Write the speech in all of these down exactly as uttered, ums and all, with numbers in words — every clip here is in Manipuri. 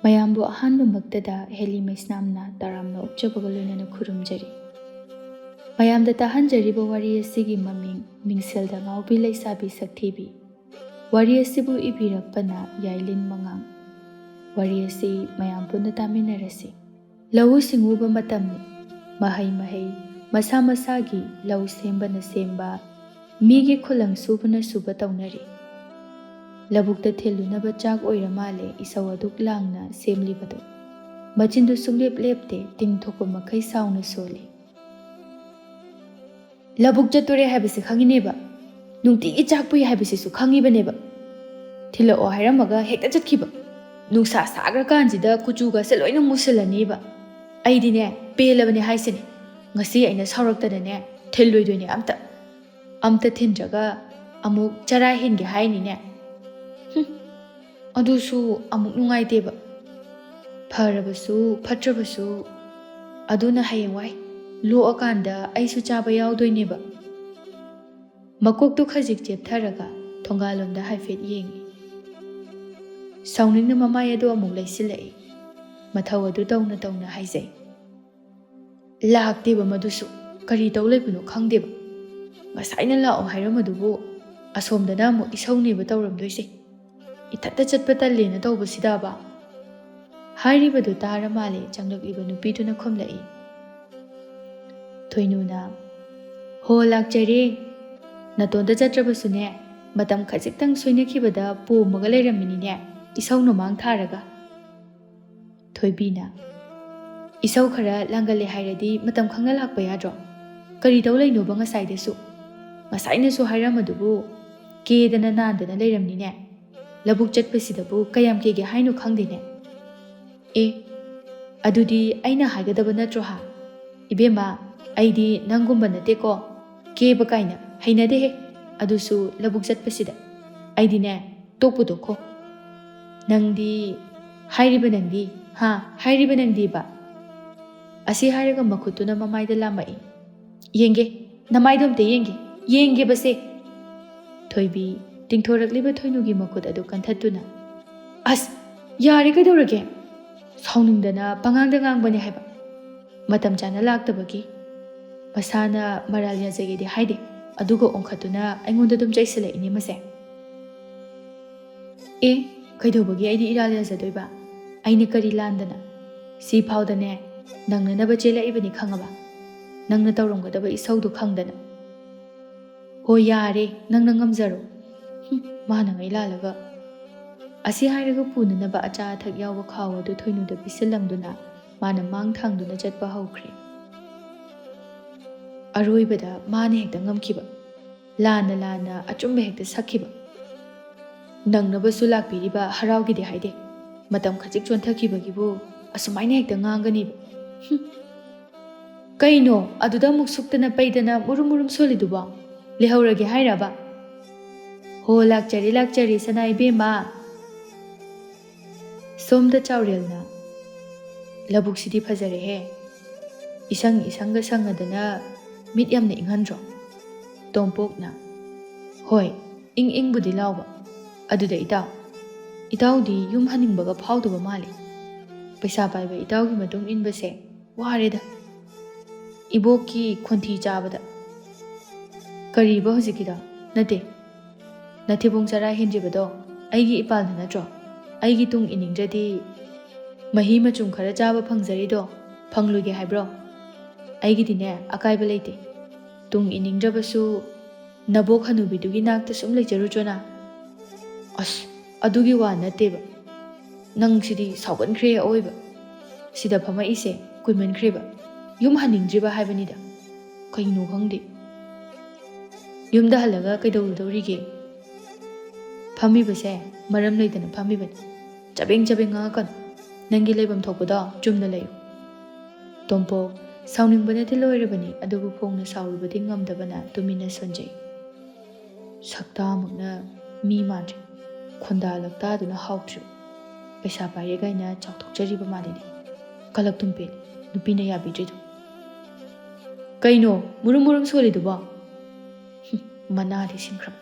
ꯃꯌꯥꯝꯕꯨ ꯑꯍꯥꯟꯕꯃꯛꯇꯗ ꯍꯦꯂꯤ ꯃꯩꯁꯅꯥꯝꯅ ꯇꯔꯥꯝꯅ ꯑꯣꯛꯆꯕꯒ ꯂꯣꯏꯅꯅ ꯈꯨꯔꯨꯝꯖꯔꯤ꯫ ꯃꯌꯥꯝꯗ ꯇꯥꯍꯟꯖꯔꯤꯕ ꯋꯥꯔꯤ ꯑꯁꯤꯒꯤ ꯃꯃꯤꯡ ꯃꯤꯡꯁꯦꯜꯗ ꯉꯥꯎꯕꯤ ꯂꯩꯁꯥꯕꯤ ꯁꯛꯊꯤꯕꯤ꯫ ꯋꯥꯔꯤ ꯑꯁꯤꯕꯨ ꯏꯕꯤꯔꯛꯄꯅ ꯌꯥꯏꯂꯤꯟ ꯃꯉꯥꯡ꯫ ꯋꯥꯔꯤ ꯑꯁꯤ ꯃꯌꯥꯝ ꯄꯨꯟꯅ ꯇꯥꯃꯤꯟꯅꯔꯁꯤ꯫ ꯂꯧꯎ ꯁꯤꯡꯎꯕ ꯃꯇꯝꯅꯤ꯫ ꯃꯍꯩ ꯃꯍꯩ, ꯃꯁꯥ ꯃꯁꯥꯒꯤ ꯂꯧ ꯁꯦꯝꯕꯅ ꯁꯦꯝꯕ, ꯃꯤꯒꯤ ꯈꯨꯂꯪ ꯁꯨꯕꯅ ꯁꯨꯕ ꯇꯧꯅꯔꯤ꯫ ꯂꯧꯕꯨꯛꯇ ꯊꯤꯜꯂꯨꯅꯕ ꯆꯥꯛ ꯑꯣꯏꯔ ꯃꯥꯜꯂꯦ ꯏꯁꯧ ꯑꯗꯨꯛ ꯂꯥꯡꯅ ꯁꯦꯝꯂꯤꯕꯗꯨ꯫ ꯃꯆꯤꯟꯗꯨ ꯁꯨꯡꯂꯦꯞ ꯂꯦꯞꯇꯦ, ꯇꯤꯡꯊꯣꯛꯄ ꯃꯈꯩ ꯁꯥꯎꯅ ꯁꯣꯜꯂꯤ꯫ "ꯂꯧꯕꯨꯛ ꯆꯠꯇꯣꯔꯦ ꯍꯥꯏꯕꯁꯦ ꯈꯪꯉꯤꯅꯦꯕ, ꯅꯨꯡꯇꯤꯒꯤ ꯆꯥꯛ ꯄꯨꯏ ꯍꯥꯏꯕꯁꯤꯁꯨ ꯈꯪꯉꯤꯕꯅꯦꯕ꯫ ꯊꯤꯜꯂꯛꯑꯣ ꯍꯥꯏꯔꯝꯃꯒ ꯍꯦꯛꯇ ꯆꯠꯈꯤꯕ꯫ ꯅꯨꯡꯁꯥ ꯁꯥꯈ꯭ꯔꯀꯥꯟꯁꯤꯗ ꯀꯨꯆꯨꯒꯁꯦ ꯂꯣꯏꯅ ꯃꯨꯁꯤꯜꯂꯅꯦꯕ꯫ ꯑꯩꯗꯤꯅꯦ, ꯄꯦꯜꯂꯕꯅꯦ ꯍꯥꯏꯁꯤꯅꯦ꯫ ꯉꯁꯤ ꯑꯩꯅ ꯁꯥꯎꯔꯛꯇꯅꯅꯦ, ꯊꯤꯜꯂꯣꯏꯗꯣꯏꯅꯦ ꯑꯝꯇ꯫ ꯑꯝꯇ ꯊꯤꯟꯗ꯭ꯔꯒ ꯑꯃꯨꯛ ꯆꯔꯥ ꯍꯦꯟꯒꯦ ꯍꯥꯏꯅꯤꯅꯦ꯫ ꯍꯨꯝ, ꯑꯗꯨꯁꯨ ꯑꯃꯨꯛ ꯅꯨꯡꯉꯥꯏꯇꯦꯕ꯫ ꯐꯔꯕꯁꯨ ꯐꯠꯇ꯭ꯔꯕꯁꯨ, ꯑꯗꯨꯅ ꯍꯌꯦꯡꯋꯥꯏ ꯂꯣꯛꯑꯀꯥꯟꯗ ꯑꯩꯁꯨ ꯆꯥꯕ ꯌꯥꯎꯗꯣꯏꯅꯦꯕ꯫" ꯃꯀꯣꯛꯇꯨ ꯈꯖꯤꯛ ꯆꯦꯞꯊꯔꯒ ꯊꯣꯡꯒꯥꯜꯂꯣꯝꯗ ꯍꯥꯏꯐꯦꯠ ꯌꯦꯡꯏ꯫ ꯁꯥꯎꯅꯤꯡꯅ ꯃꯃꯥꯏ ꯑꯗꯨ ꯑꯃꯨꯛ ꯂꯩꯁꯤꯜꯂꯛꯏ꯫ ꯃꯊꯧ ꯑꯗꯨ ꯇꯧꯅ ꯇꯧꯅ ꯍꯥꯏꯖꯩ꯫ "ꯂꯥꯛꯇꯦꯕ ꯃꯗꯨꯁꯨ꯫ ꯀꯔꯤ ꯇꯧ ꯂꯩꯕꯅꯣ ꯈꯪꯗꯦꯕ꯫ ꯉꯁꯥꯏꯅ ꯂꯥꯛꯑꯣ ꯍꯥꯏꯔꯝꯕꯗꯨꯕꯨ ꯑꯁꯣꯝꯗꯅ ꯑꯃꯨꯛ ꯏꯁꯧꯅꯦꯕ ꯇꯧꯔꯝꯗꯣꯏꯁꯦ꯫ ꯏꯊꯟꯇ ꯆꯠꯄ ꯇꯜꯂꯦꯅ ꯇꯧꯕꯁꯤꯗꯕ?" ꯍꯥꯏꯔꯤꯕꯗꯨ ꯇꯥꯔ ꯃꯥꯜꯂꯦ ꯆꯪꯂꯛꯂꯤꯕ ꯅꯨꯄꯤꯗꯨꯅ ꯈꯨꯝꯂꯛꯏ꯫ ꯊꯣꯏꯅꯨꯅ, "ꯍꯣ, ꯂꯥꯛꯆꯔꯦ꯫ ꯅꯇꯣꯟꯗ ꯆꯠꯇ꯭ꯔꯕꯁꯨꯅꯦ, ꯃꯇꯝ ꯈꯖꯤꯛꯇꯪ ꯁꯣꯏꯅꯈꯤꯕꯗ ꯄꯣꯝꯃꯒ ꯂꯩꯔꯝꯃꯤꯅꯤꯅꯦ, ꯏꯁꯧ ꯅꯣꯃꯥꯡ ꯊꯥꯔꯒ꯫" ꯊꯣꯏꯕꯤꯅ, "ꯏꯁꯧ ꯈꯔ ꯂꯥꯡꯒꯜꯂꯦ ꯍꯥꯏꯔꯗꯤ ꯃꯇꯝ ꯈꯪꯅ ꯂꯥꯛꯄ ꯌꯥꯗ꯭ꯔꯣ? ꯀꯔꯤ ꯇꯧ ꯂꯩꯅꯣꯕ ꯉꯁꯥꯏꯗꯁꯨ? ꯉꯁꯥꯏꯅꯁꯨ ꯍꯥꯏꯔꯝꯃꯗꯨꯕꯨ ꯀꯦꯗꯅ ꯅꯥꯟꯗꯅ ꯂꯩꯔꯝꯅꯤꯅꯦ꯫ ꯂꯧꯕꯨꯛ ꯆꯠꯄꯁꯤꯗꯕꯨ ꯀꯌꯥꯝ ꯀꯦꯒꯦ ꯍꯥꯏꯅꯣ ꯈꯪꯗꯦꯅꯦ꯫ ꯑꯦ, ꯑꯗꯨꯗꯤ ꯑꯩꯅ ꯍꯥꯏꯒꯗꯕ ꯅꯠꯇ꯭ꯔꯣ ꯍꯥ? ꯏꯕꯦꯝꯃ, ꯑꯩꯗꯤ ꯅꯪꯒꯨꯝꯕ ꯅꯠꯇꯦꯀꯣ꯫ ꯀꯦꯕ ꯀꯥꯏꯅ ꯍꯩꯅꯗꯦꯍꯦ, ꯑꯗꯨꯁꯨ ꯂꯧꯕꯨꯛ ꯆꯠꯄꯁꯤꯗ꯫ ꯑꯩꯗꯤꯅꯦ, ꯇꯣꯛꯄꯨ ꯇꯣꯛꯈꯣ꯫ ꯅꯪꯗꯤ, ꯍꯥꯏꯔꯤꯕ ꯅꯪꯗꯤ, ꯍꯥ, ꯍꯥꯏꯔꯤꯕ ꯅꯪꯗꯤꯕ?" ꯑꯁꯤ ꯍꯥꯏꯔꯒ ꯃꯈꯨꯠꯇꯨꯅ ꯃꯃꯥꯏꯗ ꯂꯥꯝꯃꯛꯏ꯫ "ꯌꯦꯡꯒꯦ, ꯅꯃꯥꯏꯗꯣ ꯑꯝꯇ ꯌꯦꯡꯒꯦ, ꯌꯦꯡꯒꯦꯕꯁꯦ!" ꯊꯣꯏꯕꯤ, ꯇꯤꯡꯊꯣꯔꯛꯂꯤꯕ ꯊꯣꯏꯅꯨꯒꯤ ꯃꯈꯨꯠ ꯑꯗꯨ ꯀꯟꯊꯠꯇꯨꯅ, "ꯑꯁ, ꯌꯥꯔꯦ, ꯀꯩꯗꯧꯔꯒꯦ? ꯁꯥꯎꯅꯤꯡꯗꯅ ꯄꯉꯥꯡꯗ ꯉꯥꯡꯕꯅꯦ ꯍꯥꯏꯕ꯫ ꯃꯇꯝ ꯆꯥꯅ ꯂꯥꯛꯇꯕꯒꯤ꯫ ꯃꯁꯥꯅ ꯃꯔꯥꯜ ꯌꯥꯖꯒꯦꯗꯤ ꯍꯥꯏꯗꯦ, ꯑꯗꯨꯒ ꯑꯣꯟꯈꯠꯇꯨꯅ ꯑꯩꯉꯣꯟꯗ ꯑꯗꯨꯝ ꯆꯩꯁꯤꯜꯂꯛꯏꯅꯦ ꯃꯁꯦ꯫ ꯑꯦ, ꯀꯩꯗꯧꯕꯒꯤ ꯑꯩꯗꯤ ꯏꯔꯥꯜ ꯌꯥꯖꯗꯣꯏꯕ? ꯑꯩꯅ ꯀꯔꯤ ꯂꯥꯟꯗꯅ? ꯁꯤ ꯐꯥꯎꯗꯅꯦ, ꯅꯪꯅꯅꯕ ꯆꯦꯜꯂꯛꯏꯕꯅꯤ ꯈꯪꯉꯕ? ꯅꯪꯅ ꯇꯧꯔꯝꯒꯗꯕ ꯏꯁꯧꯗꯣ ꯈꯪꯗꯅ꯫ ꯍꯣꯏ, ꯌꯥꯔꯦ, ꯅꯪꯅ ꯉꯝꯖꯔꯣ꯫ ꯍꯨꯝ, ꯃꯥꯅ ꯉꯩ ꯂꯥꯜꯂꯒ꯫ ꯑꯁꯤ ꯍꯥꯏꯔꯒ ꯄꯨꯅꯅꯕ ꯑꯆꯥ ꯑꯊꯛ ꯌꯥꯎꯕ ꯈꯥꯎ ꯑꯗꯨ ꯊꯣꯏꯅꯨꯗ ꯄꯤꯁꯤꯜꯂꯝꯗꯨꯅ ꯃꯥꯅ ꯃꯥꯡ ꯊꯥꯡꯗꯨꯅ ꯆꯠꯄ ꯍꯧꯈ꯭ꯔꯦ꯫ ꯑꯔꯣꯏꯕꯗ ꯃꯥꯅ ꯍꯦꯛꯇ ꯉꯝꯈꯤꯕ꯫ ꯂꯥꯟꯅ ꯂꯥꯟꯅ ꯑꯆꯨꯝꯕ ꯍꯦꯛꯇ ꯁꯛꯈꯤꯕ꯫ ꯅꯪꯅꯕꯁꯨ ꯂꯥꯛꯄꯤꯔꯤꯕ ꯍꯔꯥꯎꯒꯦꯗꯤ ꯍꯥꯏꯗꯦ꯫ ꯃꯇꯝ ꯈꯖꯤꯛ ꯆꯣꯟꯊꯈꯤꯕꯒꯤꯕꯨ ꯑꯁꯨꯃꯥꯏꯅ ꯍꯦꯛꯇ ꯉꯥꯡꯒꯅꯤꯕ꯫ ꯍꯨꯝ꯫ ꯀꯩꯅꯣ, ꯑꯗꯨꯗ ꯑꯃꯨꯛ ꯁꯨꯛꯇꯅ ꯄꯩꯗꯅ ꯃꯨꯔꯨꯝ ꯃꯨꯔꯨꯝ ꯁꯣꯜꯂꯤꯗꯨꯕꯣ? ꯂꯩꯍꯧꯔꯒꯦ ꯍꯥꯏꯔꯕ? ꯍꯣ, ꯂꯥꯛꯆꯔꯤ, ꯂꯥꯛꯆꯔꯤ, ꯁꯅꯥ ꯏꯕꯦꯝꯃ꯫ ꯁꯣꯝꯗ ꯆꯥꯎꯔꯦꯜꯅ, "ꯂꯧꯕꯨꯛꯁꯤꯗꯤ ꯐꯖꯔꯦꯍꯦ꯫ ꯏꯁꯪ ꯏꯁꯪꯒ ꯁꯪꯉꯗꯅ ꯃꯤꯠ ꯌꯥꯝꯅ ꯏꯪꯍꯟꯗ꯭ꯔꯣ?" ꯇꯣꯝꯄꯣꯛꯅ, "ꯍꯣꯏ, ꯏꯪ ꯏꯪꯕꯨꯗꯤ ꯂꯥꯎꯕ꯫ ꯑꯗꯨꯗ ꯏꯇꯥꯎ, ꯏꯇꯥꯎꯗꯤ ꯌꯨꯝ ꯍꯟꯅꯤꯡꯕꯒ ꯐꯥꯎꯗꯕ ꯃꯥꯜꯂꯤ꯫ ꯄꯩꯁꯥ ꯄꯥꯏꯕ ꯏꯇꯥꯎꯒꯤ ꯃꯇꯨꯡ ꯏꯟꯕꯁꯦ ꯋꯥꯔꯦꯗ꯫ ꯏꯕꯣꯛꯀꯤ ꯈꯣꯟꯊꯤ ꯆꯥꯕꯗ꯫" "ꯀꯔꯤꯕ ꯍꯧꯖꯤꯛꯀꯤꯗꯣ? ꯅꯠꯇꯦ, ꯅꯊꯤꯕꯣꯡ ꯆꯔꯥ ꯍꯦꯟꯗ꯭ꯔꯤꯕꯗꯣ ꯑꯩꯒꯤ ꯏꯄꯥꯜꯅ ꯅꯠꯇ꯭ꯔꯣ? ꯑꯩꯒꯤ ꯇꯨꯡ ꯏꯅꯤꯡꯗ꯭ꯔꯗꯤ ꯃꯍꯤ ꯃꯆꯨꯝ ꯈꯔ ꯆꯥꯕ ꯐꯪꯖꯔꯤꯗꯣ ꯐꯪꯂꯣꯏꯒꯦ ꯍꯥꯏꯕ꯭ꯔꯣ? ꯑꯩꯒꯤꯗꯤꯅꯦ, ꯑꯀꯥꯏꯕ ꯂꯩꯇꯦ꯫ ꯇꯨꯡ ꯏꯅꯤꯡꯗ꯭ꯔꯕꯁꯨ ꯅꯕꯣꯛ ꯍꯅꯨꯕꯤꯗꯨꯒꯤ ꯅꯥꯛꯇ ꯁꯨꯝ ꯂꯩꯖꯔꯨꯆꯣ ꯅ꯫" "ꯑꯁ, ꯑꯗꯨꯒꯤ ꯋꯥ ꯅꯠꯇꯦꯕ꯫ ꯅꯪꯁꯤꯗꯤ ꯁꯥꯎꯒꯟꯈ꯭ꯔꯦ ꯑꯑꯣꯏꯕ꯫ ꯁꯤꯗ ꯐꯝꯃꯛꯏꯁꯦ ꯀꯨꯏꯃꯟꯈ꯭ꯔꯦꯕ꯫ ꯌꯨꯝ ꯍꯟꯅꯤꯡꯗ꯭ꯔꯤꯕ ꯍꯥꯏꯕꯅꯤꯗ꯫ ꯀꯩꯅꯣ ꯈꯪꯗꯦ꯫ ꯌꯨꯝꯗ ꯍꯜꯂꯒ ꯀꯩꯗꯧꯔꯨꯗꯧꯔꯤꯒꯦ? ꯐꯝꯃꯤꯕꯁꯦ ꯃꯔꯝ ꯂꯩꯇꯅ ꯐꯝꯃꯤꯕꯅꯤ꯫ ꯆꯕꯦꯡ ꯆꯕꯦꯡ ꯉꯥꯡꯉꯛꯀꯅꯨ꯫ ꯅꯪꯒꯤ ꯂꯩꯐꯝ ꯊꯣꯛꯄꯗꯣ ꯆꯨꯝꯅ ꯂꯩꯌꯨ꯫" ꯇꯣꯝꯄꯣꯛ ꯁꯥꯎꯅꯤꯡꯕꯅꯗꯤ ꯂꯣꯏꯔꯕꯅꯤ, ꯑꯗꯨꯕꯨ ꯐꯣꯡꯅ ꯁꯥꯎꯔꯨꯕꯗꯤ ꯉꯝꯗꯕꯅ ꯇꯨꯃꯤꯟꯅ ꯁꯣꯟꯖꯩ꯫ ꯁꯛꯇꯥꯃꯛꯅ ꯃꯤ ꯃꯥꯟꯗ꯭ꯔꯦ꯫ ꯈꯣꯟꯗꯥ ꯂꯛꯇꯥꯗꯨꯅ ꯍꯥꯎꯇ꯭ꯔꯤꯕ꯫ ꯄꯩꯁꯥ ꯄꯥꯏꯔꯦ ꯀꯥꯏꯅ ꯆꯥꯎꯊꯣꯛꯆꯔꯤꯕ ꯃꯥꯜꯂꯤꯅꯦ꯫ ꯀꯂꯛ ꯇꯨꯝꯄꯦꯜ, ꯅꯨꯄꯤꯅ ꯌꯥꯕꯤꯗ꯭ꯔꯤꯗꯣ꯫ "ꯀꯩꯅꯣ ꯃꯨꯔꯨꯝ ꯃꯨꯔꯨꯝ ꯁꯣꯜꯂꯤꯗꯨꯕꯣ?" ꯍꯨꯝ, ꯃꯅꯥꯗꯤ ꯁꯤꯟꯈ꯭ꯔꯕ꯫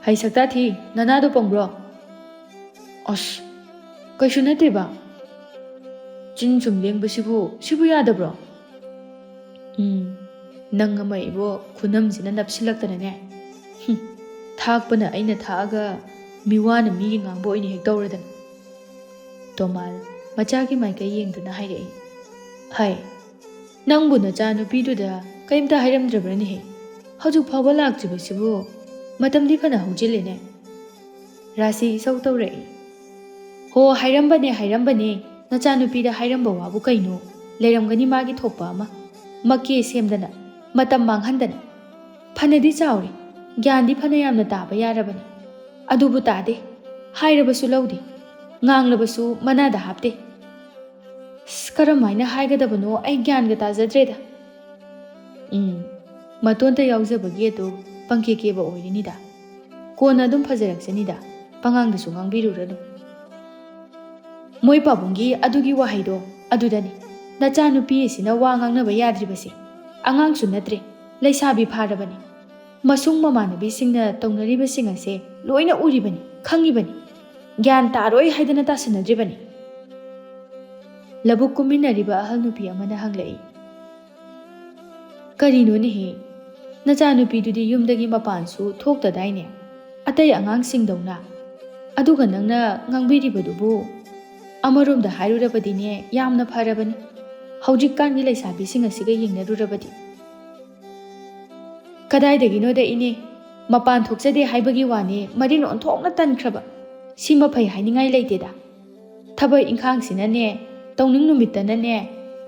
"ꯍꯩ ꯁꯛꯇꯥ ꯊꯤ, ꯅꯅꯥꯗꯣ ꯄꯪꯕ꯭ꯔꯣ?" "ꯑꯁ, ꯀꯩꯁꯨ ꯅꯠꯇꯦꯕ꯫ ꯆꯤꯟ ꯁꯨꯝ ꯂꯦꯡꯕꯁꯤꯕꯨ, ꯁꯤꯕꯨ ꯌꯥꯗꯕ꯭ꯔꯣ? ꯎꯝ, ꯅꯪ ꯑꯃ ꯏꯕꯣ, ꯈꯨꯅꯝꯁꯤꯅ ꯅꯞꯁꯤꯜꯂꯛꯇꯅꯅꯦ꯫ ꯍꯨꯝ, ꯊꯥꯛꯄꯅ ꯑꯩꯅ ꯊꯥꯛꯑꯒ ꯃꯤꯋꯥꯅ ꯃꯤꯒꯤ ꯉꯥꯡꯕ ꯑꯣꯏꯅ ꯍꯦꯛ ꯇꯧꯔꯗꯅ꯫ ꯇꯣꯃꯥꯜ ꯃꯆꯥꯒꯤ ꯃꯥꯏꯀꯩ ꯌꯦꯡꯗꯨꯅ ꯍꯥꯏꯔꯛꯏ꯫ ꯍꯥꯏ, ꯅꯪꯕꯨ ꯅꯆꯥꯅꯨꯄꯤꯗꯨꯗ ꯀꯔꯤꯝꯇ ꯍꯥꯏꯔꯝꯗ꯭ꯔꯕ꯭ꯔꯅꯦꯍꯦ? ꯍꯧꯖꯤꯛ ꯐꯥꯎꯕ ꯂꯥꯛꯇ꯭ꯔꯤꯕꯁꯤꯕꯨ ꯃꯇꯝꯗꯤ ꯐꯅ ꯍꯧꯖꯤꯜꯂꯦꯅꯦ꯫ ꯔꯥꯁꯤ ꯏꯁꯧ ꯇꯧꯔꯛꯏ꯫ ꯍꯣ, ꯍꯥꯏꯔꯝꯕꯅꯦ, ꯍꯥꯏꯔꯝꯕꯅꯦ꯫ ꯅꯆꯥꯅꯨꯄꯤꯗ ꯍꯥꯏꯔꯝꯕ ꯋꯥꯕꯨ ꯀꯩꯅꯣ? ꯂꯩꯔꯝꯒꯅꯤ ꯃꯥꯒꯤ ꯊꯣꯛꯄ ꯑꯃ꯫ ꯃꯀꯦ ꯁꯦꯝꯗꯅ, ꯃꯇꯝ ꯃꯥꯡꯍꯟꯗꯅ꯫ ꯐꯅꯗꯤ ꯆꯥꯎꯔꯦ, ꯒ꯭ꯌꯥꯟꯗꯤ ꯐꯅ ꯌꯥꯝꯅ ꯇꯥꯕ ꯌꯥꯔꯕꯅꯤ꯫ ꯑꯗꯨꯕꯨ ꯇꯥꯗꯦ꯫ ꯍꯥꯏꯔꯕꯁꯨ ꯂꯧꯗꯦ꯫ ꯉꯥꯡꯂꯕꯁꯨ ꯃꯅꯥꯗ ꯍꯥꯞꯇꯦ꯫ ꯑꯁ, ꯀꯔꯝꯍꯥꯏꯅ ꯍꯥꯏꯒꯗꯕꯅꯣ ꯑꯩ ꯒ꯭ꯌꯥꯟꯒ ꯇꯥꯖꯗ꯭ꯔꯦꯗ꯫ ꯎꯝ, ꯃꯇꯣꯟꯇ ꯌꯥꯎꯖꯕꯒꯤ ꯑꯗꯨ ꯄꯪꯀꯦ ꯀꯦꯕ ꯑꯣꯏꯔꯤꯅꯤꯗ꯫ ꯀꯣꯟꯅ ꯑꯗꯨꯝ ꯐꯖꯔꯛꯆꯅꯤꯗ, ꯄꯉꯥꯡꯗꯁꯨ ꯉꯥꯡꯕꯤꯔꯨꯔꯅꯨ꯫ ꯃꯣꯏ ꯄꯥꯕꯨꯡꯒꯤ ꯑꯗꯨꯒꯤ ꯋꯥꯍꯩꯗꯣ ꯑꯗꯨꯗꯅꯤ ꯅꯆꯥꯅꯨꯄꯤ ꯑꯁꯤꯅ ꯋꯥ ꯉꯥꯡꯅꯕ ꯌꯥꯗ꯭ꯔꯤꯕꯁꯦ꯫ ꯑꯉꯥꯡꯁꯨ ꯅꯠꯇ꯭ꯔꯦ, ꯂꯩꯁꯥꯕꯤ ꯐꯥꯔꯕꯅꯤ꯫ ꯃꯁꯨꯡ ꯃꯃꯥꯟꯅꯕꯤꯁꯤꯡꯅ ꯇꯧꯅꯔꯤꯕꯁꯤꯡ ꯑꯁꯦ ꯂꯣꯏꯅ ꯎꯔꯤꯕꯅꯤ, ꯈꯪꯉꯤꯕꯅꯤ꯫ ꯒ꯭ꯌꯥꯟ ꯇꯥꯔꯣꯏ ꯍꯥꯏꯗꯅ ꯇꯥꯁꯤꯟꯅꯗ꯭ꯔꯤꯕꯅꯤ꯫ ꯂꯧꯕꯨꯛ ꯀꯨꯝꯃꯤꯟꯅꯔꯤꯕ ꯑꯍꯜ ꯅꯨꯄꯤ ꯑꯃꯅ ꯍꯪꯂꯛꯏ꯫ ꯀꯔꯤꯅꯣꯅꯦꯍꯦ? ꯅꯆꯥꯅꯨꯄꯤꯗꯨꯗꯤ ꯌꯨꯝꯗꯒꯤ ꯃꯄꯥꯟꯁꯨ ꯊꯣꯛꯇꯗꯥꯏꯅꯦ? ꯑꯇꯩ ꯑꯉꯥꯡꯁꯤꯡꯗꯧꯅ꯫ ꯑꯗꯨꯒ ꯅꯪꯅ ꯉꯥꯡꯕꯤꯔꯤꯕꯗꯨꯕꯨ ꯑꯃꯔꯣꯝꯗ ꯍꯥꯏꯔꯨꯔꯕꯗꯤꯅꯦ, ꯌꯥꯝꯅ ꯐꯔꯕꯅꯤ꯫ ꯍꯧꯖꯤꯛꯀꯥꯟꯒꯤ ꯂꯩꯁꯥꯕꯤꯁꯤꯡ ꯑꯁꯤꯒ ꯌꯦꯡꯅꯔꯨꯔꯕꯗꯤ꯫ ꯀꯗꯥꯏꯗꯒꯤꯅꯣꯗ ꯏꯅꯦ, ꯃꯄꯥꯟ ꯊꯣꯛꯆꯗꯦ ꯍꯥꯏꯕꯒꯤ ꯋꯥꯅꯦ, ꯃꯔꯤꯟ ꯑꯣꯟꯊꯣꯛꯅ ꯇꯟꯈ꯭ꯔꯕ꯫ ꯁꯤꯃ ꯐꯩ ꯍꯥꯏꯅꯤꯡꯉꯥꯏ ꯂꯩꯇꯦꯗ꯫ ꯊꯕꯛ ꯏꯪꯈꯥꯡꯁꯤꯅꯅꯦ, ꯇꯧꯅꯤꯡ ꯅꯨꯃꯤꯠꯇꯅꯅꯦ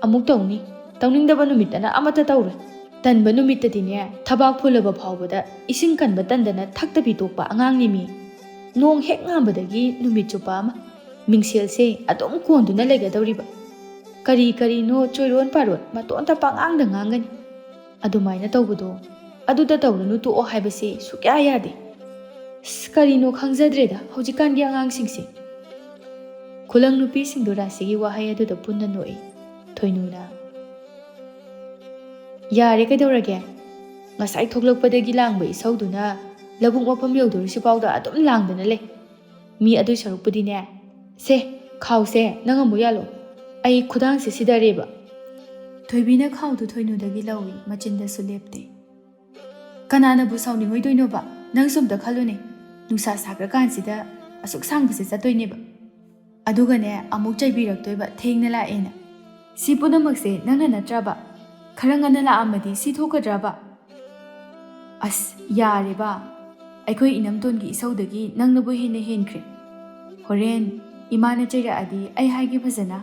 ꯑꯃꯨꯛ ꯇꯧꯅꯤ, ꯇꯧꯅꯤꯡꯗꯕ ꯅꯨꯃꯤꯠꯇꯅ ꯑꯃꯠꯇ ꯇꯧꯔꯣꯏ꯫ ꯇꯟꯕ ꯅꯨꯃꯤꯠꯇꯗꯤꯅꯦ, ꯊꯕꯥꯛ ꯐꯨꯜꯂꯕ ꯐꯥꯎꯕꯗ ꯏꯁꯤꯡ ꯀꯟꯕ ꯇꯟꯗꯅ ꯊꯛꯇꯕꯤ ꯇꯣꯛꯄ ꯑꯉꯥꯡꯅꯤ ꯃꯤ꯫ ꯅꯣꯡ ꯍꯦꯛ ꯉꯥꯟꯕꯗꯒꯤ ꯅꯨꯃꯤꯠ ꯆꯨꯞꯄ ꯑꯃ ꯃꯤꯡꯁꯦꯜꯁꯦ ꯑꯗꯨꯝ ꯀꯣꯟꯗꯨꯅ ꯂꯩꯒꯗꯧꯔꯤꯕ꯫ ꯀꯔꯤ ꯀꯔꯤꯅꯣ ꯆꯣꯏꯔꯣꯟ ꯄꯥꯔꯣꯟ ꯃꯇꯣꯟꯇ ꯄꯉꯥꯡꯗ ꯉꯥꯡꯒꯅꯤ꯫ ꯑꯗꯨꯃꯥꯏꯅ ꯇꯧꯕꯗꯣ, ꯑꯗꯨꯗ ꯇꯧꯔꯨꯅꯨ, ꯇꯣꯛꯑꯣ ꯍꯥꯏꯕꯁꯦ ꯁꯨꯛꯌꯥ ꯌꯥꯗꯦ꯫ ꯑꯁ, ꯀꯔꯤꯅꯣ ꯈꯪꯖꯗ꯭ꯔꯦꯗ ꯍꯧꯖꯤꯛꯀꯥꯟꯒꯤ ꯑꯉꯥꯡꯁꯤꯡꯁꯦ꯫ ꯈꯨꯂꯪ ꯅꯨꯄꯤꯁꯤꯡꯗꯣ ꯔꯥꯁꯤꯒꯤ ꯋꯥꯍꯩ ꯑꯗꯨꯗ ꯄꯨꯟꯅ ꯅꯣꯛꯏ꯫ ꯊꯣꯏꯅꯨꯅ, "ꯌꯥꯔꯦ, ꯀꯩꯗꯧꯔꯒꯦ? ꯉꯁꯥꯏ ꯊꯣꯛꯂꯛꯄꯗꯒꯤ ꯂꯥꯡꯕ ꯏꯁꯧꯗꯨꯅ ꯂꯧꯕꯨꯛ ꯃꯐꯝ ꯌꯧꯗꯣꯔꯤꯁꯤꯐꯥꯎꯗ ꯑꯗꯨꯝ ꯂꯥꯡꯗꯅ ꯂꯩ꯫ ꯃꯤ ꯑꯗꯨꯏ ꯁꯔꯨꯛꯄꯨꯗꯤꯅꯦ, ꯁꯦ, ꯈꯥꯎꯁꯦ ꯅꯪ ꯑꯃꯨꯛ ꯌꯥꯜꯂꯣ꯫ ꯑꯩ ꯈꯨꯗꯥꯡꯁꯦ ꯁꯤꯗꯔꯦꯕ꯫ ꯊꯣꯏꯕꯤꯅ ꯈꯥꯎꯗꯨ ꯊꯣꯏꯅꯨꯗꯒꯤ ꯂꯧꯏ, ꯃꯆꯤꯟꯗꯁꯨ ꯂꯦꯞꯇꯦ꯫ ꯀꯅꯥꯅꯕꯨ ꯁꯥꯎꯅꯤꯡꯉꯣꯏꯗꯣꯏꯅꯣꯕ? ꯅꯪꯁꯨ ꯑꯝꯇ ꯈꯜꯂꯨꯅꯦ, ꯅꯨꯡꯁꯥ ꯁꯥꯈ꯭ꯔꯀꯥꯟꯁꯤꯗ ꯑꯁꯨꯛ ꯁꯥꯡꯕꯁꯦ ꯆꯠꯇꯣꯏꯅꯦꯕ꯫ ꯑꯗꯨꯒꯅꯦ, ꯑꯃꯨꯛ ꯆꯩꯕꯤꯔꯛꯇꯣꯏꯕ, ꯊꯦꯡꯅ ꯂꯥꯛꯑꯦꯅ꯫ ꯁꯤ ꯄꯨꯝꯅꯃꯛꯁꯦ ꯅꯪꯅ ꯅꯠꯇ꯭ꯔꯕ? ꯈꯔ ꯉꯟꯅ ꯂꯥꯛꯑꯝꯃꯗꯤ ꯁꯤ ꯊꯣꯛꯀꯗ꯭ꯔꯕ? ꯑꯁ, ꯌꯥꯔꯦꯕ꯫ ꯑꯩꯈꯣꯏ ꯏꯅꯝꯇꯣꯟꯒꯤ ꯏꯁꯧꯗꯒꯤ ꯅꯪꯅꯕꯨ ꯍꯦꯟꯅ ꯍꯦꯟꯈ꯭ꯔꯦ꯫ ꯍꯣꯔꯦꯟ ꯏꯃꯥꯅ ꯆꯩꯔꯛꯑꯗꯤ ꯑꯩ ꯍꯥꯏꯒꯦ ꯐꯖꯅ꯫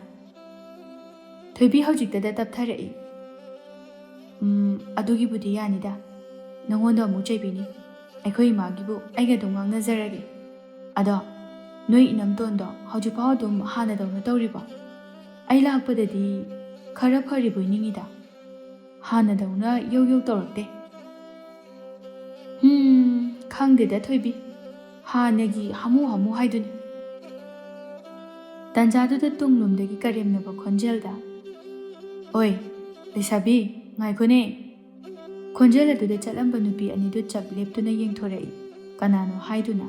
ꯊꯣꯏꯕꯤ ꯍꯧꯖꯤꯛꯇꯗ ꯇꯞꯊꯔꯛꯏ꯫ "ꯎꯝ, ꯑꯗꯨꯒꯤꯕꯨꯗꯤ ꯌꯥꯅꯤꯗ꯫ ꯅꯪꯉꯣꯟꯗ ꯑꯃꯨꯛ ꯆꯩꯕꯤꯅꯤ꯫ ꯑꯩꯈꯣꯏ ꯏꯃꯥꯒꯤꯕꯨ ꯑꯩꯒ ꯑꯗꯨꯝ ꯉꯥꯡꯅꯖꯔꯒꯦ꯫ ꯑꯗꯣ, ꯅꯣꯏ ꯏꯅꯝꯇꯣꯟꯗꯣ ꯍꯧꯖꯤꯛꯐꯥꯎ ꯑꯗꯨꯝ ꯍꯥꯟꯅꯗꯧꯅ ꯇꯧꯔꯤꯕꯣ? ꯑꯩ ꯂꯥꯛꯄꯗꯗꯤ ꯈꯔ ꯐꯔꯤꯕꯣꯏ ꯅꯤꯡꯉꯤꯗ꯫ ꯍꯥꯟꯅꯗꯧꯅ ꯌꯧ ꯌꯧ ꯇꯧꯔꯛꯇꯦ꯫" "ꯍꯨꯝ, ꯈꯪꯗꯦꯗ ꯊꯣꯏꯕꯤ꯫ ꯍꯥꯟꯅꯒꯤ ꯍꯥꯃꯨ ꯍꯥꯃꯨ ꯍꯥꯏꯗꯨꯅꯤ꯫" ꯇꯥꯟꯖꯥꯗꯨꯗ ꯇꯨꯡꯂꯣꯝꯗꯒꯤ ꯀꯔꯦꯝꯅꯕ ꯈꯣꯟꯖꯦꯜꯗ, "ꯑꯣꯏ, ꯂꯩꯁꯥꯕꯤ, ꯉꯥꯏꯈꯣꯅꯦ!" ꯈꯣꯟꯖꯦꯜ ꯑꯗꯨꯗ ꯆꯠꯂꯝꯕ ꯅꯨꯄꯤ ꯑꯅꯤꯗꯨ ꯆꯞ ꯂꯦꯞꯇꯨꯅ ꯌꯦꯡꯊꯣꯔꯛꯏ꯫ ꯀꯅꯥꯅꯣ ꯍꯥꯏꯗꯨꯅ?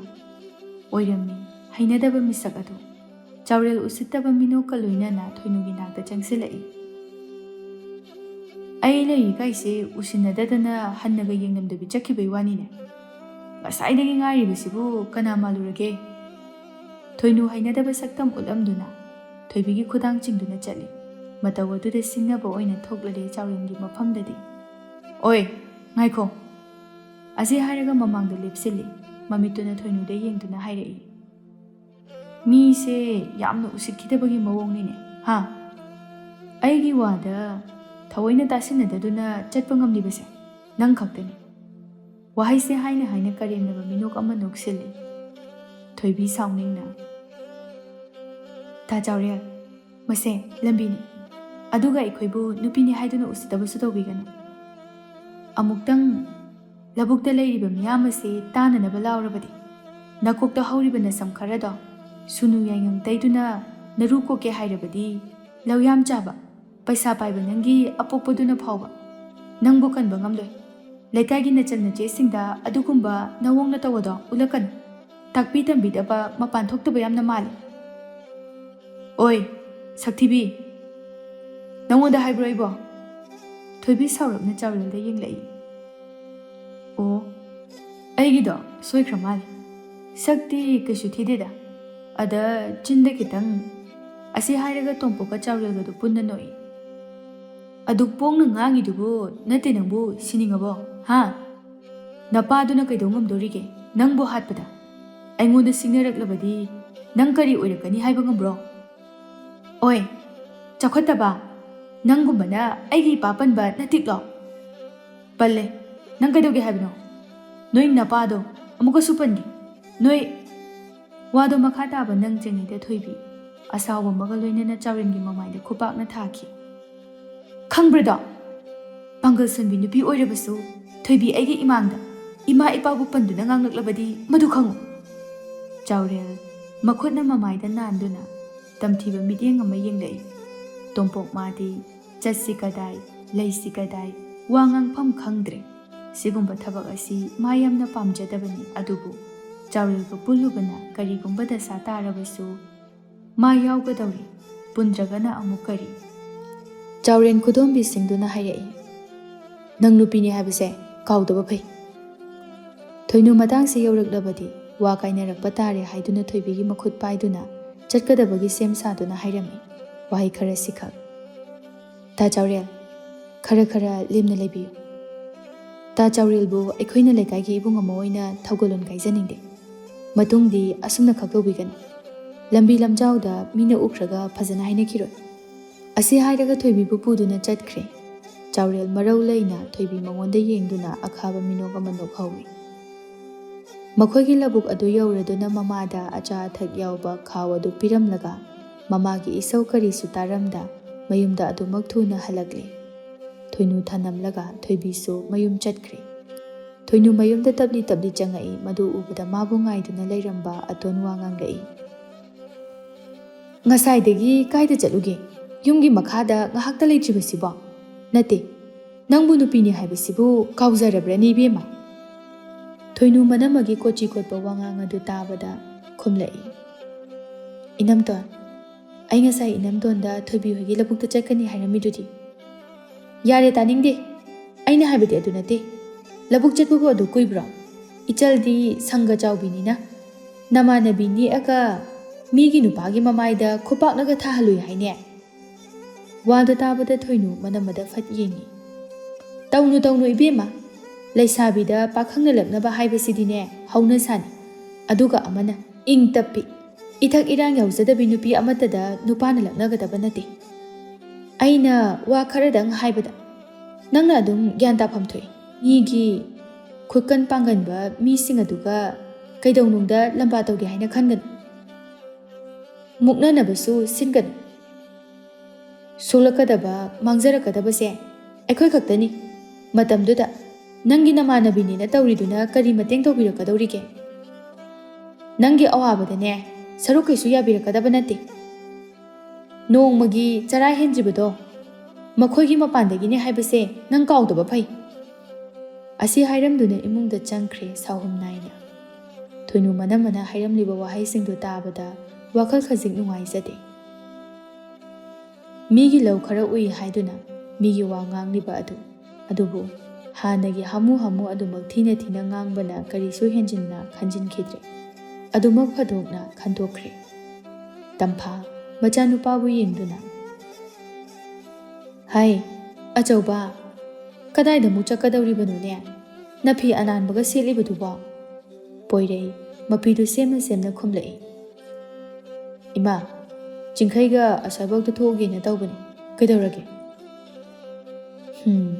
ꯑꯣꯏꯔꯝꯃꯤ, ꯍꯩꯅꯗꯕ ꯃꯤꯁꯛ ꯑꯗꯨ꯫ ꯆꯥꯎꯔꯦꯜ ꯎꯁꯤꯠꯇꯕ ꯃꯤꯅꯣꯛꯀ ꯂꯣꯏꯅꯅ ꯊꯣꯏꯅꯨꯒꯤ ꯅꯥꯛꯇ ꯆꯪꯁꯤꯜꯂꯛꯏ꯫ "ꯑꯩ ꯂꯩꯔꯤ ꯀꯥꯏꯁꯦ ꯎꯁꯤꯟꯅꯗꯗꯅ ꯍꯟꯅꯒ ꯌꯦꯡꯂꯝꯗꯕꯤ ꯆꯠꯈꯤꯕꯩ ꯋꯥꯅꯤꯅꯦ꯫ ꯉꯁꯥꯏꯗꯒꯤ ꯉꯥꯏꯔꯤꯕꯁꯤꯕꯨ ꯀꯅꯥ ꯃꯥꯜꯂꯨꯔꯒꯦ?" ꯊꯣꯏꯅꯨ ꯍꯩꯅꯗꯕ ꯁꯛꯇꯝ ꯎꯠꯂꯝꯗꯨꯅ ꯊꯣꯏꯕꯤꯒꯤ ꯈꯨꯗꯥꯡ ꯆꯤꯡꯗꯨꯅ ꯆꯠꯂꯤ꯫ ꯃꯇꯧ ꯑꯗꯨꯗ ꯁꯤꯡꯅꯕ ꯑꯣꯏꯅ ꯊꯣꯛꯂꯔꯦ ꯆꯥꯎꯔꯦꯜꯒꯤ ꯃꯐꯝꯗꯗꯤ꯫ "ꯑꯣꯏ, ꯉꯥꯏꯈꯣ!" ꯑꯁꯤ ꯍꯥꯏꯔꯒ ꯃꯃꯥꯡꯗ ꯂꯦꯞꯁꯤꯜꯂꯤ꯫ ꯃꯃꯤꯠꯇꯨꯅ ꯊꯣꯏꯅꯨꯗ ꯌꯦꯡꯗꯨꯅ ꯍꯥꯏꯔꯛꯏ, "ꯃꯤꯁꯦ ꯌꯥꯝꯅ ꯎꯁꯤꯠꯈꯤꯗꯕꯒꯤ ꯃꯑꯣꯡꯅꯤꯅꯦ, ꯍꯥ? ꯑꯩꯒꯤ ꯋꯥꯗ ꯊꯑꯣꯏꯅ ꯇꯥꯁꯤꯟꯅꯗꯗꯨꯅ ꯆꯠꯄ ꯉꯝꯂꯤꯕꯁꯦ ꯅꯪ ꯈꯛꯇꯅꯤ꯫" ꯋꯥꯍꯩꯁꯦ ꯍꯥꯏꯅ ꯍꯥꯏꯅ ꯀꯔꯦꯝꯅꯕ ꯃꯤꯅꯣꯛ ꯑꯃ ꯅꯣꯛꯁꯤꯜꯂꯤ꯫ ꯊꯣꯏꯕꯤ ꯁꯥꯎꯅꯤꯡꯅ, "ꯇꯥ ꯆꯥꯎꯔꯦꯜ, ꯃꯁꯦ ꯂꯝꯕꯤꯅꯤ꯫ ꯑꯗꯨꯒ ꯑꯩꯈꯣꯏꯕꯨ ꯅꯨꯄꯤꯅꯤ ꯍꯥꯏꯗꯨꯅ ꯎꯁꯤꯠꯇꯕꯁꯨ ꯇꯧꯕꯤꯒꯅꯨ꯫ ꯑꯃꯨꯛꯇꯪ ꯂꯧꯕꯨꯛꯇ ꯂꯩꯔꯤꯕ ꯃꯤꯌꯥꯝ ꯑꯁꯤ ꯇꯥꯅꯅꯕ ꯂꯥꯎꯔꯕꯗꯤ, ꯅꯀꯣꯛꯇ ꯍꯧꯔꯤꯕ ꯅꯁꯝ ꯈꯔꯗꯣ ꯁꯨꯅꯨ ꯌꯥꯏꯉꯪ ꯇꯩꯗꯨꯅ ꯅꯔꯨ ꯀꯣꯛꯀꯦ ꯍꯥꯏꯔꯕꯗꯤ, ꯂꯧ ꯌꯥꯝ ꯆꯥꯕ, ꯄꯩꯁꯥ ꯄꯥꯏꯕ ꯅꯪꯒꯤ ꯑꯄꯣꯛꯄꯗꯨꯅ ꯐꯥꯎꯕ ꯅꯪꯕꯨ ꯀꯟꯕ ꯉꯝꯂꯣꯏ꯫ ꯂꯩꯀꯥꯏꯒꯤ ꯅꯆꯜ ꯅꯆꯦꯁꯤꯡꯗ ꯑꯗꯨꯒꯨꯝꯕ ꯅꯋꯣꯡ ꯅꯇꯧ ꯑꯗꯣ ꯎꯠꯂꯛꯀꯅꯨ꯫ ꯇꯥꯛꯄꯤ ꯇꯝꯕꯤꯗꯕ, ꯃꯄꯥꯟ ꯊꯣꯛꯇꯕ ꯌꯥꯝꯅ ꯃꯥꯜꯂꯤ꯫" ꯑꯣꯏ, ꯁꯛꯊꯤꯕꯤ, ꯅꯪꯉꯣꯟꯗ ꯍꯥꯏꯕ꯭ꯔꯣ ꯑꯩꯕꯣ? ꯊꯣꯏꯕꯤ ꯁꯥꯎꯔꯞꯅ ꯆꯥꯎꯔꯦꯜꯗ ꯌꯦꯡꯂꯛꯏ꯫ ꯑꯣ, ꯑꯩꯒꯤꯗꯣ ꯁꯣꯏꯈ꯭ꯔ ꯃꯥꯜꯂꯦ꯫ ꯁꯛꯇꯤ ꯀꯩꯁꯨ ꯊꯤꯗꯦꯗ, ꯑꯗ ꯆꯤꯟꯗ ꯈꯤꯇꯪ꯫ ꯑꯁꯤ ꯍꯥꯏꯔꯒ ꯇꯣꯝꯄꯣꯛꯀ ꯆꯥꯎꯔꯦꯜꯒꯗꯨ ꯄꯨꯟꯅ ꯅꯣꯛꯏ꯫ ꯑꯗꯨꯛ ꯄꯣꯡꯅ ꯉꯥꯡꯉꯤꯗꯨꯕꯨ ꯅꯠꯇꯦ ꯅꯪꯕꯨ ꯁꯤꯅꯤꯡꯉꯕꯣ? ꯍꯥ? ꯅꯄꯥꯗꯨꯅ ꯀꯩꯗꯧ ꯉꯝꯗꯣꯔꯤꯒꯦ ꯅꯪꯕꯨ ꯍꯥꯠꯄꯗ? ꯑꯩꯉꯣꯟꯗ ꯁꯤꯡꯅꯔꯛꯂꯕꯗꯤ ꯅꯪ ꯀꯔꯤ ꯑꯣꯏꯔꯛꯀꯅꯤ ꯍꯥꯏꯕ ꯉꯝꯕ꯭ꯔꯣ? ꯑꯣꯏ, ꯆꯥꯎꯈꯠꯇꯕ, ꯅꯪꯒꯨꯝꯕꯅ ꯑꯩꯒꯤ ꯏꯄꯥ ꯄꯟꯕ ꯅꯠꯇꯤꯛꯂꯣ? ꯄꯜꯂꯦ꯫ ꯅꯪ ꯀꯩꯗꯧꯒꯦ ꯍꯥꯏꯕꯅꯣ? ꯅꯣꯏ ꯅꯄꯥꯗꯣ ꯑꯃꯨꯛꯀꯁꯨ ꯄꯟꯒꯦ꯫ ꯅꯣꯏ꯫ ꯋꯥꯗꯣ ꯃꯈꯥ ꯇꯥꯕ ꯅꯪꯗ꯭ꯔꯤꯉꯩꯗ ꯊꯣꯏꯕꯤ ꯑꯁꯥꯎꯕ ꯑꯃꯒ ꯂꯣꯏꯅꯅ ꯆꯥꯎꯔꯦꯟꯒꯤ ꯃꯃꯥꯏꯗ ꯈꯨꯄꯥꯛꯅ ꯊꯥꯈꯤ꯫ ꯈꯪꯕ꯭ꯔꯗꯣ? ꯄꯥꯡꯒꯜ ꯁꯣꯟꯕꯤ ꯅꯨꯄꯤ ꯑꯣꯏꯔꯕꯁꯨ ꯊꯣꯏꯕꯤ ꯑꯩꯒꯤ ꯏꯃꯥꯡꯗ ꯏꯃꯥ ꯏꯄꯥꯕꯨ ꯄꯟꯗꯨꯅ ꯉꯥꯡꯂꯛꯂꯕꯗꯤ ꯃꯗꯨ ꯈꯪꯉꯨ꯫ ꯆꯥꯎꯔꯦꯜ ꯃꯈꯨꯠꯅ ꯃꯃꯥꯏꯗ ꯅꯥꯟꯗꯨꯅ ꯇꯝꯊꯤꯕ ꯃꯤꯠꯌꯦꯡ ꯑꯃ ꯌꯦꯡꯂꯛꯏ꯫ ꯇꯣꯝꯄꯣꯛ ꯃꯥꯗꯤ ꯆꯠꯁꯤ ꯀꯗꯥꯏ, ꯂꯩꯁꯤ ꯀꯗꯥꯏ, ꯋꯥ ꯉꯥꯡꯐꯝ ꯈꯪꯗ꯭ꯔꯦ꯫ ꯁꯤꯒꯨꯝꯕ ꯊꯕꯛ ꯑꯁꯤ ꯃꯥ ꯌꯥꯝꯅ ꯄꯥꯝꯖꯗꯕꯅꯤ, ꯑꯗꯨꯕꯨ ꯆꯥꯎꯔꯦꯜꯒ ꯄꯨꯜꯂꯨꯕꯅ ꯀꯔꯤꯒꯨꯝꯕ ꯗꯁꯥ ꯇꯥꯔꯕꯁꯨ ꯃꯥ ꯌꯥꯎꯒꯗꯧꯔꯤ, ꯄꯨꯟꯗ꯭ꯔꯒꯅ ꯑꯃꯨꯛ ꯀꯔꯤ? ꯆꯥꯎꯔꯦꯟ ꯈꯨꯗꯣꯝꯕꯤ ꯁꯤꯡꯗꯨꯅ ꯍꯥꯏꯔꯛꯏ, "ꯅꯪ ꯅꯨꯄꯤꯅꯤ ꯍꯥꯏꯕꯁꯦ ꯀꯥꯎꯗꯕ ꯐꯩ꯫ ꯊꯣꯏꯅꯨ ꯃꯇꯥꯡꯁꯤ ꯌꯧꯔꯛꯂꯕꯗꯤ ꯋꯥ ꯀꯥꯏꯅꯔꯛꯄ ꯇꯥꯔꯦ" ꯍꯥꯏꯗꯨꯅ ꯊꯣꯏꯕꯤꯒꯤ ꯃꯈꯨꯠ ꯄꯥꯏꯗꯨꯅ ꯆꯠꯀꯗꯕꯒꯤ ꯁꯦꯝ ꯁꯥꯗꯨꯅ ꯍꯥꯏꯔꯝꯃꯤ, ꯋꯥꯍꯩ ꯈꯔꯁꯤꯈꯛ꯫ "ꯇꯥ ꯆꯥꯎꯔꯦꯜ, ꯈꯔ ꯈꯔ ꯂꯦꯝꯅ ꯂꯩꯕꯤꯌꯨ꯫ ꯇꯥ ꯆꯥꯎꯔꯦꯜꯕꯨ ꯑꯩꯈꯣꯏꯅ ꯂꯩꯀꯥꯏꯒꯤ ꯏꯕꯨꯡ ꯑꯃ ꯑꯣꯏꯅ ꯊꯧꯒꯜꯂꯣꯟ ꯀꯥꯏꯖꯅꯤꯡꯗꯦ꯫ ꯃꯇꯨꯡꯗꯤ ꯑꯁꯨꯝꯅ ꯈꯛ ꯇꯧꯕꯤꯒꯅꯨ꯫ ꯂꯝꯕꯤ ꯂꯝꯖꯥꯎꯗ ꯃꯤꯅ ꯎꯈ꯭ꯔꯒ ꯐꯖꯅ ꯍꯥꯏꯅꯈꯤꯔꯣꯏ꯫" ꯑꯁꯤ ꯍꯥꯏꯔꯒ ꯊꯣꯏꯕꯤꯕꯨ ꯄꯨꯗꯨꯅ ꯆꯠꯈ꯭ꯔꯦ꯫ ꯆꯥꯎꯔꯦꯜ ꯃꯔꯧ ꯂꯩꯅ ꯊꯣꯏꯕꯤ ꯃꯉꯣꯟꯗ ꯌꯦꯡꯗꯨꯅ ꯑꯈꯥꯕ ꯃꯤꯅꯣꯛ ꯑꯃ ꯅꯣꯛꯍꯧꯏ꯫ ꯃꯈꯣꯏꯒꯤ ꯂꯧꯕꯨꯛ ꯑꯗꯨ ꯌꯧꯔꯗꯨꯅ ꯃꯃꯥꯗ ꯑꯆꯥ ꯑꯊꯛ ꯌꯥꯎꯕ ꯈꯥꯎ ꯑꯗꯨ ꯄꯤꯔꯝꯂꯒ ꯃꯃꯥꯒꯤ ꯏꯁꯧ ꯀꯔꯤꯁꯨ ꯇꯥꯔꯝꯗ ꯃꯌꯨꯝꯗ ꯑꯗꯨꯃꯛ ꯊꯨꯅ ꯍꯜꯂꯛꯂꯦ꯫ ꯊꯣꯏꯅꯨ ꯊꯅꯝꯂꯒ ꯊꯣꯏꯕꯤꯁꯨ ꯃꯌꯨꯝ ꯆꯠꯈ꯭ꯔꯦ꯫ ꯊꯣꯏꯅꯨ ꯃꯌꯨꯝꯗ ꯇꯞꯂꯤ ꯇꯞꯂꯤ ꯆꯪꯉꯛꯏ꯫ ꯃꯗꯨ ꯎꯕꯗ ꯃꯥꯕꯨ ꯉꯥꯏꯗꯨꯅ ꯂꯩꯔꯝꯕ ꯑꯇꯣꯟ ꯋꯥ ꯉꯥꯡꯂꯛꯏ꯫ "ꯉꯁꯥꯏꯗꯒꯤ ꯀꯥꯏꯗ ꯆꯠꯂꯨꯒꯦ? ꯌꯨꯝꯒꯤ ꯃꯈꯥꯗ ꯉꯥꯏꯍꯥꯛꯇ ꯂꯩꯇ꯭ꯔꯤꯕꯁꯤꯕꯣ? ꯅꯠꯇꯦ, ꯅꯪꯕꯨ ꯅꯨꯄꯤꯅꯤ ꯍꯥꯏꯕꯁꯤꯕꯨ ꯀꯥꯎꯖꯔꯕ꯭ꯔꯅꯦ ꯏꯕꯦꯝꯃ?" ꯊꯣꯏꯅꯨ ꯃꯅꯝꯃꯒꯤ ꯀꯣꯆꯤ ꯀꯣꯠꯄ ꯋꯥꯉꯥꯡ ꯑꯗꯨ ꯇꯥꯕꯗ ꯈꯨꯝꯂꯛꯏ, "ꯏꯅꯝꯇꯣꯟ, ꯑꯩ ꯉꯁꯥꯏ ꯏꯅꯝꯗꯣꯟꯗ ꯊꯣꯏꯕꯤ ꯍꯣꯏꯒꯤ ꯂꯧꯕꯨꯛꯇ ꯆꯠꯀꯅꯤ ꯍꯥꯏꯔꯝꯃꯤꯗꯨꯗꯤ꯫ ꯌꯥꯔꯦ, ꯇꯥꯅꯤꯡꯗꯦ꯫ ꯑꯩꯅ ꯍꯥꯏꯕꯗꯤ ꯑꯗꯨ ꯅꯠꯇꯦ꯫ ꯂꯧꯕꯨꯛ ꯆꯠꯄꯕꯨ ꯑꯗꯨ ꯀꯨꯏꯕ꯭ꯔꯣ? ꯏꯆꯜꯗꯤ ꯁꯪꯒ ꯆꯥꯎꯕꯤꯅꯤꯅ꯫ ꯅꯃꯥꯟꯅꯕꯤ ꯅꯦꯛꯑꯒ ꯃꯤꯒꯤ ꯅꯨꯄꯥꯒꯤ ꯃꯃꯥꯏꯗ ꯈꯨꯄꯥꯛꯅꯒ ꯊꯥꯍꯜꯂꯨꯏ ꯍꯥꯏꯅꯦ꯫ ꯋꯥꯗꯨ ꯇꯥꯕꯗ ꯊꯣꯏꯅꯨ ꯃꯅꯝꯃꯗ ꯐꯠ ꯌꯦꯡꯉꯤ꯫ "ꯇꯧꯅꯨ, ꯇꯧꯅꯨ ꯏꯕꯦꯝꯃ꯫ ꯂꯩꯁꯥꯕꯤꯗ ꯄꯥꯈꯪꯅ ꯂꯛꯅꯕ ꯍꯥꯏꯕꯁꯤꯗꯤꯅꯦ ꯍꯧꯅ ꯁꯥꯅꯤ꯫ ꯑꯗꯨꯒ ꯑꯃꯅ ꯏꯪ ꯇꯞꯄꯤ꯫ ꯏꯊꯛ ꯏꯔꯥꯡ ꯌꯥꯎꯖꯗꯕꯤ ꯅꯨꯄꯤ ꯑꯃꯠꯇꯗ ꯅꯨꯄꯥꯅ ꯂꯛꯅꯒꯗꯕ ꯅꯠꯇꯦ꯫ ꯑꯩꯅ ꯋꯥ ꯈꯔꯗꯪ ꯍꯥꯏꯕꯗ ꯅꯪꯅ ꯑꯗꯨꯝ ꯒ꯭ꯌꯥꯟ ꯇꯥꯐꯝ ꯊꯣꯛꯏ꯫ ꯃꯤꯒꯤ ꯈꯨꯠꯀꯟ ꯄꯥꯡꯒꯟꯕ ꯃꯤꯁꯤꯡ ꯑꯗꯨꯒ ꯀꯩꯗꯧꯅꯨꯡꯗ ꯂꯝꯕꯥ ꯇꯧꯒꯦ ꯍꯥꯏꯅ ꯈꯟꯒꯅꯨ꯫ ꯃꯨꯛꯅꯅꯕꯁꯨ ꯁꯤꯟꯒꯅꯨ꯫ ꯁꯣꯛꯂꯛꯀꯗꯕ, ꯃꯥꯡꯖꯔꯛꯀꯗꯕꯁꯦ ꯑꯩꯈꯣꯏ ꯈꯛꯇꯅꯤ꯫ ꯃꯇꯝꯗꯨꯗ ꯅꯪꯒꯤ ꯅꯃꯥꯟꯅꯕꯤꯅꯦꯅ ꯇꯧꯔꯤꯗꯨꯅ ꯀꯔꯤ ꯃꯇꯦꯡ ꯇꯧꯕꯤꯔꯛꯀꯗꯧꯔꯤꯒꯦ? ꯅꯪꯒꯤ ꯑꯋꯥꯕꯗꯅꯦ ꯁꯔꯨꯛ ꯀꯩꯁꯨ ꯌꯥꯕꯤꯔꯛꯀꯗꯕ ꯅꯠꯇꯦ꯫ ꯅꯣꯡꯃꯒꯤ ꯆꯔꯥ ꯍꯦꯟꯗ꯭ꯔꯤꯕꯗꯣ ꯃꯈꯣꯏꯒꯤ ꯃꯄꯥꯟꯗꯒꯤꯅꯦ ꯍꯥꯏꯕꯁꯦ ꯅꯪ ꯀꯥꯎꯗꯕ ꯐꯩ꯫" ꯑꯁꯤ ꯍꯥꯏꯔꯝꯗꯨꯅ ꯏꯃꯨꯡꯗ ꯆꯪꯈ꯭ꯔꯦ ꯁꯥꯎꯍꯨꯝ ꯅꯥꯏꯅ꯫ ꯊꯣꯏꯅꯨ ꯃꯅꯝꯃꯅ ꯍꯥꯏꯔꯝꯂꯤꯕ ꯋꯥꯍꯩꯁꯤꯡꯗꯨ ꯇꯥꯕꯗ ꯋꯥꯈꯜ ꯈꯖꯤꯛ ꯅꯨꯡꯉꯥꯏꯖꯗꯦ꯫ ꯃꯤꯒꯤ ꯂꯧ ꯈꯔ ꯎꯏ ꯍꯥꯏꯗꯨꯅ ꯃꯤꯒꯤ ꯋꯥ ꯉꯥꯡꯂꯤꯕ ꯑꯗꯨ, ꯑꯗꯨꯕꯨ ꯍꯥꯟꯅꯒꯤ ꯍꯥꯃꯨ ꯍꯥꯃꯨ ꯑꯗꯨꯃꯛ ꯊꯤꯅ ꯊꯤꯅ ꯉꯥꯡꯕꯅ ꯀꯔꯤꯁꯨ ꯍꯦꯟꯖꯤꯟꯅ ꯈꯟꯖꯤꯟꯈꯤꯗ꯭ꯔꯦ꯫ ꯑꯗꯨꯃꯛ ꯐꯥꯗꯣꯛꯅ ꯈꯟꯗꯣꯛꯈ꯭ꯔꯦ꯫ ꯇꯝꯐꯥ ꯃꯆꯥꯅꯨꯄꯥꯕꯨ ꯌꯦꯡꯗꯨꯅ, "ꯍꯥꯏ, ꯑꯆꯧꯕ, ꯀꯗꯥꯏꯗ ꯑꯃꯨꯛ ꯆꯠꯀꯗꯧꯔꯤꯕꯅꯣꯅꯦ? ꯅꯐꯤ ꯑꯅꯥꯟꯕꯒ ꯁꯦꯠꯂꯤꯕꯗꯨꯕꯣ?" ꯄꯣꯏꯔꯩ ꯃꯄꯤꯗꯨ ꯁꯦꯝꯅ ꯁꯦꯝꯅ ꯈꯨꯝꯂꯛꯏ꯫ "ꯏꯃꯥ, ꯆꯤꯡꯈꯩꯒ ꯑꯁ꯭ꯋꯥꯏꯐꯥꯎꯗ ꯊꯣꯛꯎꯒꯦꯅ ꯇꯧꯕꯅꯤ꯫ ꯀꯩꯗꯧꯔꯒꯦ?" "ꯍꯨꯝ,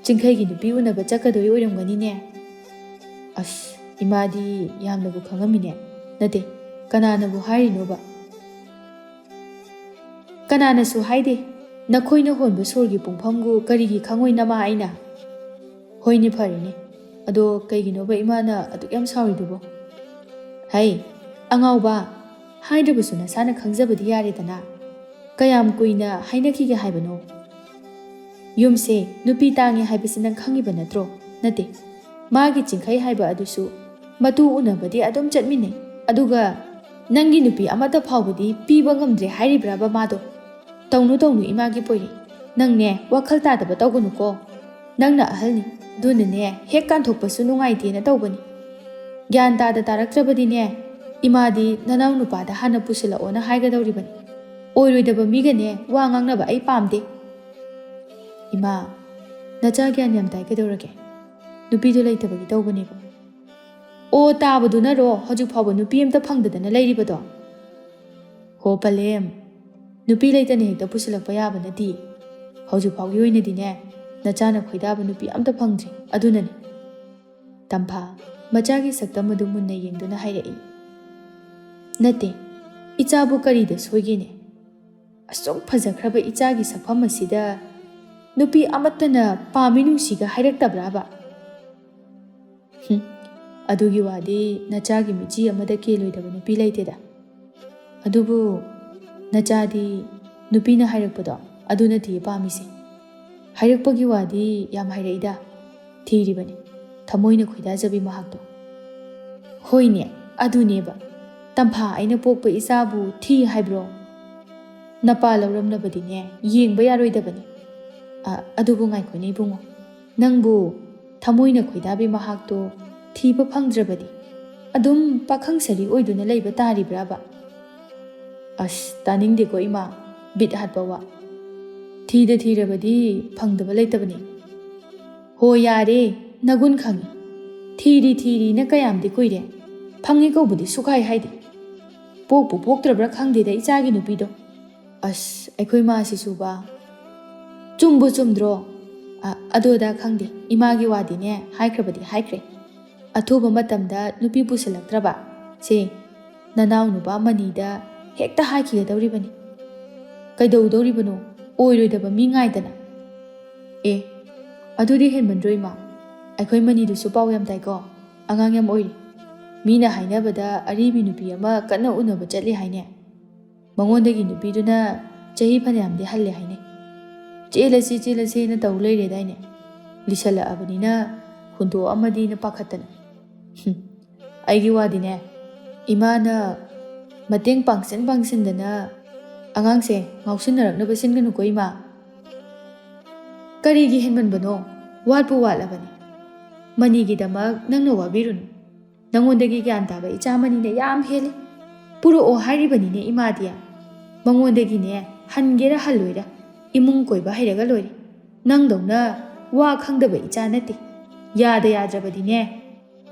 ꯆꯤꯡꯈꯩꯒꯤ ꯅꯨꯄꯤ ꯎꯅꯕ ꯆꯠꯀꯗꯣꯏ ꯑꯣꯏꯔꯝꯒꯅꯤꯅꯦ꯫ ꯑꯁ, ꯏꯃꯥꯗꯤ ꯌꯥꯝꯅꯕꯨ ꯈꯪꯉꯝꯃꯤꯅꯦ꯫ ꯅꯠꯇꯦ, ꯀꯅꯥꯅꯕꯨ ꯍꯥꯏꯔꯤꯅꯣꯕ?" "ꯀꯅꯥꯅꯁꯨ ꯍꯥꯏꯗꯦ꯫ ꯅꯈꯣꯏꯅ ꯍꯣꯟꯕ ꯁꯣꯔꯒꯤ ꯄꯨꯡꯐꯝꯕꯨ ꯀꯔꯤꯒꯤ ꯈꯪꯉꯣꯏ ꯅꯃꯥ ꯑꯩꯅ?" "ꯍꯣꯏꯅꯦ, ꯐꯔꯦꯅꯦ꯫ ꯑꯗꯣ ꯀꯩꯒꯤꯅꯣꯕ ꯏꯃꯥꯅ ꯑꯗꯨꯛ ꯌꯥꯝ ꯁꯥꯎꯔꯤꯗꯨꯕꯣ?" "ꯍꯩ, ꯑꯉꯥꯎꯕ, ꯍꯥꯏꯗ꯭ꯔꯕꯁꯨ ꯅꯁꯥꯅ ꯈꯪꯖꯕꯗꯤ ꯌꯥꯔꯦꯗꯅ꯫ ꯀꯌꯥꯝ ꯀꯨꯏꯅ ꯍꯥꯏꯅꯈꯤꯒꯦ ꯍꯥꯏꯕꯅꯣ? ꯌꯨꯝꯁꯦ ꯅꯨꯄꯤ ꯇꯥꯡꯉꯦ ꯍꯥꯏꯕꯁꯤ ꯅꯪ ꯈꯪꯉꯤꯕ ꯅꯠꯇ꯭ꯔꯣ?" "ꯅꯠꯇꯦ, ꯃꯥꯒꯤ ꯆꯤꯡꯈꯩ ꯍꯥꯏꯕ ꯑꯗꯨꯁꯨ ꯃꯇꯨ ꯎꯅꯕꯗꯤ ꯑꯗꯨꯝ ꯆꯠꯃꯤꯟꯅꯩ꯫ ꯑꯗꯨꯒ ꯅꯪꯒꯤ ꯅꯨꯄꯤ ꯑꯃꯠꯇ ꯐꯥꯎꯕꯗꯤ ꯄꯤꯕ ꯉꯝꯗ꯭ꯔꯦ ꯍꯥꯏꯔꯤꯕ꯭ꯔꯥꯕ ꯃꯥꯗꯣ? ꯇꯧꯅꯨ ꯇꯧꯅꯨ ꯏꯃꯥꯒꯤ ꯄꯣꯏꯔꯤ, ꯅꯪꯅꯦ ꯋꯥꯈꯜ ꯇꯥꯗꯕ ꯇꯧꯒꯅꯨꯀꯣ꯫ ꯅꯪꯅ ꯑꯍꯜꯅꯤ, ꯑꯗꯨꯅꯅꯦ ꯍꯦꯛ ꯀꯥꯟꯊꯣꯛꯄꯁꯨ ꯅꯨꯡꯉꯥꯏꯇꯦꯅ ꯇꯧꯕꯅꯤ꯫ ꯒ꯭ꯌꯥꯟ ꯇꯥꯗ ꯇꯥꯔꯛꯇ꯭ꯔꯕꯗꯤꯅꯦ ꯏꯃꯥꯗꯤ ꯅꯅꯥꯎ ꯅꯨꯄꯥꯗ ꯍꯥꯟꯅ ꯄꯨꯁꯤꯜꯂꯛꯑꯣꯅ ꯍꯥꯏꯒꯗꯧꯔꯤꯕꯅꯤ꯫ ꯑꯣꯏꯔꯣꯏꯗꯕ ꯃꯤꯒꯅꯦ ꯋꯥ ꯉꯥꯡꯅꯕ ꯑꯩ ꯄꯥꯝꯗꯦ꯫ ꯏꯃꯥ, ꯅꯆꯥ ꯒ꯭ꯌꯥꯟ ꯌꯥꯝ ꯇꯥꯏ, ꯀꯩꯗꯧꯔꯒꯦ? ꯅꯨꯄꯤꯗꯣ ꯂꯩꯇꯕꯒꯤ ꯇꯧꯕꯅꯦꯕ꯫ ꯑꯣ, ꯇꯥꯕꯗꯨꯅꯔꯣ ꯍꯧꯖꯤꯛ ꯐꯥꯎꯕ ꯅꯨꯄꯤ ꯑꯝꯇ ꯐꯪꯗꯗꯅ ꯂꯩꯔꯤꯕꯗꯣ? ꯍꯣ ꯄꯂꯦꯝ, ꯅꯨꯄꯤ ꯂꯩꯇꯅ ꯍꯦꯛꯇ ꯄꯨꯁꯤꯜꯂꯛꯄ ꯌꯥꯕ ꯅꯠꯇꯦ꯫ ꯍꯧꯖꯤꯛ ꯐꯥꯎꯒꯤ ꯑꯣꯏꯅꯗꯤꯅꯦ ꯅꯆꯥꯅ ꯈꯣꯏꯗꯥꯕ ꯅꯨꯄꯤ ꯑꯝꯇ ꯐꯪꯗ꯭ꯔꯤ, ꯑꯗꯨꯅꯅꯤ꯫ ꯇꯝꯐꯥ ꯃꯆꯥꯒꯤ ꯁꯛꯇꯝ ꯑꯗꯨ ꯃꯨꯟꯅ ꯌꯦꯡꯗꯨꯅ ꯍꯥꯏꯔꯛꯏ꯫ ꯅꯠꯇꯦ, ꯏꯆꯥꯕꯨ ꯀꯔꯤꯗ ꯁꯣꯏꯒꯦꯅꯦ? ꯑꯁꯨꯛ ꯐꯖꯈ꯭ꯔꯕ ꯏꯆꯥꯒꯤ ꯁꯛꯐꯝ ꯑꯁꯤꯗ ꯅꯨꯄꯤ ꯑꯃꯠꯇꯅ ꯄꯥꯝꯃꯤ ꯅꯨꯡꯁꯤꯒ ꯍꯥꯏꯔꯛꯇꯕ꯭ꯔꯥꯕ? ꯍꯨꯝ, ꯑꯗꯨꯒꯤ ꯋꯥꯗꯤ ꯅꯆꯥꯒꯤ ꯃꯤꯠꯆꯤ ꯑꯃꯗ ꯀꯦꯜꯂꯣꯏꯗꯕ ꯅꯨꯄꯤ ꯂꯩꯇꯦꯗ꯫ ꯑꯗꯨꯕꯨ ꯅꯆꯥꯗꯤ ꯅꯨꯄꯤꯅ ꯍꯥꯏꯔꯛꯄꯗꯣ ꯑꯗꯨ ꯅꯠꯇꯤꯌꯦ ꯄꯥꯝꯃꯤꯁꯦ꯫ ꯍꯥꯏꯔꯛꯄꯒꯤ ꯋꯥꯗꯤ ꯌꯥꯝ ꯍꯥꯏꯔꯛꯏꯗ, ꯊꯤꯔꯤꯕꯅꯤ꯫ ꯊꯃꯣꯏꯅ ꯈꯣꯏꯗꯥꯖꯕꯤ ꯃꯍꯥꯛꯇꯣ꯫ ꯍꯣꯏꯅꯦ, ꯑꯗꯨꯅꯦꯕ꯫ ꯇꯝꯐꯥ ꯑꯩꯅ ꯄꯣꯛꯄ ꯏꯆꯥꯕꯨ ꯊꯤ ꯍꯥꯏꯕ꯭ꯔꯣ? ꯅꯄꯥ ꯂꯧꯔꯝꯂꯕꯗꯤꯅꯦ ꯌꯦꯡꯕ ꯌꯥꯔꯣꯏꯗꯕꯅꯤ꯫ ꯑ, ꯑꯗꯨꯕꯨ ꯉꯥꯏꯈꯣꯅꯦ ꯏꯕꯨꯡꯉꯣ, ꯅꯪꯕꯨ ꯊꯃꯣꯏꯅ ꯈꯣꯏꯗꯥꯕꯤ ꯃꯍꯥꯛꯇꯣ ꯊꯤꯕ ꯐꯪꯗ꯭ꯔꯕꯗꯤ ꯑꯗꯨꯝ ꯄꯥꯈꯪ ꯁꯔꯤ ꯑꯣꯏꯗꯨꯅ ꯂꯩꯕ ꯇꯥꯔꯤꯕ꯭ꯔꯥꯕ? ꯑꯁ, ꯇꯥꯅꯤꯡꯗꯦꯀꯣ ꯏꯃꯥ, ꯕꯤꯠ ꯍꯥꯠꯄ ꯋꯥ꯫ ꯊꯤꯗ ꯊꯤꯔꯕꯗꯤ ꯐꯪꯗꯕ ꯂꯩꯇꯕꯅꯤ꯫ ꯍꯣ ꯌꯥꯔꯦ, ꯅꯒꯨꯟ ꯈꯪꯉꯤ꯫ ꯊꯤꯔꯤ ꯊꯤꯔꯤꯅ ꯀꯌꯥꯝꯗꯤ ꯀꯨꯏꯔꯦ, ꯐꯪꯉꯤ ꯀꯧꯕꯗꯤ ꯁꯨꯛꯍꯥꯏ ꯍꯥꯏꯗꯦ꯫ ꯄꯣꯛꯄꯨ ꯄꯣꯛꯇ꯭ꯔꯕ꯭ꯔꯥ ꯈꯪꯗꯦꯗ ꯏꯆꯥꯒꯤ ꯅꯨꯄꯤꯗꯣ꯫ ꯑꯁ, ꯑꯩꯈꯣꯏ ꯃꯥꯁꯤꯁꯨꯕ꯫ ꯆꯨꯝꯕꯨ ꯆꯨꯝꯗ꯭ꯔꯣ? ꯑ, ꯑꯗꯨ ꯑꯗꯥ ꯈꯪꯗꯦ, ꯏꯃꯥꯒꯤ ꯋꯥꯗꯤꯅꯦ ꯍꯥꯏꯈ꯭ꯔꯕꯗꯤ ꯍꯥꯏꯈ꯭ꯔꯦ꯫ ꯑꯊꯨꯕ ꯃꯇꯝꯗ ꯅꯨꯄꯤ ꯄꯨꯁꯤꯜꯂꯛꯇ꯭ꯔꯕ? ꯁꯦ, ꯅꯅꯥꯎ ꯅꯨꯄꯥ ꯃꯅꯤꯗ ꯍꯦꯛꯇ ꯍꯥꯏꯈꯤꯒꯗꯧꯔꯤꯕꯅꯤ꯫ ꯀꯩꯗꯧꯗꯧꯔꯤꯕꯅꯣ? ꯑꯣꯏꯔꯣꯏꯗꯕ ꯃꯤ ꯉꯥꯏꯗꯅ꯫ ꯑꯦ, ꯑꯗꯨꯗꯤ ꯍꯦꯟꯃꯟꯗ꯭ꯔꯣ ꯏꯃꯥ? ꯑꯩꯈꯣꯏ ꯃꯅꯤꯗꯨꯁꯨ ꯄꯥꯎ ꯌꯥꯝ ꯇꯥꯏꯀꯣ, ꯑꯉꯥꯡ ꯌꯥꯝ ꯑꯣꯏꯔꯤ꯫ ꯃꯤꯅ ꯍꯥꯏꯅꯕꯗ ꯑꯔꯤꯕꯤ ꯅꯨꯄꯤ ꯑꯃ ꯀꯟꯅ ꯎꯅꯕ ꯆꯠꯂꯤ ꯍꯥꯏꯅꯦ꯫ ꯃꯉꯣꯟꯗꯒꯤ ꯅꯨꯄꯤꯗꯨꯅ ꯆꯍꯤ ꯐꯅꯌꯥꯝꯗꯤ ꯍꯜꯂꯦ ꯍꯥꯏꯅꯦ꯫ ꯆꯦꯜꯂꯁꯤ ꯆꯦꯜꯂꯁꯦꯅ ꯇꯧ ꯂꯩꯔꯦꯗꯥꯏꯅꯦ꯫ ꯂꯤꯁꯜꯂꯛꯑꯕꯅꯤꯅ ꯍꯨꯟꯗꯣꯛꯑꯝꯃꯗꯤꯅ ꯄꯥꯈꯠꯇꯅ꯫ ꯍꯨꯝ, ꯑꯩꯒꯤ ꯋꯥꯗꯤꯅꯦ, ꯏꯃꯥꯅ ꯃꯇꯦꯡ ꯄꯥꯡꯁꯤꯟ ꯄꯥꯡꯁꯤꯟꯗꯅ ꯑꯉꯥꯡꯁꯦ ꯉꯥꯎꯁꯤꯟꯅꯔꯛꯅꯕ ꯁꯤꯟꯒꯅꯨꯀꯣ ꯏꯃꯥ꯫ ꯀꯔꯤꯒꯤ ꯍꯦꯟꯃꯟꯕꯅꯣ? ꯋꯥꯠꯄꯨ ꯋꯥꯠꯂꯕꯅꯤ꯫ ꯃꯅꯤꯒꯤꯗꯃꯛ ꯅꯪꯅ ꯋꯥꯕꯤꯔꯨꯅꯨ꯫ ꯅꯉꯣꯟꯗꯒꯤ ꯒ꯭ꯌꯥꯟ ꯇꯥꯕ ꯏꯆꯥ ꯃꯅꯤꯅ ꯌꯥꯝ ꯍꯦꯜꯂꯤ꯫ ꯄꯨꯔꯛꯑꯣ ꯍꯥꯏꯔꯤꯕꯅꯤꯅꯦ ꯏꯃꯥꯗꯤ꯫ ꯃꯉꯣꯟꯗꯒꯤꯅꯦ ꯍꯟꯒꯦꯔꯥ ꯍꯜꯂꯣꯏꯔꯥ ꯏꯃꯨꯡ ꯀꯣꯏꯕ ꯍꯩꯔꯒ ꯂꯣꯏꯔꯦ꯫ ꯅꯪꯗꯧꯅ ꯋꯥ ꯈꯪꯗꯕ ꯏꯆꯥ ꯅꯠꯇꯦ꯫ ꯌꯥꯗ ꯌꯥꯗ꯭ꯔꯕꯗꯤꯅꯦ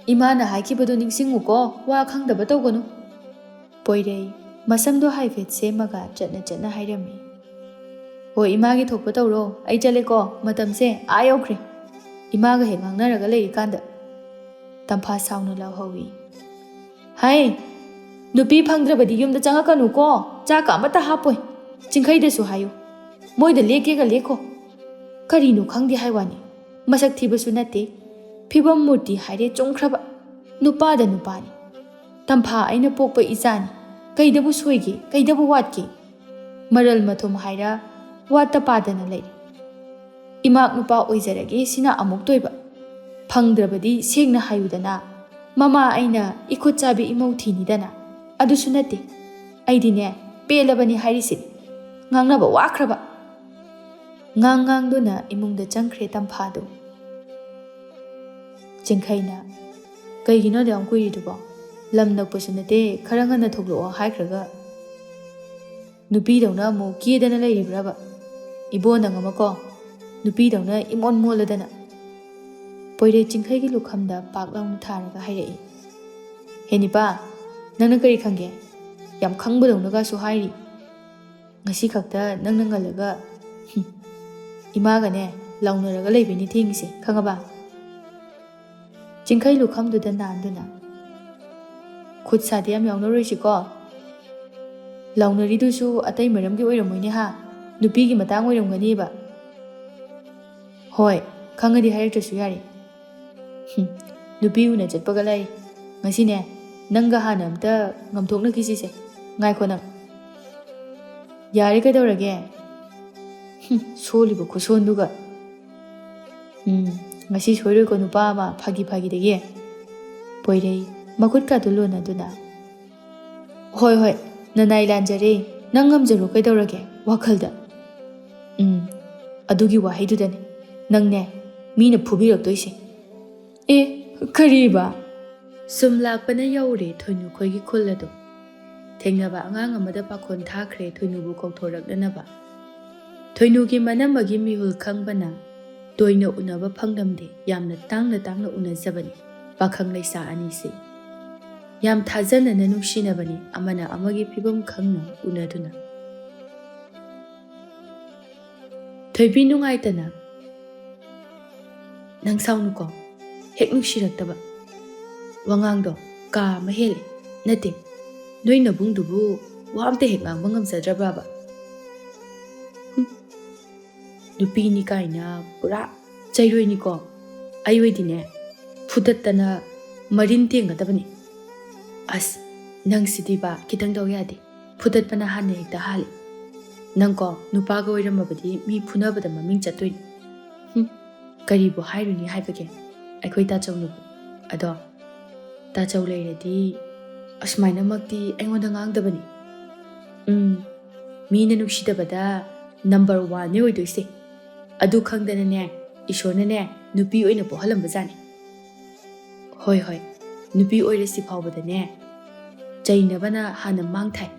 ꯏꯃꯥꯅ ꯍꯥꯏꯈꯤꯕꯗꯨ ꯅꯤꯡꯁꯤꯡꯉꯨꯀꯣ, ꯋꯥ ꯈꯪꯗꯕ ꯇꯧꯒꯅꯨ꯫ ꯄꯣꯏꯔꯩ ꯃꯁꯝꯗꯣ ꯍꯥꯏꯐꯦꯠ ꯁꯦꯝꯃꯒ ꯆꯠꯅ ꯆꯠꯅ ꯍꯥꯏꯔꯝꯃꯤ꯫ "ꯍꯣꯏ, ꯏꯃꯥꯒꯤ ꯊꯣꯛꯄ ꯇꯧꯔꯣ, ꯑꯩ ꯆꯠꯂꯦꯀꯣ, ꯃꯇꯝꯁꯦ ꯑꯥ ꯌꯧꯈ꯭ꯔꯦ꯫ ꯏꯃꯥꯒ ꯍꯦꯛ ꯉꯥꯡꯅꯔꯒ ꯂꯩꯔꯤꯀꯥꯟꯗ" ꯇꯝꯐꯥ ꯁꯥꯎꯅ ꯂꯥꯎꯍꯧꯏ꯫ "ꯍꯥꯏ, ꯅꯨꯄꯤ ꯐꯪꯗ꯭ꯔꯕꯗꯤ ꯌꯨꯝꯗ ꯆꯪꯉꯛꯀꯅꯨꯀꯣ, ꯆꯥꯛꯀ ꯑꯃꯠꯇ ꯍꯥꯞꯄꯣꯏ꯫ ꯆꯤꯡꯈꯩꯗꯁꯨ ꯍꯥꯏꯌꯨ, ꯃꯣꯏꯗ ꯂꯦꯛꯀꯦꯒ ꯂꯦꯛꯈꯣ꯫ ꯀꯔꯤꯅꯣ ꯈꯪꯗꯦ ꯍꯥꯏ ꯋꯥꯅꯤ, ꯃꯁꯛ ꯊꯤꯕꯁꯨ ꯅꯠꯇꯦ, ꯐꯤꯕꯝ ꯃꯨꯔꯇꯤ ꯍꯥꯏꯔꯦ ꯆꯨꯝꯈ꯭ꯔꯕ꯫ ꯅꯨꯄꯥꯗ ꯅꯨꯄꯥꯅꯤ꯫ ꯇꯝꯐꯥ ꯑꯩꯅ ꯄꯣꯛꯄ ꯏꯆꯥꯅꯤ꯫ ꯀꯩꯗꯕꯨ ꯁꯣꯏꯒꯦ, ꯀꯩꯗꯕꯨ ꯋꯥꯠꯀꯦ? ꯃꯔꯜ ꯃꯊꯨꯝ ꯍꯥꯏꯔ ꯋꯥꯠꯇ ꯄꯥꯗꯅ ꯂꯩꯔꯦ꯫ ꯏꯃꯥꯛ ꯅꯨꯄꯥ ꯑꯣꯏꯖꯔꯒꯦ ꯁꯤꯅ ꯑꯃꯨꯛꯇꯣꯏꯕ꯫ ꯐꯪꯗ꯭ꯔꯕꯗꯤ ꯁꯦꯡꯅ ꯍꯥꯏꯌꯨꯗꯅ, ꯃꯃꯥ ꯑꯩꯅ ꯏꯈꯨꯠ ꯆꯥꯕꯤ ꯏꯃꯧ ꯊꯤꯅꯤꯗꯅ꯫ ꯑꯗꯨꯁꯨ ꯅꯠꯇꯦ꯫ ꯑꯩꯗꯤꯅꯦ, ꯄꯦꯜꯂꯕꯅꯤ ꯍꯥꯏꯔꯤꯁꯤꯅꯤ꯫ ꯉꯥꯡꯅꯕ ꯋꯥꯈ꯭ꯔꯕ꯫" ꯉꯥꯡ ꯉꯥꯡꯗꯨꯅ ꯏꯃꯨꯡꯗ ꯆꯪꯈ꯭ꯔꯦ ꯇꯝꯐꯥꯗꯨ꯫ ꯆꯤꯡꯈꯩꯅ, "ꯀꯩꯒꯤꯅꯣ ꯑꯗꯨꯛ ꯌꯥꯝ ꯀꯨꯏꯔꯤꯗꯨꯕꯣ? ꯂꯝ ꯅꯛꯄꯁꯨ ꯅꯠꯇꯦ, ꯈꯔ ꯉꯟꯅ ꯊꯣꯛꯂꯛꯑꯣ ꯍꯥꯏꯈ꯭ꯔꯒ ꯅꯨꯄꯤꯗꯧꯅ ꯑꯃꯨꯛ ꯀꯦꯗꯅ ꯂꯩꯔꯤꯕ꯭ꯔꯕ? ꯏꯕꯣ ꯅꯪ ꯑꯃꯀꯣ, ꯅꯨꯄꯤꯗꯧꯅ ꯏꯃꯣꯟ ꯃꯣꯜꯂꯗꯅ꯫" ꯄꯣꯏꯔꯩ ꯆꯤꯡꯈꯩꯒꯤ ꯂꯨꯈꯝꯗ ꯄꯥꯛ ꯂꯥꯎꯅ ꯊꯥꯔꯒ ꯍꯥꯏꯔꯛꯏ꯫ "ꯍꯦ ꯅꯤꯄꯥ, ꯅꯪꯅ ꯀꯔꯤ ꯈꯪꯒꯦ? ꯌꯥꯝ ꯈꯪꯕꯗꯧꯅꯒꯁꯨ ꯍꯥꯏꯔꯤ꯫ ꯉꯁꯤ ꯈꯛꯇ ꯅꯪꯅ ꯉꯜꯂꯒ, ꯍꯨꯝ, ꯏꯃꯥꯒꯅꯦ ꯂꯥꯎꯅꯔꯒ ꯂꯩꯕꯩꯅꯤ ꯊꯦꯡꯉꯤꯁꯦ, ꯈꯪꯉꯕ?" ꯆꯤꯡꯈꯩ ꯂꯨꯈꯝꯗꯨꯗ ꯅꯥꯟꯗꯨꯅ, "ꯈꯨꯠ ꯁꯥꯗꯤ ꯌꯥꯝ ꯌꯥꯎꯅꯔꯣꯏꯁꯤꯀꯣ꯫ ꯂꯥꯎꯅꯔꯤꯗꯨꯁꯨ ꯑꯇꯩ ꯃꯔꯝꯒꯤ ꯑꯣꯏꯔꯝꯃꯣꯏꯅꯦ ꯍꯥ? ꯅꯨꯄꯤꯒꯤ ꯃꯇꯥꯡ ꯑꯣꯏꯔꯝꯒꯅꯤꯕ꯫" "ꯍꯣꯏ, ꯈꯪꯉꯗꯤ ꯍꯥꯏꯔꯛꯇ꯭ꯔꯁꯨ ꯌꯥꯔꯦ꯫ ꯍꯨꯝ, ꯅꯨꯄꯤ ꯎꯅ ꯆꯠꯄꯒ ꯂꯥꯏꯔꯤ꯫ ꯉꯁꯤꯅꯦ, ꯅꯪꯒ ꯍꯥꯟꯅ ꯑꯝꯇ ꯉꯝꯊꯣꯛꯅꯈꯤꯁꯤꯁꯦ꯫ ꯉꯥꯏꯈꯣ ꯅꯪ꯫" "ꯌꯥꯔꯦ, ꯀꯩꯗꯧꯔꯒꯦ?" "ꯍꯨꯝ, ꯁꯣꯜꯂꯤꯕ ꯈꯨꯁꯣꯟꯗꯨꯒ꯫ ꯎꯝ, ꯉꯁꯤ ꯁꯣꯏꯔꯣꯏꯀꯣ ꯅꯨꯄꯥ ꯑꯃ, ꯐꯥꯒꯤ ꯐꯥꯒꯤꯗꯒꯤ꯫" ꯄꯣꯏꯔꯩ ꯃꯈꯨꯠꯀꯥꯗꯨ ꯂꯣꯟꯅꯗꯨꯅ, "ꯍꯣꯏ, ꯍꯣꯏ, ꯅꯅꯥꯏ ꯂꯥꯟꯖꯔꯦ꯫ ꯅꯪ ꯉꯝꯖꯔꯣ ꯀꯩꯗꯧꯔꯒꯦ ꯋꯥꯈꯜꯗ꯫ ꯎꯝ, ꯑꯗꯨꯒꯤ ꯋꯥꯍꯩꯗꯨꯗꯅꯦ ꯅꯪꯅꯦ ꯃꯤꯅ ꯐꯨꯕꯤꯔꯛꯇꯣꯏꯁꯦ꯫ ꯑꯦ, ꯀꯔꯤꯕ?" ꯁꯨꯝ ꯂꯥꯛꯄꯅ ꯌꯧꯔꯦ ꯊꯣꯏꯅꯨ ꯈꯣꯏꯒꯤ ꯈꯨꯜ ꯑꯗꯣ꯫ ꯊꯦꯡꯅꯕ ꯑꯉꯥꯡ ꯑꯃꯗ ꯄꯥꯈꯣꯟ ꯊꯥꯈ꯭ꯔꯦ ꯊꯣꯏꯅꯨꯕꯨ ꯀꯧꯊꯣꯔꯛꯅꯅꯕ꯫ ꯊꯣꯏꯅꯨꯒꯤ ꯃꯅꯝꯃꯒꯤ ꯃꯤꯍꯨꯜ ꯈꯪꯕꯅ ꯇꯣꯏꯅ ꯎꯅꯕ ꯐꯪꯂꯝꯗꯦ, ꯌꯥꯝꯅ ꯇꯥꯡꯅ ꯇꯥꯡꯅ ꯎꯅꯖꯕꯅꯤ ꯄꯥꯈꯪ ꯂꯩꯁꯥ ꯑꯅꯤꯁꯦ꯫ ꯌꯥꯝ ꯊꯥꯖꯅꯅ ꯅꯨꯡꯁꯤꯅꯕꯅꯤ, ꯑꯃꯅ ꯑꯃꯒꯤ ꯐꯤꯕꯝ ꯈꯪꯅ ꯎꯅꯗꯨꯅ꯫ ꯊꯣꯏꯕꯤ ꯅꯨꯡꯉꯥꯏꯇꯅ, "ꯅꯪ ꯁꯥꯎꯅꯨꯀꯣ, ꯍꯦꯛ ꯅꯨꯡꯁꯤꯔꯛꯇꯕ꯫ ꯋꯥꯉꯥꯡꯗꯣ ꯀꯥ ꯑꯃ ꯍꯦꯜꯂꯦ꯫ ꯅꯠꯇꯦ, ꯅꯣꯏ ꯅꯕꯨꯡꯗꯨꯕꯨ ꯋꯥ ꯑꯝꯇ ꯍꯦꯛ ꯉꯥꯡꯕ ꯉꯝꯖꯗ꯭ꯔꯕꯕ?" ꯍꯨꯝ, ꯅꯨꯄꯤꯅꯤ ꯀꯥꯏꯅ ꯄꯨꯔꯥ ꯆꯩꯔꯣꯏꯅꯤꯀꯣ꯫ ꯑꯩ ꯑꯣꯏꯗꯤꯅꯦ ꯐꯨꯗꯠꯇꯅ ꯃꯔꯤꯟ ꯇꯦꯡꯒꯗꯕꯅꯤ꯫ ꯑꯁ, ꯅꯪꯁꯤꯗꯤꯕ ꯈꯤꯇꯪ ꯗꯥꯎ ꯌꯥꯗꯦ꯫ ꯐꯨꯗꯠꯄꯅ ꯍꯥꯟꯅ ꯍꯦꯛꯇ ꯍꯥꯜꯂꯤ꯫ ꯅꯪꯀꯣ ꯅꯨꯄꯥꯒ ꯑꯣꯏꯔꯝꯃꯕꯗꯤ ꯃꯤ ꯐꯨꯅꯕꯗ ꯃꯃꯤꯡ ꯆꯠꯇꯣꯏꯅꯤ꯫ ꯍꯨꯝ, ꯀꯔꯤꯕꯨ ꯍꯥꯏꯔꯨꯅꯤ ꯍꯥꯏꯕꯒꯦ ꯑꯩꯈꯣꯏ ꯇꯥꯆꯧꯅꯕꯨ꯫ ꯑꯗꯣ ꯇꯥꯆꯧ ꯂꯩꯔꯗꯤ ꯑꯁꯨꯃꯥꯏꯅꯃꯛꯇꯤ ꯑꯩꯉꯣꯟꯗ ꯉꯥꯡꯗꯕꯅꯤ꯫ ꯎꯝ, ꯃꯤꯅ ꯅꯨꯡꯁꯤꯗꯕꯗ ꯅꯝꯕꯔ ꯋꯥꯟꯅꯦ ꯑꯣꯏꯗꯣꯏꯁꯦ꯫ ꯑꯗꯨ ꯈꯪꯗꯅꯅꯦ ꯏꯁꯣꯔꯅꯅꯦ ꯅꯨꯄꯤ ꯑꯣꯏꯅ ꯄꯣꯛꯍꯜꯂꯝꯕꯖꯥꯠꯅꯤ꯫ ꯍꯣꯏ, ꯍꯣꯏ, ꯅꯨꯄꯤ ꯑꯣꯏꯔꯁꯤ ꯐꯥꯎꯕꯗꯅꯦ ꯆꯩꯅꯕꯅ ꯍꯥꯟꯅ ꯃꯥꯡ ꯊꯥꯏ꯫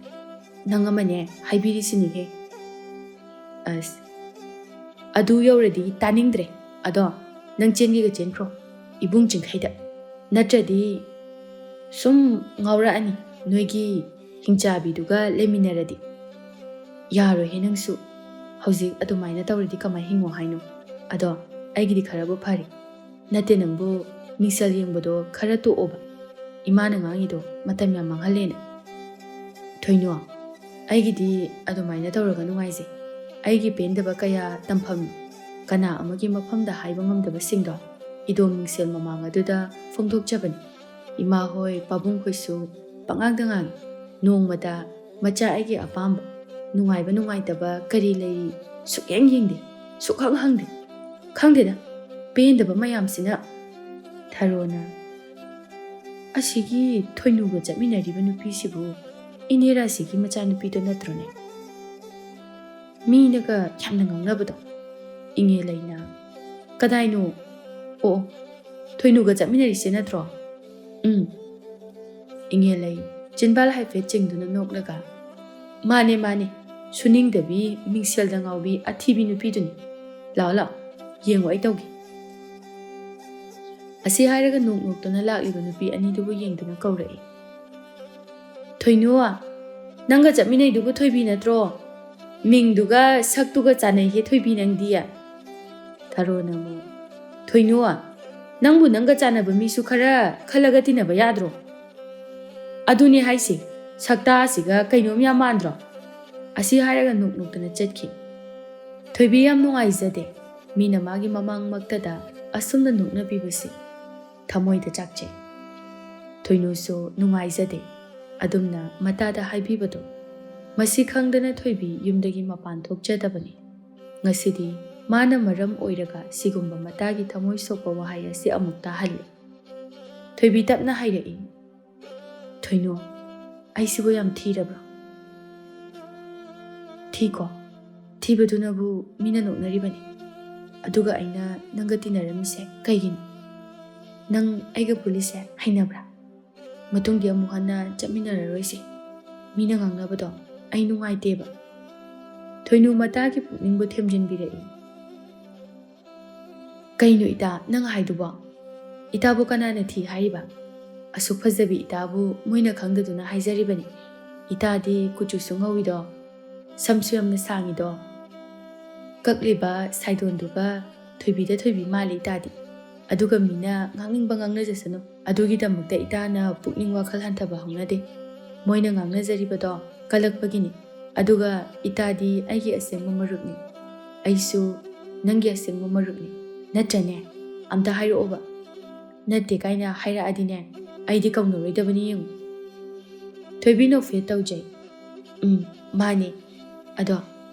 ꯅꯪ ꯑꯃꯅꯦ ꯍꯥꯏꯕꯤꯔꯤꯁꯤꯅꯤꯍꯦ꯫ ꯑꯁ, ꯑꯗꯨ ꯌꯧꯔꯗꯤ ꯇꯥꯅꯤꯡꯗ꯭ꯔꯦ꯫ ꯑꯗꯣ ꯅꯪ ꯆꯦꯟꯒꯦꯒ ꯆꯦꯟꯈ꯭ꯔꯣ, ꯏꯕꯨꯡ ꯆꯤꯡꯈꯩꯗ꯫ ꯅꯠꯇ꯭ꯔꯗꯤ ꯁꯨꯝ ꯉꯥꯎꯔꯛꯑꯅꯤ ꯅꯣꯏꯒꯤ ꯍꯤꯡꯆꯥꯕꯤꯗꯨꯒ ꯂꯩꯃꯤꯟꯅꯔꯗꯤ꯫ ꯌꯥꯔꯣꯏꯍꯦ ꯅꯪꯁꯨ꯫ ꯍꯧꯖꯤꯛ ꯑꯗꯨꯃꯥꯏꯅ ꯇꯧꯔꯗꯤ ꯀꯃꯥꯏ ꯍꯤꯡꯉꯣ ꯍꯥꯏꯅꯣ? ꯑꯗꯣ ꯑꯩꯒꯤꯗꯤ ꯈꯔꯕꯨ ꯐꯔꯤ꯫ ꯅꯠꯇꯦ, ꯅꯪꯕꯨ ꯃꯤꯡꯁꯦꯜ ꯌꯦꯡꯕꯗꯣ ꯈꯔ ꯇꯣꯛꯑꯣꯕ꯫ ꯏꯃꯥꯅ ꯉꯥꯡꯉꯤꯗꯣ ꯃꯇꯝ ꯌꯥꯝ ꯃꯥꯡꯍꯜꯂꯦꯅ꯫ ꯊꯣꯏꯅꯣ, ꯑꯩꯒꯤꯗꯤ ꯑꯗꯨꯃꯥꯏꯅ ꯇꯧꯔꯒ ꯅꯨꯡꯉꯥꯏꯖꯩ꯫ ꯑꯩꯒꯤ ꯄꯦꯟꯗꯕ ꯀꯌꯥ ꯇꯝꯐꯝ, ꯀꯅꯥ ꯑꯃꯒꯤ ꯃꯐꯝꯗ ꯍꯥꯏꯕ ꯉꯝꯗꯕꯁꯤꯡꯗꯣ ꯏꯗꯣꯝ ꯃꯤꯡꯁꯦꯜ ꯃꯃꯥꯡ ꯑꯗꯨꯗ ꯐꯣꯡꯗꯣꯛꯆꯕꯅꯤ꯫ ꯏꯃꯥ ꯍꯣꯏ, ꯄꯥꯕꯨꯡ ꯈꯣꯏꯁꯨ ꯄꯉꯥꯡꯗ ꯉꯥꯡꯉꯤ꯫ ꯅꯣꯡꯃꯗ ꯃꯆꯥ ꯑꯩꯒꯤ ꯑꯄꯥꯝꯕ, ꯅꯨꯡꯉꯥꯏꯕ ꯅꯨꯡꯉꯥꯏꯇꯕ ꯀꯔꯤ ꯂꯩꯔꯤ ꯁꯨꯛꯌꯦꯡ ꯌꯦꯡꯗꯦ, ꯁꯨꯛꯍꯪ ꯍꯪꯗꯦ꯫ ꯈꯪꯗꯦꯗ, ꯄꯦꯟꯗꯕ ꯃꯌꯥꯝꯁꯤꯅ꯫ ꯊꯔꯣꯅ, "ꯑꯁꯤꯒꯤ ꯊꯣꯏꯅꯨꯒ ꯆꯠꯃꯤꯟꯅꯔꯤꯕ ꯅꯨꯄꯤꯁꯤꯕꯨ ꯏꯅꯦ ꯔꯥꯁꯤꯒꯤ ꯃꯆꯥꯅꯨꯄꯤꯗꯣ ꯅꯠꯇ꯭ꯔꯣꯅꯦ? ꯃꯤꯅꯒ ꯌꯥꯝꯅ ꯉꯥꯡꯅꯕꯗꯣ꯫ ꯏꯉꯦꯜꯂꯩꯅ, "ꯀꯗꯥꯏꯅꯣ? ꯑꯣ, ꯊꯣꯏꯅꯨꯒ ꯆꯠꯃꯤꯟꯅꯔꯤꯁꯦ ꯅꯠꯇ꯭ꯔꯣ?" "ꯎꯝ꯫" ꯏꯉꯦꯜꯂꯩ ꯆꯤꯟꯕꯥꯜ ꯍꯥꯏꯐꯦꯠ ꯆꯤꯡꯗꯨꯅ ꯅꯣꯛꯂꯒ, "ꯃꯥꯅꯦ, ꯃꯥꯅꯦ, ꯁꯨꯅꯤꯡꯗꯕꯤ, ꯃꯤꯡꯁꯦꯜꯗ ꯉꯥꯎꯕꯤ, ꯑꯊꯤꯕꯤ ꯅꯨꯄꯤꯗꯨꯅꯤ꯫ ꯂꯥꯛꯑꯣ, ꯂꯥꯛꯑꯣ, ꯌꯦꯡꯉꯣ, ꯑꯩ ꯇꯧꯒꯦ꯫" ꯑꯁꯤ ꯍꯥꯏꯔꯒ ꯅꯣꯛ ꯅꯣꯛꯇꯨꯅ ꯂꯥꯛꯂꯤꯕ ꯅꯨꯄꯤ ꯑꯅꯤꯗꯨꯕꯨ ꯌꯦꯡꯗꯨꯅ ꯀꯧꯔꯛꯏ꯫ "ꯊꯣꯏꯅꯨ, ꯅꯪꯒ ꯆꯠꯃꯤꯟꯅꯩꯗꯨꯕꯨ ꯊꯣꯏꯕꯤ ꯅꯠꯇ꯭ꯔꯣ? ꯃꯤꯡꯗꯨꯒ ꯁꯛꯇꯨꯒ ꯆꯥꯟꯅꯩꯍꯦ ꯊꯣꯏꯕꯤ ꯅꯪꯗꯤ꯫" ꯊꯔꯣꯅ ꯑꯃꯨꯛ, "ꯊꯣꯏꯅꯨ, ꯅꯪꯕꯨ ꯅꯪꯒ ꯆꯥꯟꯅꯕ ꯃꯤꯁꯨ ꯈꯔ ꯈꯜꯂꯒ ꯇꯤꯟꯅꯕ ꯌꯥꯗ꯭ꯔꯣ?" "ꯑꯗꯨꯅꯦ ꯍꯥꯏꯁꯦ, ꯁꯛꯇꯥꯁꯤꯒ ꯀꯩꯅꯣꯝ ꯌꯥꯝ ꯃꯥꯟꯗ꯭ꯔꯣ?" ꯑꯁꯤ ꯍꯥꯏꯔꯒ ꯅꯣꯛ ꯅꯣꯛꯇꯅ ꯆꯠꯈꯤ꯫ ꯊꯣꯏꯕꯤ ꯌꯥꯝ ꯅꯨꯡꯉꯥꯏꯖꯗꯦ ꯃꯤꯅ ꯃꯥꯒꯤ ꯃꯃꯥꯡꯃꯛꯇꯗ ꯑꯁꯨꯝꯅ ꯅꯣꯛꯅꯕꯤꯕꯁꯦ꯫ ꯊꯃꯣꯏꯗ ꯆꯥꯛꯆꯩ꯫ ꯊꯣꯏꯅꯨꯁꯨ ꯅꯨꯡꯉꯥꯏꯖꯗꯦ꯫ ꯑꯗꯨꯝꯅ ꯃꯇꯥꯗ ꯍꯥꯏꯕꯤꯕꯗꯣ꯫ ꯃꯁꯤ ꯈꯪꯗꯅ ꯊꯣꯏꯕꯤ ꯌꯨꯝꯗꯒꯤ ꯃꯄꯥꯟ ꯊꯣꯛꯆꯗꯕꯅꯤ꯫ ꯉꯁꯤꯗꯤ ꯃꯥꯅ ꯃꯔꯝ ꯑꯣꯏꯔꯒ ꯁꯤꯒꯨꯝꯕ ꯃꯇꯥꯒꯤ ꯊꯃꯣꯏ ꯁꯣꯛꯄ ꯋꯥꯍꯩ ꯑꯁꯤ ꯑꯃꯨꯛ ꯇꯥꯍꯜꯂꯤ꯫ ꯊꯣꯏꯕꯤ ꯇꯞꯅ ꯍꯥꯏꯔꯛꯏ, "ꯊꯣꯏꯅꯨ, ꯑꯩꯁꯤꯕꯨ ꯌꯥꯝ ꯊꯤꯔꯕ꯭ꯔꯣ?" "ꯊꯤꯀꯣ? ꯊꯤꯕꯗꯨꯅꯕꯨ ꯃꯤꯅ ꯅꯣꯛꯅꯔꯤꯕꯅꯤ꯫ ꯑꯗꯨꯒ ꯑꯩꯅ ꯅꯪꯒ ꯇꯤꯟꯅꯔꯝꯃꯤꯁꯦ ꯀꯩꯒꯤꯅꯣ? ꯅꯪ ꯑꯩꯒ ꯄꯨꯜꯂꯤꯁꯦ ꯍꯩꯅꯕ꯭ꯔꯥ? ꯃꯇꯨꯡꯗꯤ ꯑꯃꯨꯛ ꯍꯟꯅ ꯆꯠꯃꯤꯟꯅꯔꯔꯣꯏꯁꯦ꯫ ꯃꯤꯅ ꯉꯥꯡꯅꯕꯗꯣ ꯑꯩ ꯅꯨꯡꯉꯥꯏꯇꯦꯕ꯫" ꯊꯣꯏꯅꯨ ꯃꯇꯥꯒꯤ ꯄꯨꯛꯅꯤꯡꯕꯨ ꯊꯦꯝꯖꯤꯟꯕꯤꯔꯛꯏ꯫ "ꯀꯩꯅꯣ ꯏꯇꯥ, ꯅꯪ ꯍꯥꯏꯗꯨꯕꯣ? ꯏꯇꯥꯕꯨ ꯀꯅꯥꯅ ꯊꯤ ꯍꯥꯏꯔꯤꯕ? ꯑꯁꯨꯛ ꯐꯖꯕꯤ ꯏꯇꯥꯕꯨ ꯃꯣꯏꯅ ꯈꯪꯗꯗꯨꯅ ꯍꯥꯏꯖꯔꯤꯕꯅꯤ꯫ ꯏꯇꯥꯗꯤ ꯀꯨꯆꯨꯁꯨ ꯉꯧꯏꯗꯣ, ꯁꯝꯁꯨ ꯌꯥꯝꯅ ꯁꯥꯡꯉꯤꯗꯣ, ꯀꯛꯂꯤꯕ ꯁꯥꯏꯗꯣꯟꯗꯨꯒ ꯊꯣꯏꯕꯤꯗ ꯊꯣꯏꯕꯤ ꯃꯥꯜꯂꯤ ꯏꯇꯥꯗꯤ꯫ ꯑꯗꯨꯒ ꯃꯤꯅ ꯉꯥꯡꯅꯤꯡꯕ ꯉꯥꯡꯅꯖꯁꯅꯨ꯫ ꯑꯗꯨꯒꯤꯗꯃꯛꯇ ꯏꯇꯥꯅ ꯄꯨꯛꯅꯤꯡ ꯋꯥꯈꯜ ꯍꯟꯊꯕ ꯍꯧꯅꯗꯦ꯫ ꯃꯣꯏꯅ ꯉꯥꯡꯅꯖꯔꯤꯕꯗꯣ ꯀꯜꯂꯛꯄꯒꯤꯅꯤ꯫ ꯑꯗꯨꯒ ꯏꯇꯥꯗꯤ ꯑꯩꯒꯤ ꯑꯁꯦꯡꯕ ꯃꯔꯨꯞꯅꯤ꯫ ꯑꯩꯁꯨ ꯅꯪꯒꯤ ꯑꯁꯦꯡꯕ ꯃꯔꯨꯞꯅꯤ꯫ ꯅꯠꯇ꯭ꯔꯅꯦ? ꯑꯝꯇ ꯍꯥꯏꯔꯛꯑꯣꯕ꯫" "ꯅꯠꯇꯦ" ꯀꯥꯏꯅ ꯍꯥꯏꯔꯛꯑꯗꯤꯅꯦ, ꯑꯩꯗꯤ ꯀꯧꯅꯔꯣꯏꯗꯕꯅꯤ ꯌꯦꯡꯉꯨ꯫ ꯊꯣꯏꯕꯤ ꯅꯣꯛꯐꯦꯠ ꯇꯧꯖꯩ꯫ "ꯎꯝ, ꯃꯥꯅꯦ꯫ ꯑꯗꯣ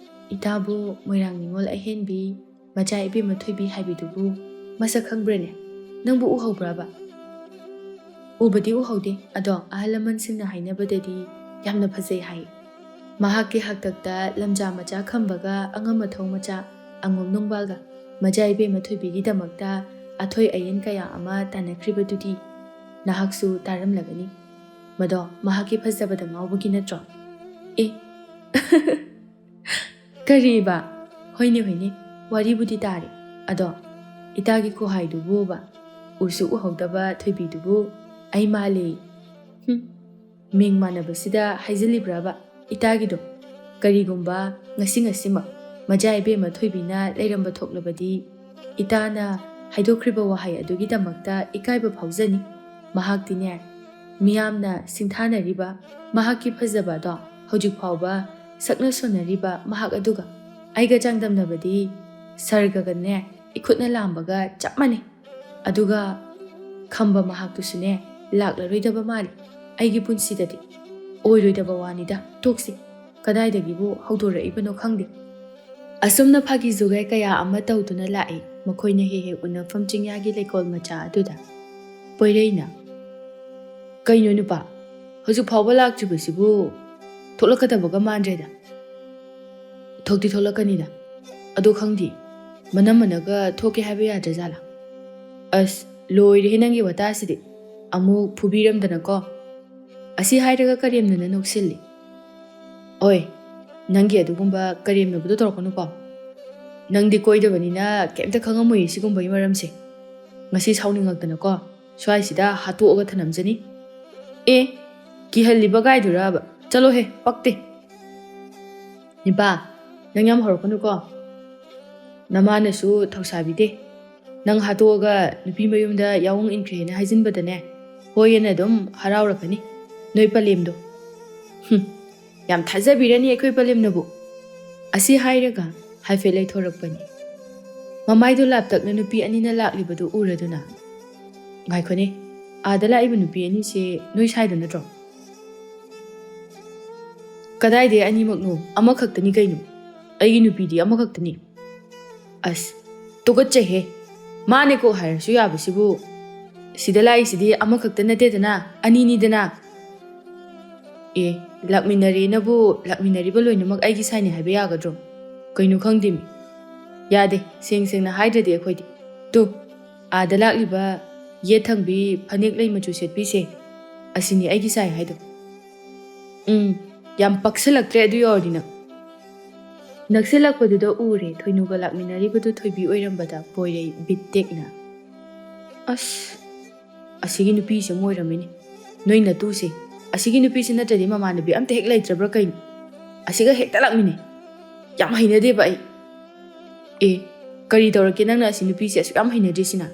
ꯏꯇꯥꯕꯨ ꯃꯣꯏꯔꯥꯡ ꯅꯤꯉꯣꯜ ꯑꯍꯦꯟꯕꯤ ꯃꯆꯥ ꯏꯕꯦꯝꯃ ꯊꯣꯏꯕꯤ ꯍꯥꯏꯕꯤꯗꯨꯕꯨ ꯃꯁꯛ ꯈꯪꯕ꯭ꯔꯅꯦ? ꯅꯪꯕꯨ ꯎꯍꯧꯕ꯭ꯔꯕ?" "ꯎꯕꯗꯤ ꯎꯍꯧꯗꯦ, ꯑꯗꯣ ꯑꯍꯜ ꯂꯃꯟꯁꯤꯡꯅ ꯍꯥꯏꯅꯕꯗꯗꯤ ꯌꯥꯝꯅ ꯐꯖꯩ ꯍꯥꯏ꯫ ꯃꯍꯥꯛꯀꯤ ꯍꯥꯛꯇꯛꯇ ꯂꯝꯖꯥ ꯃꯆꯥ ꯈꯝꯕꯒ ꯑꯉꯝ ꯑꯊꯧ ꯃꯆꯥ ꯑꯉꯣꯝ ꯅꯣꯡꯕꯥꯜꯒ ꯃꯆꯥ ꯏꯕꯦꯝꯃ ꯊꯣꯏꯕꯤꯒꯤꯗꯃꯛꯇ ꯑꯊꯣꯏ ꯑꯌꯦꯟ ꯀꯌꯥ ꯑꯃ ꯇꯥꯟꯅꯈ꯭ꯔꯤꯕꯗꯨꯗꯤ ꯅꯍꯥꯛꯁꯨ ꯇꯥꯔꯝꯂꯒꯅꯤ꯫ ꯃꯗꯣ ꯃꯍꯥꯛꯀꯤ ꯐꯖꯕꯗ ꯉꯥꯎꯕꯒꯤ ꯅꯠꯇ꯭ꯔꯣ? ꯑꯦ, ꯀꯔꯤꯕ? ꯍꯣꯏꯅꯦ, ꯍꯣꯏꯅꯦ, ꯋꯥꯔꯤꯕꯨꯗꯤ ꯇꯥꯔꯦ꯫ ꯑꯗꯣ ꯏꯇꯥꯒꯤ ꯈꯨꯍꯥꯏꯗꯨꯕꯨꯕ, ꯎꯁꯨ ꯎꯍꯧꯗꯕ ꯊꯣꯏꯕꯤꯗꯨꯕꯨ ꯑꯩ ꯃꯥꯜꯂꯦ꯫ ꯍꯨꯝ, ꯃꯤꯡ ꯃꯥꯟꯅꯕꯁꯤꯗ ꯍꯥꯏꯖꯤꯜꯂꯤꯕ꯭ꯔꯕ ꯏꯇꯥꯒꯤꯗꯣ? ꯀꯔꯤꯒꯨꯝꯕ ꯉꯁꯤ ꯉꯁꯤꯃꯛ ꯃꯖꯥ ꯏꯕꯦꯝꯃ ꯊꯣꯏꯕꯤꯅ ꯂꯩꯔꯝꯕ ꯊꯣꯛꯂꯕꯗꯤ, ꯏꯇꯥꯅ ꯍꯥꯏꯗꯣꯛꯈ꯭ꯔꯤꯕ ꯋꯥꯍꯩ ꯑꯗꯨꯒꯤꯗꯃꯛꯇ ꯏꯀꯥꯏꯕ ꯐꯥꯎꯖꯅꯤ꯫ ꯃꯍꯥꯛꯇꯤꯅꯦ, ꯃꯤꯌꯥꯝꯅ ꯁꯤꯡꯊꯥꯅꯔꯤꯕ ꯃꯍꯥꯛꯀꯤ ꯐꯖꯕ ꯑꯗꯣ ꯍꯧꯖꯤꯛ ꯐꯥꯎꯕ ꯁꯛꯅ ꯁꯣꯟꯅꯔꯤꯕ ꯃꯍꯥꯛ ꯑꯗꯨꯒ ꯑꯩꯒ ꯆꯥꯡꯗꯝꯅꯕꯗꯤ ꯁꯔꯒꯒꯅꯦ ꯏꯈꯨꯠꯅ ꯂꯥꯝꯕꯒ ꯆꯞ ꯃꯥꯟꯅꯩ꯫ ꯑꯗꯨꯒ ꯈꯝꯕ ꯃꯍꯥꯛꯇꯨꯁꯨꯅꯦ ꯂꯥꯛꯂꯔꯣꯏꯗꯕ ꯃꯥꯜꯂꯤ ꯑꯩꯒꯤ ꯄꯨꯟꯁꯤꯗꯗꯤ꯫ ꯑꯣꯏꯔꯣꯏꯗꯕ ꯋꯥꯅꯤꯗ, ꯇꯣꯛꯁꯤ꯫ ꯀꯗꯥꯏꯗꯒꯤꯕꯨ ꯍꯧꯗꯣꯔꯛꯏꯕꯅꯣ ꯈꯪꯗꯦ꯫ ꯑꯁꯨꯝꯅ ꯐꯥꯒꯤ ꯖꯨꯒꯥꯏ ꯀꯌꯥ ꯑꯃ ꯇꯧꯗꯨꯅ ꯂꯥꯛꯏ ꯃꯈꯣꯏꯅ ꯍꯦꯛ ꯍꯦꯛ ꯎꯅꯐꯝ ꯆꯤꯡꯌꯥꯒꯤ ꯂꯩꯀꯣꯜ ꯃꯆꯥ ꯑꯗꯨꯗ꯫ ꯄꯣꯏꯔꯩꯅ, "ꯀꯩꯅꯣ ꯅꯨꯄꯥ, ꯍꯧꯖꯤꯛ ꯐꯥꯎꯕ ꯂꯥꯛꯇ꯭ꯔꯤꯕꯁꯤꯕꯨ? ꯊꯣꯛꯂꯛꯀꯗꯕꯒ ꯃꯥꯟꯗ꯭ꯔꯦꯗ꯫" "ꯊꯣꯛꯇꯤ ꯊꯣꯛꯂꯛꯀꯅꯤꯗ꯫ ꯑꯗꯣ ꯈꯪꯗꯦ, ꯃꯅꯝ ꯃꯅꯒ ꯊꯣꯛꯀꯦ ꯍꯥꯏꯕ ꯌꯥꯗ꯭ꯔꯖꯥꯠꯂꯥ?" "ꯑꯁ, ꯂꯣꯏꯔꯦꯍꯦ ꯅꯪꯒꯤ ꯋꯥꯇꯥꯁꯤꯗꯤ꯫ ꯑꯃꯨꯛ ꯐꯨꯕꯤꯔꯝꯗꯅꯀꯣ꯫" ꯑꯁꯤ ꯍꯥꯏꯔꯒ ꯀꯔꯦꯝꯅꯅ ꯅꯣꯛꯁꯤꯜꯂꯤ꯫ "ꯑꯣꯏ, ꯅꯪꯒꯤ ꯑꯗꯨꯒꯨꯝꯕ ꯀꯔꯦꯝꯅꯕꯗꯣ ꯇꯧꯔꯛꯀꯅꯨꯀꯣ꯫ ꯅꯪꯗꯤ ꯀꯣꯏꯗꯕꯅꯤꯅ ꯀꯩꯝꯇ ꯈꯪꯉꯝꯃꯣꯏꯌꯦ ꯁꯤꯒꯨꯝꯕꯒꯤ ꯃꯔꯝꯁꯦ꯫ ꯉꯁꯤ ꯁꯥꯎꯅꯤꯡꯉꯛꯇꯅꯀꯣ, ꯁ꯭ꯋꯥꯏꯁꯤꯗ ꯍꯥꯠꯇꯣꯛꯑꯒ ꯊꯅꯝꯖꯅꯤ꯫" "ꯑꯦ, ꯀꯤꯍꯜꯂꯤꯕ ꯒꯥꯏꯗꯨꯔꯕ? ꯆꯠꯂꯣꯍꯦ, ꯄꯛꯇꯦ꯫ ꯅꯤꯄꯥ, ꯅꯪ ꯌꯥꯝ ꯍꯧꯔꯛꯀꯅꯨꯀꯣ꯫ ꯅꯃꯥꯅꯁꯨ ꯊꯧꯁꯥꯕꯤꯗꯦ꯫ ꯅꯪ ꯍꯥꯠꯇꯣꯛꯑꯒ ꯅꯨꯄꯤ ꯃꯌꯨꯝꯗ ꯌꯥꯑꯣꯡ ꯏꯟꯈ꯭ꯔꯦꯅ ꯍꯥꯏꯖꯤꯟꯕꯗꯅꯦ, ꯍꯣꯏ ꯑꯅ ꯑꯗꯨꯝ ꯍꯔꯥꯎꯔꯛꯀꯅꯤ ꯅꯣꯏ ꯄꯂꯦꯝꯗꯣ꯫ ꯍꯨꯝ, ꯌꯥꯝ ꯊꯥꯖꯕꯤꯔꯅꯤ ꯑꯩꯈꯣꯏ ꯄꯂꯦꯝꯅꯕꯨ꯫" ꯑꯁꯤ ꯍꯥꯏꯔꯒ ꯍꯥꯏꯐꯦꯠ ꯂꯩꯊꯣꯔꯛꯄꯅꯤ꯫ ꯃꯃꯥꯏꯗꯨ ꯂꯥꯞꯇꯛꯅ ꯅꯨꯄꯤ ꯑꯅꯤꯅ ꯂꯥꯛꯂꯤꯕꯗꯨ ꯎꯔꯗꯨꯅ, "ꯉꯥꯏꯈꯣꯅꯦ, ꯑꯥꯗ ꯂꯥꯛꯏꯕ ꯅꯨꯄꯤ ꯑꯅꯤꯁꯦ ꯅꯣꯏ ꯁꯥꯏꯗꯣ ꯅꯠꯇ꯭ꯔꯣ?" "ꯀꯗꯥꯏꯗꯩ ꯑꯅꯤꯃꯛꯅꯣ? ꯑꯃꯈꯛꯇꯅꯤ ꯀꯩꯅꯣ꯫ ꯑꯩꯒꯤ ꯅꯨꯄꯤꯗꯤ ꯑꯃꯈꯛꯇꯅꯤ꯫" "ꯑꯁ, ꯇꯨꯀꯠꯆꯩꯍꯦ꯫ ꯃꯥꯅꯦꯀꯣ ꯍꯥꯏꯔꯁꯨ ꯌꯥꯕꯁꯤꯕꯨ꯫ ꯁꯤꯗ ꯂꯥꯛꯏꯁꯤꯗꯤ ꯑꯃꯈꯛꯇ ꯅꯠꯇꯦꯗꯅ, ꯑꯅꯤꯅꯤꯗꯅ꯫" ꯑꯦ, ꯂꯥꯛꯃꯤꯟꯅꯔꯦꯅꯕꯨ ꯂꯥꯛꯃꯤꯟꯅꯔꯤꯕ ꯂꯣꯏꯅꯃꯛ ꯑꯩꯒꯤ ꯁꯥꯏꯅꯤ ꯍꯥꯏꯕ ꯌꯥꯒꯗ꯭ꯔꯣ? ꯀꯩꯅꯣ ꯈꯪꯗꯦꯃꯤ꯫ ꯌꯥꯗꯦ, ꯁꯦꯡ ꯁꯦꯡꯅ ꯍꯥꯏꯗ꯭ꯔꯗꯤ ꯑꯩꯈꯣꯏꯗꯤ꯫ ꯇꯨ, ꯑꯥꯗ ꯂꯥꯛꯂꯤꯕ ꯌꯦꯠ ꯊꯪꯕꯤ ꯐꯅꯦꯛ ꯂꯩ ꯃꯆꯨ ꯁꯦꯠꯄꯤꯁꯦ, ꯑꯁꯤꯅꯤ ꯑꯩꯒꯤ ꯁꯥꯏ ꯍꯥꯏꯗꯣ꯫ ꯎꯝ, ꯌꯥꯝ ꯄꯛꯁꯜꯂꯛꯇ꯭ꯔꯦ ꯑꯗꯨ ꯌꯧꯔꯗꯤ ꯅꯪ꯫ ꯅꯛꯁꯤꯜꯂꯛꯄꯗꯨꯗ ꯎꯔꯦ ꯊꯣꯏꯅꯨꯒ ꯂꯥꯛꯃꯤꯟꯅꯔꯤꯕꯗꯨ ꯊꯣꯏꯕꯤ ꯑꯣꯏꯔꯝꯕꯗ ꯄꯣꯏꯔꯩ ꯕꯤꯠ ꯇꯦꯛꯅ꯫ ꯑꯁ, ꯑꯁꯤꯒꯤ ꯅꯨꯄꯤꯁꯦ ꯑꯃ ꯑꯣꯏꯔꯝꯃꯤꯅꯦ꯫ ꯅꯣꯏ ꯅꯇꯨꯁꯦ, ꯑꯁꯤꯒꯤ ꯅꯨꯄꯤꯁꯦ ꯅꯠꯇ꯭ꯔꯗꯤ ꯃꯃꯥꯟꯅꯕꯤ ꯑꯝꯇ ꯍꯦꯛ ꯂꯩꯇ꯭ꯔꯕ꯭ꯔꯥ ꯀꯩꯅꯣ? ꯑꯁꯤꯒ ꯍꯦꯛꯇ ꯂꯥꯛꯃꯤꯟꯅꯩ꯫ ꯌꯥꯝ ꯍꯩꯅꯗꯦꯕ ꯑꯩ꯫ ꯑꯦ, ꯀꯔꯤ ꯇꯧꯔꯛꯀꯦ ꯅꯪꯅ ꯑꯁꯤ ꯅꯨꯄꯤꯁꯦ ꯑꯁꯨꯛ ꯌꯥꯝ ꯍꯩꯅꯗ꯭ꯔꯤꯁꯤꯅ?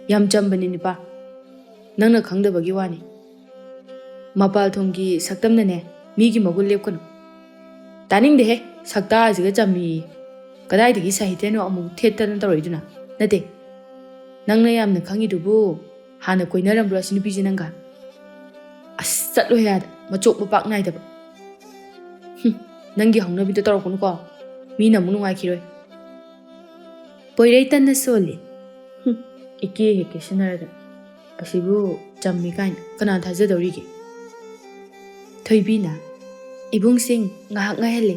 ꯌꯥꯝ ꯆꯝꯕꯅꯦ ꯅꯨꯄꯥ꯫ ꯅꯪꯅ ꯈꯪꯗꯕꯒꯤ ꯋꯥꯅꯤ꯫ ꯃꯄꯥꯜ ꯊꯣꯡꯒꯤ ꯁꯛꯇꯝꯅꯅꯦ, ꯃꯤꯒꯤ ꯃꯒꯨꯟ ꯂꯦꯞꯀꯅꯨ꯫ ꯇꯥꯅꯤꯡꯗꯦꯍꯦ, ꯁꯛꯇꯥꯁꯤꯒ ꯆꯝꯃꯤꯌꯦ꯫ ꯀꯗꯥꯏꯗꯒꯤ ꯁꯥꯍꯤꯇ꯭ꯌꯅꯣ ꯑꯃꯨꯛ ꯊꯦꯠꯇꯅ ꯇꯧꯔꯛꯏꯗꯨꯅ? ꯅꯠꯇꯦ, ꯅꯪꯅ ꯌꯥꯝꯅ ꯈꯪꯉꯤꯗꯨꯕꯨ ꯍꯥꯟꯅ ꯀꯣꯏꯅꯔꯝꯕ꯭ꯔꯣ ꯑꯁꯤ ꯅꯨꯄꯤꯁꯦ ꯅꯪꯒ? ꯑꯁ, ꯆꯠꯂꯣꯍꯦ ꯑꯥꯗ, ꯃꯆꯣꯞ ꯃꯄꯥꯛ ꯅꯥꯏꯗꯕ꯫ ꯍꯨꯝ, ꯅꯪꯒꯤ ꯍꯧꯅꯕꯤꯗꯣ ꯇꯧꯔꯛꯀꯅꯨꯀꯣ, ꯃꯤꯅ ꯑꯃꯨꯛ ꯅꯨꯡꯉꯥꯏꯈꯤꯔꯣꯏ꯫ ꯄꯣꯏꯔꯩ ꯇꯟꯅ ꯁꯣꯜꯂꯤ꯫ ꯍꯨꯝ, ꯏꯀꯦ ꯍꯦꯛ ꯀꯦꯁꯤꯟꯅꯔꯗꯅ꯫ ꯑꯁꯤꯕꯨ ꯆꯝꯃꯤ ꯀꯥꯏꯅ ꯀꯅꯥ ꯊꯥꯖꯗꯧꯔꯤꯒꯦ? ꯊꯣꯏꯕꯤꯅ, "ꯏꯕꯨꯡꯁꯤꯡ, ꯉꯥꯏꯍꯥꯛ ꯉꯥꯏꯍꯜꯂꯦ꯫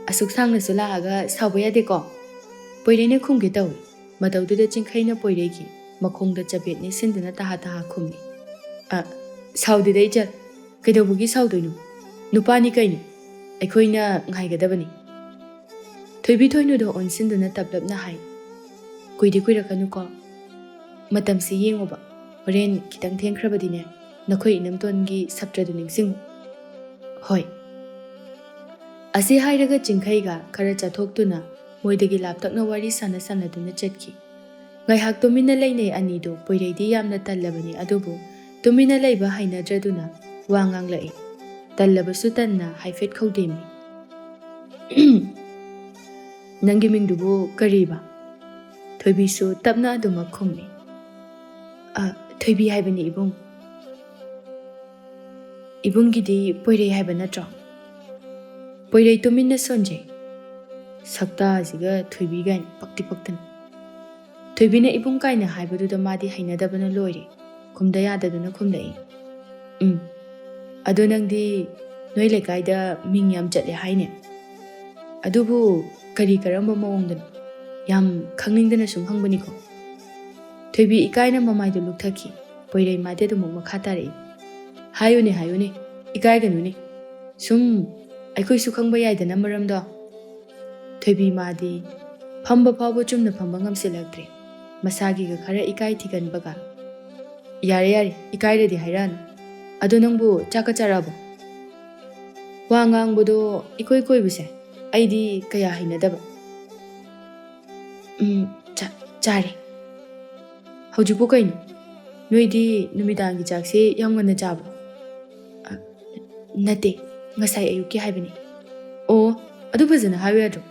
ꯑꯁꯨꯛ ꯁꯥꯡꯅꯁꯨ ꯂꯥꯛꯑꯒ ꯁꯥꯎꯕ ꯌꯥꯗꯦꯀꯣ?" ꯄꯣꯏꯔꯩꯅ ꯈꯨꯝꯒꯦ ꯇꯧꯏ꯫ ꯃꯇꯧꯗꯨꯗ ꯆꯤꯡꯈꯩꯅ ꯄꯣꯏꯔꯩꯒꯤ ꯃꯈꯣꯡꯗ ꯆꯕꯦꯠ ꯅꯦꯠꯁꯤꯟꯗꯨꯅ ꯇꯍꯥ ꯇꯍꯥ ꯈꯨꯝꯃꯤ꯫ "ꯑ, ꯁꯥꯎꯗꯦꯗ ꯏꯆꯜ, ꯀꯩꯗꯧꯕꯒꯤ ꯁꯥꯎꯗꯣꯏꯅꯣ? ꯅꯨꯄꯥꯅꯤ ꯀꯩꯅꯣ, ꯑꯩꯈꯣꯏꯅ ꯉꯥꯏꯒꯗꯕꯅꯤ꯫" ꯊꯣꯏꯕꯤ ꯊꯣꯏꯅꯨꯗ ꯑꯣꯟꯁꯤꯟꯗꯨꯅ ꯇꯞꯂꯞꯅ ꯍꯥꯏ, "ꯀꯨꯏꯗꯤ ꯀꯨꯏꯔꯛꯀꯅꯨꯀꯣ꯫ ꯃꯇꯝꯁꯤ ꯌꯦꯡꯉꯨꯕ, ꯍꯣꯔꯦꯟ ꯈꯤꯇꯪ ꯊꯦꯡꯈ꯭ꯔꯕꯗꯤꯅꯦ, ꯅꯈꯣꯏ ꯏꯅꯝꯇꯣꯟꯒꯤ ꯁꯞꯇ꯭ꯔꯗꯨ ꯅꯤꯡꯁꯤꯡꯉꯨ꯫" "ꯍꯣꯏ꯫" ꯑꯁꯤ ꯍꯥꯏꯔꯒ ꯆꯤꯡꯈꯩꯒ ꯈꯔ ꯆꯠꯊꯣꯛꯇꯨꯅ ꯃꯣꯏꯗꯒꯤ ꯂꯥꯞꯇꯛꯅ ꯋꯥꯔꯤ ꯁꯥꯟꯅ ꯁꯥꯟꯅꯗꯨꯅ ꯆꯠꯈꯤ꯫ ꯉꯥꯏꯍꯥꯛ ꯇꯨꯃꯤꯟꯅ ꯂꯩꯅꯩ ꯑꯅꯤꯗꯨ꯫ ꯄꯣꯏꯔꯩꯗꯤ ꯌꯥꯝꯅ ꯇꯜꯂꯕꯅꯤ, ꯑꯗꯨꯕꯨ ꯇꯨꯃꯤꯟꯅ ꯂꯩꯕ ꯍꯩꯅꯗ꯭ꯔꯗꯨꯅ ꯋꯥ ꯉꯥꯡꯂꯛꯏ꯫ ꯇꯜꯂꯕꯁꯨ ꯇꯟꯅ ꯍꯥꯏꯐꯦꯠ ꯈꯧꯗꯦꯝꯃꯤ꯫ "ꯅꯪꯒꯤ ꯃꯤꯡꯗꯨꯕꯨ ꯀꯔꯤꯕ?" ꯊꯣꯏꯕꯤꯁꯨ ꯇꯞꯅ ꯑꯗꯨꯃꯛ ꯈꯨꯝꯃꯤ꯫ "ꯑ, ꯊꯣꯏꯕꯤ ꯍꯥꯏꯕꯅꯤ, ꯏꯕꯨꯡ꯫" "ꯏꯕꯨꯡꯒꯤꯗꯤ ꯄꯣꯏꯔꯩ ꯍꯥꯏꯕ ꯅꯠꯇ꯭ꯔꯣ?" ꯄꯣꯏꯔꯩ ꯇꯨꯃꯤꯟꯅ ꯁꯣꯟꯖꯩ꯫ ꯁꯛꯇꯥꯁꯤꯒ ꯊꯣꯏꯕꯤ ꯀꯥꯏꯅ ꯄꯛꯇꯤ ꯄꯛꯇꯅ꯫ ꯊꯣꯏꯕꯤꯅ "ꯏꯕꯨꯡ" ꯀꯥꯏꯅ ꯍꯥꯏꯕꯗꯨꯗ ꯃꯥꯗꯤ ꯍꯩꯅꯗꯕꯅ ꯂꯣꯏꯔꯦ꯫ ꯈꯨꯝꯗ ꯌꯥꯗꯗꯨꯅ ꯈꯨꯝꯂꯛꯏ, "ꯎꯝ꯫ ꯑꯗꯣ ꯅꯪꯗꯤ ꯅꯣꯏ ꯂꯩꯀꯥꯏꯗ ꯃꯤꯡ ꯌꯥꯝ ꯆꯠꯂꯦ ꯍꯥꯏꯅꯦ꯫ ꯑꯗꯨꯕꯨ ꯀꯔꯤ ꯀꯔꯝꯕ ꯃꯑꯣꯡꯗꯅꯣ? ꯌꯥꯝ ꯈꯪꯅꯤꯡꯗꯅ ꯁꯨꯝ ꯍꯪꯕꯅꯤꯀꯣ꯫ ꯊꯣꯏꯕꯤ ꯏꯀꯥꯏꯅ ꯃꯃꯥꯏꯗꯨ ꯂꯨꯛꯊꯈꯤ꯫ ꯄꯣꯏꯔꯩ ꯃꯥꯗꯤ ꯑꯗꯨꯃꯛ ꯃꯈꯥ ꯇꯥꯔꯛꯏ꯫ ꯍꯥꯏꯌꯨꯅꯦ, ꯍꯥꯏꯌꯨꯅꯦ, ꯏꯀꯥꯏꯒꯅꯨꯅꯦ꯫ ꯁꯨꯝ ꯑꯩꯈꯣꯏꯁꯨ ꯈꯪꯕ ꯌꯥꯏꯗꯅ ꯃꯔꯝꯗꯣ꯫ ꯊꯣꯏꯕꯤ ꯃꯥꯗꯤ ꯐꯝꯕ ꯐꯥꯎꯕ ꯆꯨꯝꯅ ꯐꯝꯕ ꯉꯝꯁꯤꯜꯂꯛꯇ꯭ꯔꯦ꯫ ꯃꯁꯥꯒꯤꯒ ꯈꯔ ꯏꯀꯥꯏ ꯊꯤꯒꯟꯕꯒ꯫ "ꯌꯥꯔꯦ, ꯌꯥꯔꯦ, ꯏꯀꯥꯏꯔꯗꯤ ꯍꯥꯏꯔꯛꯑꯅꯨ꯫ ꯑꯗꯣ ꯅꯪꯕꯨ ꯆꯥꯛꯀ ꯆꯥꯔꯛꯑꯕꯣ?" ꯋꯥ ꯉꯥꯡꯕꯗꯣ ꯏꯀꯣꯏ ꯀꯣꯏꯕꯁꯦ ꯑꯩꯗꯤ ꯀꯌꯥ ꯍꯩꯅꯗꯕ꯫ "ꯎꯝ, ꯆꯥ-, ꯆꯥꯔꯦ꯫ ꯍꯧꯖꯤꯛꯄꯨ ꯀꯩꯅꯣ? ꯅꯣꯏꯗꯤ ꯅꯨꯃꯤꯗꯥꯡꯒꯤ ꯆꯥꯛꯁꯦ ꯌꯥꯝ ꯉꯟꯅ ꯆꯥꯕ꯭ꯔꯣ?" "ꯑ, ꯅꯠꯇꯦ, ꯉꯁꯥꯏ ꯑꯌꯨꯛꯀꯤ ꯍꯥꯏꯕꯅꯤ꯫" "ꯑꯣ, ꯑꯗꯨ ꯐꯖꯅ ꯍꯥꯏꯌꯨ ꯌꯥꯗ꯭ꯔꯣ?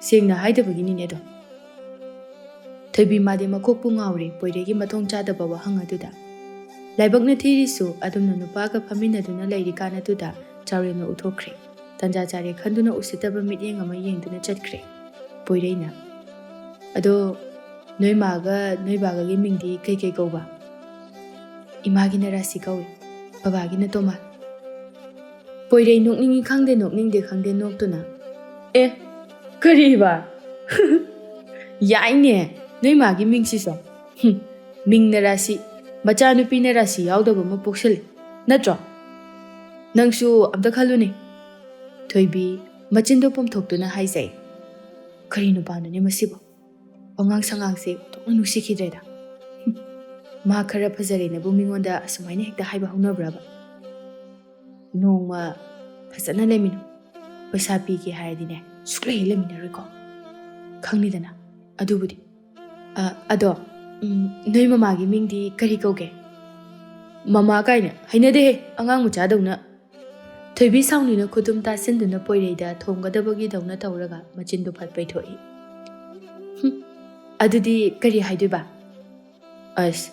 ꯁꯦꯡꯅ ꯍꯥꯏꯗꯕꯒꯤꯅꯤꯅꯦ ꯑꯗꯣ꯫" ꯊꯣꯏꯕꯤ ꯃꯥꯗꯤ ꯃꯀꯣꯛꯄꯨ ꯉꯥꯎꯔꯦ ꯄꯣꯏꯔꯩꯒꯤ ꯃꯊꯣꯡ ꯆꯥꯗꯕ ꯋꯥꯍꯪ ꯑꯗꯨꯗ꯫ ꯂꯥꯏꯕꯛꯅ ꯊꯤꯔꯤꯁꯨ ꯑꯗꯨꯝꯅ ꯅꯨꯄꯥꯒ ꯐꯝꯃꯤꯟꯅꯗꯨꯅ ꯂꯩꯔꯤꯀꯥꯟ ꯑꯗꯨꯗ ꯆꯥꯎꯔꯦꯜꯅ ꯎꯊꯣꯛꯈ꯭ꯔꯦ꯫ ꯇꯟꯖꯥ ꯆꯥꯔꯦ ꯈꯟꯗꯨꯅ ꯎꯁꯤꯠꯇꯕ ꯃꯤꯠꯌꯦꯡ ꯑꯃ ꯌꯦꯡꯗꯨꯅ ꯆꯠꯈ꯭ꯔꯦ ꯄꯣꯏꯔꯩꯅ꯫ "ꯑꯗꯣ ꯅꯣꯏ ꯃꯥꯒ ꯅꯣꯏ ꯕꯥꯒꯒꯤ ꯃꯤꯡꯗꯤ ꯀꯩꯀꯩ ꯀꯧꯕ?" "ꯏꯃꯥꯒꯤꯅ ꯔꯥꯁꯤ ꯀꯧꯏ, ꯕꯕꯥꯒꯤꯅ ꯇꯣꯃꯥ꯫" ꯄꯣꯏꯔꯩ ꯅꯣꯛꯅꯤꯡꯉꯤ ꯈꯪꯗꯦ, ꯅꯣꯛꯅꯤꯡꯗꯦ ꯈꯪꯗꯦ ꯅꯣꯛꯇꯨꯅ꯫ "ꯑꯦ, ꯀꯔꯤꯕ? ꯌꯥꯏꯅꯦ, ꯅꯣꯏ ꯃꯥꯒꯤ ꯃꯤꯡꯁꯤꯁꯨ꯫ ꯍꯨꯝ, ꯃꯤꯡꯅ ꯔꯥꯁꯤ, ꯃꯆꯥꯅꯨꯄꯤꯅ ꯔꯥꯁꯤ ꯌꯥꯎꯗꯕ ꯑꯃ ꯄꯣꯛꯁꯜꯂꯤ, ꯅꯠꯇ꯭ꯔꯣ? ꯅꯪꯁꯨ ꯑꯝꯇ ꯈꯜꯂꯨꯅꯦ꯫" ꯊꯣꯏꯕꯤ ꯃꯆꯤꯟꯗꯣ ꯄꯣꯝꯊꯣꯛꯇꯨꯅ ꯍꯥꯏꯖꯩ꯫ "ꯀꯔꯤ ꯅꯨꯄꯥꯅꯣꯅꯦ ꯃꯁꯤꯕꯣ? ꯋꯥꯉꯥꯡ ꯁꯉꯥꯡꯁꯦ ꯑꯣꯟꯊꯣꯛꯅ ꯅꯨꯡꯁꯤꯈꯤꯗ꯭ꯔꯦꯗ꯫ ꯍꯨꯝ, ꯃꯥ ꯈꯔ ꯐꯖꯔꯦꯅꯕꯨ ꯃꯤꯉꯣꯟꯗ ꯑꯁꯨꯃꯥꯏꯅ ꯍꯦꯛꯇ ꯍꯥꯏꯕ ꯍꯧꯅꯕ꯭ꯔꯕ? ꯅꯣꯡꯃ ꯐꯖꯅ ꯂꯩꯃꯤꯟꯅꯧ꯫ ꯄꯩꯁꯥ ꯄꯤꯒꯦ ꯍꯥꯏꯔꯗꯤꯅꯦ, ꯁꯨꯛꯂꯩ ꯍꯦꯛ ꯂꯩꯃꯤꯟꯅꯔꯣꯏꯀꯣ꯫ ꯈꯪꯅꯤꯗꯅ ꯑꯗꯨꯕꯨꯗꯤ꯫ ꯑ, ꯑꯗꯣ, ꯎꯝ, ꯅꯣꯏ ꯃꯃꯥꯒꯤ ꯃꯤꯡꯗꯤ ꯀꯔꯤ ꯀꯧꯒꯦ?" "ꯃꯃꯥ ꯀꯥꯏꯅ, ꯍꯩꯅꯗꯦꯍꯦ, ꯑꯉꯥꯡ ꯃꯆꯥꯗꯧꯅ꯫" ꯊꯣꯏꯕꯤ ꯁꯥꯎꯅꯤꯅ ꯈꯨꯇꯨꯝ ꯇꯥꯁꯤꯟꯗꯨꯅ ꯄꯣꯏꯔꯩꯗ ꯊꯣꯝꯒꯗꯕꯒꯤꯗꯧꯅ ꯇꯧꯔꯒ ꯃꯆꯤꯟꯗꯨ ꯐꯠ ꯄꯩꯊꯣꯛꯏ꯫ "ꯍꯨꯝ, ꯑꯗꯨꯗꯤ ꯀꯔꯤ ꯍꯥꯏꯗꯣꯏꯕ?" "ꯑꯁ,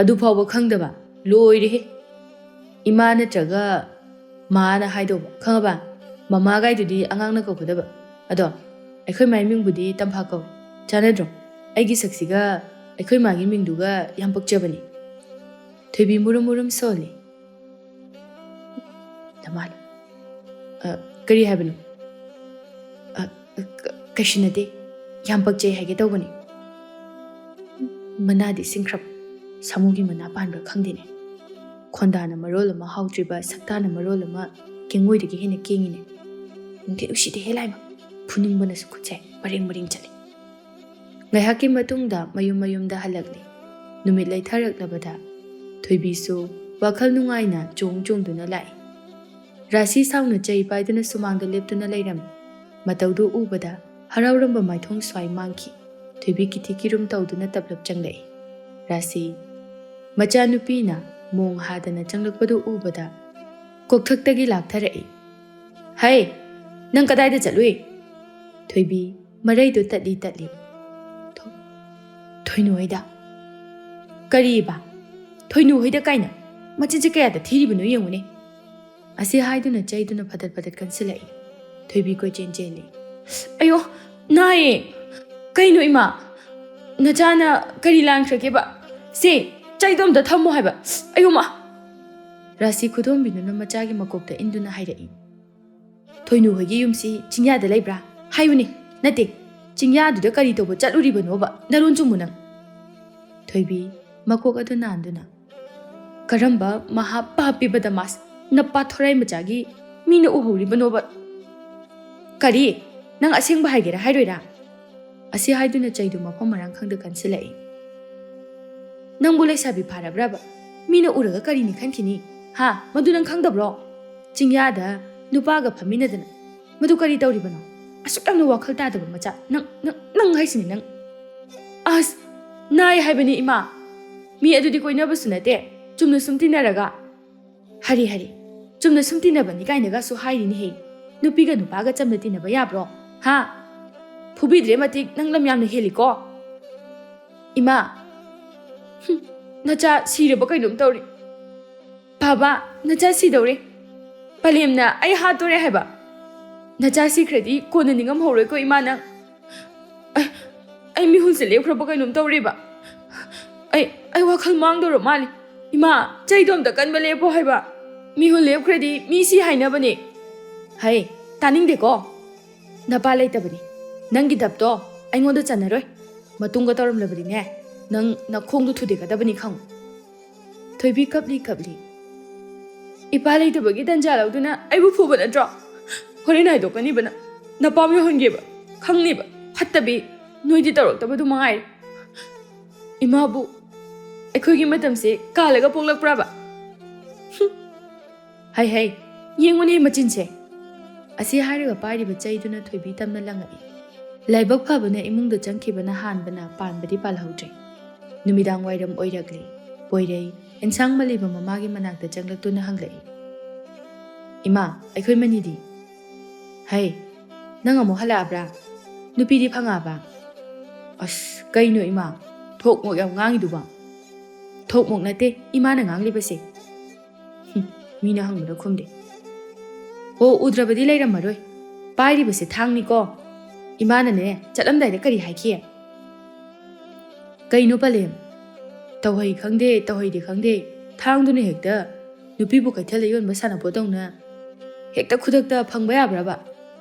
ꯑꯗꯨ ꯐꯥꯎꯕ ꯈꯪꯗꯕ? ꯂꯣꯏꯔꯦꯍꯦ꯫ ꯏꯃꯥ ꯅꯠꯇ꯭ꯔꯒ ꯃꯥꯅ ꯍꯥꯏꯗꯧꯕ, ꯈꯪꯉꯕ? ꯃꯃꯥꯒꯥꯏꯗꯨꯗꯤ ꯑꯉꯥꯡꯅ ꯀꯧꯒꯗꯕ꯫ ꯑꯗꯣ ꯑꯩꯈꯣꯏ ꯃꯥꯏ ꯃꯤꯡꯕꯨꯗꯤ ꯇꯝꯐꯥ ꯀꯧꯏ꯫ ꯆꯥꯟꯅꯗ꯭ꯔꯣ? ꯑꯩꯒꯤ ꯁꯛꯁꯤꯒ ꯑꯩꯈꯣꯏ ꯃꯥꯒꯤ ꯃꯤꯡꯗꯨꯒ ꯌꯥꯝ ꯄꯛꯆꯕꯅꯤ꯫" ꯊꯣꯏꯕꯤ ꯃꯨꯔꯨꯝ ꯃꯨꯔꯨꯝ ꯁꯣꯜꯂꯤ꯫ ꯅꯃꯥꯏ꯫ ꯑ, ꯀꯔꯤ ꯍꯥꯏꯕꯅꯣ? ꯑ, ꯀ-, ꯀꯩꯁꯨ ꯅꯠꯇꯦ꯫ ꯌꯥꯝ ꯄꯛꯆꯩ ꯍꯥꯏꯒꯦ ꯇꯧꯕꯅꯤ꯫ ꯃꯅꯥꯗꯤ ꯁꯤꯡꯈ꯭ꯔꯕ꯫ ꯁꯥꯃꯨꯒꯤ ꯃꯅꯥ ꯄꯥꯟꯕ꯭ꯔꯥ ꯈꯪꯗꯦꯅꯦ꯫ ꯈꯣꯟꯗꯥꯅ ꯃꯔꯣꯜ ꯑꯃ ꯍꯥꯎꯇ꯭ꯔꯤꯕ, ꯁꯛꯇꯥꯅ ꯃꯔꯣꯜ ꯑꯃ ꯀꯦꯡꯉꯣꯏꯗꯒꯤ ꯍꯦꯟꯅ ꯀꯦꯡꯉꯤꯅꯦ꯫ ꯅꯨꯡꯗꯤ ꯅꯨꯡꯁꯤꯗꯦꯍꯦ ꯂꯥꯏꯃ꯫ ꯐꯨꯅꯤꯡꯕꯅꯁꯨ ꯈꯨꯠꯁꯦ ꯃꯔꯦꯡ ꯃꯔꯦꯡ ꯆꯠꯂꯤ꯫ ꯉꯥꯏꯍꯥꯛꯀꯤ ꯃꯇꯨꯡꯗ ꯃꯌꯨꯝ ꯃꯌꯨꯝꯗ ꯍꯜꯂꯛꯂꯦ꯫ ꯅꯨꯃꯤꯠ ꯂꯩꯊꯔꯛꯂꯕꯗ ꯊꯣꯏꯕꯤꯁꯨ ꯋꯥꯈꯜ ꯅꯨꯡꯉꯥꯏꯅ ꯆꯣꯡ ꯆꯣꯡꯗꯨꯅ ꯂꯥꯛꯏ꯫ ꯔꯥꯁꯤ ꯁꯥꯎꯅ ꯆꯩ ꯄꯥꯏꯗꯨꯅ ꯁꯨꯃꯥꯡꯗ ꯂꯦꯞꯇꯨꯅ ꯂꯩꯔꯝꯃꯤ꯫ ꯃꯇꯧꯗꯨ ꯎꯕꯗ ꯍꯔꯥꯎꯔꯝꯕ ꯃꯥꯏꯊꯣꯡ ꯁ꯭ꯋꯥꯏ ꯃꯥꯡꯈꯤ꯫ ꯊꯣꯏꯕꯤ ꯀꯤꯊꯤ ꯀꯤꯔꯨꯝ ꯇꯧꯗꯨꯅ ꯇꯞꯂꯞ ꯆꯪꯂꯛꯏ꯫ ꯔꯥꯁꯤ, ꯃꯆꯥꯅꯨꯄꯤꯅ ꯃꯣꯡ ꯍꯥꯗꯅ ꯆꯪꯂꯛꯄꯗꯨ ꯎꯕꯗ ꯀꯣꯛꯊꯛꯇꯒꯤ ꯂꯥꯛꯊꯔꯛꯏ꯫ "ꯍꯩ, ꯅꯪ ꯀꯗꯥꯏꯗ ꯆꯠꯂꯨꯏ?" ꯊꯣꯏꯕꯤ, ꯃꯔꯩꯗꯨ ꯇꯠꯂꯤ ꯇꯠꯂꯤ꯫ "ꯊꯣ-, ꯊꯣꯏꯅꯨ ꯍꯣꯏꯗ?" "ꯀꯔꯤꯕ? ꯊꯣꯏꯅꯨ ꯍꯣꯏꯗ ꯀꯥꯏꯅ? ꯃꯆꯤꯟꯁꯦ ꯀꯌꯥꯗ ꯊꯤꯔꯤꯕꯅꯣ ꯌꯦꯡꯉꯨꯅꯦ!" ꯑꯁꯤ ꯍꯥꯏꯗꯨꯅ ꯆꯩꯗꯨꯅ ꯐꯗꯠ ꯐꯗꯠ ꯀꯟꯁꯤꯜꯂꯛꯏ꯫ ꯊꯣꯏꯕꯤ ꯀꯣꯏꯆꯦꯟ ꯆꯦꯜꯂꯤ꯫ "ꯑꯌꯣ, ꯅꯥꯏꯌꯦ! ꯀꯩꯅꯣ ꯏꯃꯥ? ꯅꯆꯥꯅ ꯀꯔꯤ ꯂꯥꯟꯈ꯭ꯔꯒꯦꯕ? ꯁꯦ, ꯆꯩꯗꯣ ꯑꯝꯇ ꯊꯝꯃꯣ ꯍꯥꯏꯕ꯫ ꯑꯌꯣ ꯃꯥ!" ꯔꯥꯁꯤ ꯈꯨꯗꯣꯝꯕꯤꯗꯨꯅ ꯃꯆꯥꯒꯤ ꯃꯀꯣꯛꯇ ꯏꯟꯗꯨꯅ ꯍꯥꯏꯔꯛꯏ꯫ "ꯊꯣꯏꯅꯨ ꯍꯣꯏꯒꯤ ꯌꯨꯝꯁꯤ ꯆꯤꯡꯌꯥꯗ ꯂꯩꯕ꯭ꯔꯥ? ꯍꯥꯏꯌꯨꯅꯦ꯫ ꯅꯠꯇꯦ, ꯆꯤꯡꯌꯥꯗꯨꯗ ꯀꯔꯤ ꯇꯧꯕ ꯆꯠꯂꯨꯔꯤꯕꯅꯣꯕ? ꯅꯔꯣꯟ ꯆꯨꯝꯃꯨ ꯅꯪ!" ꯊꯣꯏꯕꯤ, ꯃꯀꯣꯛ ꯑꯗꯨ ꯅꯥꯟꯗꯨꯅ, "ꯀꯔꯝꯕ ꯃꯍꯥ ꯄꯥꯄꯤ ꯕꯗꯃꯥꯁ ꯅꯄꯥ ꯊꯣꯔꯥꯏ ꯃꯆꯥꯒꯤ ꯃꯤꯅ ꯎꯍꯧꯔꯤꯕꯅꯣꯕ?" "ꯀꯔꯤ? ꯅꯪ ꯑꯁꯦꯡꯕ ꯍꯥꯏꯒꯦꯔꯥ ꯍꯥꯏꯔꯣꯏꯔꯥ?" ꯑꯁꯤ ꯍꯥꯏꯗꯨꯅ ꯆꯩꯗꯨ ꯃꯐꯝ ꯃꯔꯥꯡ ꯈꯪꯗ ꯀꯟꯁꯤꯜꯂꯛꯏ꯫ "ꯅꯪꯕꯨ ꯂꯩꯁꯥꯕꯤ ꯐꯥꯔꯕ꯭ꯔꯕ? ꯃꯤꯅ ꯎꯔꯒ ꯀꯔꯤꯅꯤ ꯈꯟꯈꯤꯅꯤ? ꯍꯥ? ꯃꯗꯨ ꯅꯪ ꯈꯪꯗꯕ꯭ꯔꯣ? ꯆꯤꯡꯌꯥꯗ ꯅꯨꯄꯥꯒ ꯐꯝꯃꯤꯟꯅꯗꯅ ꯃꯗꯨ ꯀꯔꯤ ꯇꯧꯔꯤꯕꯅꯣ? ꯑꯁꯨꯛ ꯌꯥꯝꯅ ꯋꯥꯈꯜ ꯇꯥꯗꯕ ꯃꯆꯥ꯫ ꯅꯪ, ꯅꯪ, ꯅꯪ ꯍꯥꯏꯁꯤꯅꯤ ꯅꯪ!" "ꯑꯁ! ꯅꯥꯏ ꯍꯥꯏꯕꯅꯤ ꯏꯃꯥ꯫ ꯃꯤ ꯑꯗꯨꯗꯤ ꯀꯣꯏꯅꯕꯁꯨ ꯅꯠꯇꯦ꯫ ꯆꯨꯝꯅ ꯁꯨꯝ ꯇꯤꯟꯅꯔꯒ"꯫ "ꯍꯔꯤ, ꯍꯔꯤ, ꯆꯨꯝꯅ ꯁꯨꯝ ꯇꯤꯟꯅꯕꯅꯤ ꯀꯥꯏꯅꯒꯁꯨ ꯍꯥꯏꯔꯤꯅꯦꯍꯦ꯫ ꯅꯨꯄꯤꯒ ꯅꯨꯄꯥꯒ ꯆꯝꯅ ꯇꯤꯟꯅꯕ ꯌꯥꯕ꯭ꯔꯣ? ꯍꯥ? ꯐꯨꯕꯤꯗ꯭ꯔꯦ ꯃꯇꯤꯛ, ꯅꯪ ꯂꯝ ꯌꯥꯝꯅ ꯍꯦꯜꯂꯤꯀꯣ꯫ ꯏꯃꯥ, ꯍꯨꯝ, ꯅꯆꯥ ꯁꯤꯔꯕ ꯀꯩꯅꯣꯝ ꯇꯧꯔꯦ꯫ ꯕꯥꯕꯥ, ꯅꯆꯥ ꯁꯤꯗꯧꯔꯦ꯫ ꯄꯂꯦꯝꯅ ꯑꯩ ꯍꯥꯠꯇꯣꯔꯦ ꯍꯥꯏꯕ꯫ ꯅꯆꯥ ꯁꯤꯈ꯭ꯔꯗꯤ ꯀꯣꯟꯅ ꯅꯤꯡꯉꯝꯍꯧꯔꯣꯏꯀꯣ ꯏꯃꯥ ꯅꯪ꯫ ꯑꯩ, ꯑꯩ ꯃꯤꯍꯨꯜꯁꯦ ꯂꯦꯞꯈ꯭ꯔꯕ ꯀꯩꯅꯣꯝ ꯇꯧꯔꯦꯕ꯫ ꯑꯩ, ꯑꯩ ꯋꯥꯈꯜ ꯃꯥꯡꯗꯧꯔ ꯃꯥꯜꯂꯦ꯫ ꯏꯃꯥ, ꯆꯩꯗꯣ ꯑꯝꯇ ꯀꯟꯕ ꯂꯦꯞꯄꯣ ꯍꯥꯏꯕ꯫ ꯃꯤꯍꯨꯜ ꯂꯦꯞꯈ꯭ꯔꯗꯤ ꯃꯤ ꯁꯤ ꯍꯥꯏꯅꯕꯅꯦ꯫ ꯍꯩ, ꯇꯥꯅꯤꯡꯗꯦꯀꯣ꯫ ꯅꯄꯥ ꯂꯩꯇꯕꯅꯤ꯫ ꯅꯪꯒꯤ ꯗꯞꯇꯣ ꯑꯩꯉꯣꯟꯗ ꯆꯟꯅꯔꯣꯏ꯫ ꯃꯇꯨꯡꯒ ꯇꯧꯔꯝꯂꯕꯗꯤꯅꯦ, ꯅꯪ ꯅꯈꯣꯡꯗꯣ ꯊꯨꯗꯦꯛꯀꯗꯕꯅꯤ ꯈꯪꯉꯨ꯫ ꯊꯣꯏꯕꯤ ꯀꯞꯂꯤ ꯀꯞꯂꯤ꯫ ꯏꯄꯥ ꯂꯩꯇꯕꯒꯤ ꯇꯟꯖꯥ ꯂꯧꯗꯨꯅ ꯑꯩꯕꯨ ꯐꯨꯕ ꯅꯠꯇ꯭ꯔꯣ? ꯍꯣꯔꯦꯟ ꯍꯥꯏꯗꯣꯛꯀꯅꯤꯕ ꯅꯪ꯫ ꯅꯄꯥꯝ ꯌꯧꯍꯟꯒꯦꯕ꯫ ꯈꯪꯅꯤꯕ꯫ ꯐꯠꯇꯕꯤ꯫ ꯅꯣꯏꯗꯤ ꯇꯧꯔꯛꯇꯕꯗꯨ ꯃꯉꯥꯏꯔꯦ꯫ ꯏꯃꯥꯕꯨ ꯑꯩꯈꯣꯏꯒꯤ ꯃꯇꯝꯁꯦ ꯀꯥꯜꯂꯒ ꯄꯣꯛꯂꯛꯄ꯭ꯔꯕ? ꯍꯝ꯫ ꯍꯩ ꯍꯩ, ꯌꯦꯡꯉꯨꯅꯦ ꯃꯆꯤꯟꯁꯦ꯫ ꯑꯁꯤ ꯍꯥꯏꯔꯒ ꯄꯥꯏꯔꯤꯕ ꯆꯩꯗꯨꯅ ꯊꯣꯏꯕꯤ ꯇꯝꯅ ꯂꯪꯉꯛꯏ꯫ ꯂꯥꯏꯕꯛ ꯐꯕꯅ ꯏꯃꯨꯡꯗ ꯆꯪꯈꯤꯕꯅ ꯍꯥꯟꯕꯅ ꯄꯥꯟꯕꯗꯤ ꯄꯥꯜꯍꯧꯗ꯭ꯔꯦ꯫ ꯅꯨꯃꯤꯗꯥꯡ ꯋꯥꯏꯔꯝ ꯑꯣꯏꯔꯛꯂꯦ꯫ ꯄꯣꯏꯔꯩ ꯑꯦꯟꯁꯥꯡ ꯃꯜꯂꯤꯕ ꯃꯃꯥꯒꯤ ꯃꯅꯥꯛꯇ ꯆꯪꯂꯛꯇꯨꯅ ꯍꯪꯂꯛꯏ, "ꯏꯃꯥ, ꯑꯩꯈꯣꯏ ꯃꯅꯤꯗꯤ?" "ꯍꯩ, ꯅꯪ ꯑꯃꯨꯛ ꯍꯜꯂꯛꯑꯕ꯭ꯔꯥ? ꯅꯨꯄꯤꯗꯤ ꯐꯪꯉꯛꯑꯕ?" "ꯑꯁ, ꯀꯩꯅꯣ ꯏꯃꯥ? ꯊꯣꯛ ꯃꯣꯛ ꯌꯥꯝ ꯉꯥꯡꯉꯤꯗꯨꯕꯣ?" "ꯊꯣꯛ ꯃꯣꯛ ꯅꯠꯇꯦ ꯏꯃꯥꯅ ꯉꯥꯡꯂꯤꯕꯁꯦ꯫" ꯍꯨꯝ, ꯃꯤꯅ ꯍꯪꯕꯗ ꯈꯨꯝꯗꯦ꯫ "ꯍꯣ, ꯎꯗ꯭ꯔꯕꯗꯤ ꯂꯩꯔꯝꯃꯔꯣꯏ꯫ ꯄꯥꯏꯔꯤꯕꯁꯦ ꯊꯥꯡꯅꯤꯀꯣ꯫ ꯏꯃꯥꯅꯅꯦ, ꯆꯠꯂꯝꯗꯥꯏꯗ ꯀꯔꯤ ꯍꯥꯏꯈꯤ?" "ꯀꯩꯅꯣ ꯄꯂꯦꯝ? ꯇꯧꯍꯩ ꯈꯪꯗꯦ, ꯇꯧꯍꯩꯗꯦ ꯈꯪꯗꯦ, ꯊꯥꯡꯗꯨꯅ ꯍꯦꯛꯇ ꯅꯨꯄꯤꯕꯨ ꯀꯩꯊꯦꯜꯗ ꯌꯣꯟꯕ ꯁꯥꯟꯅꯄꯣꯠꯇꯧꯅ ꯍꯦꯛꯇ ꯈꯨꯗꯛꯇ ꯐꯪꯕ ꯌꯥꯕ꯭ꯔꯕ?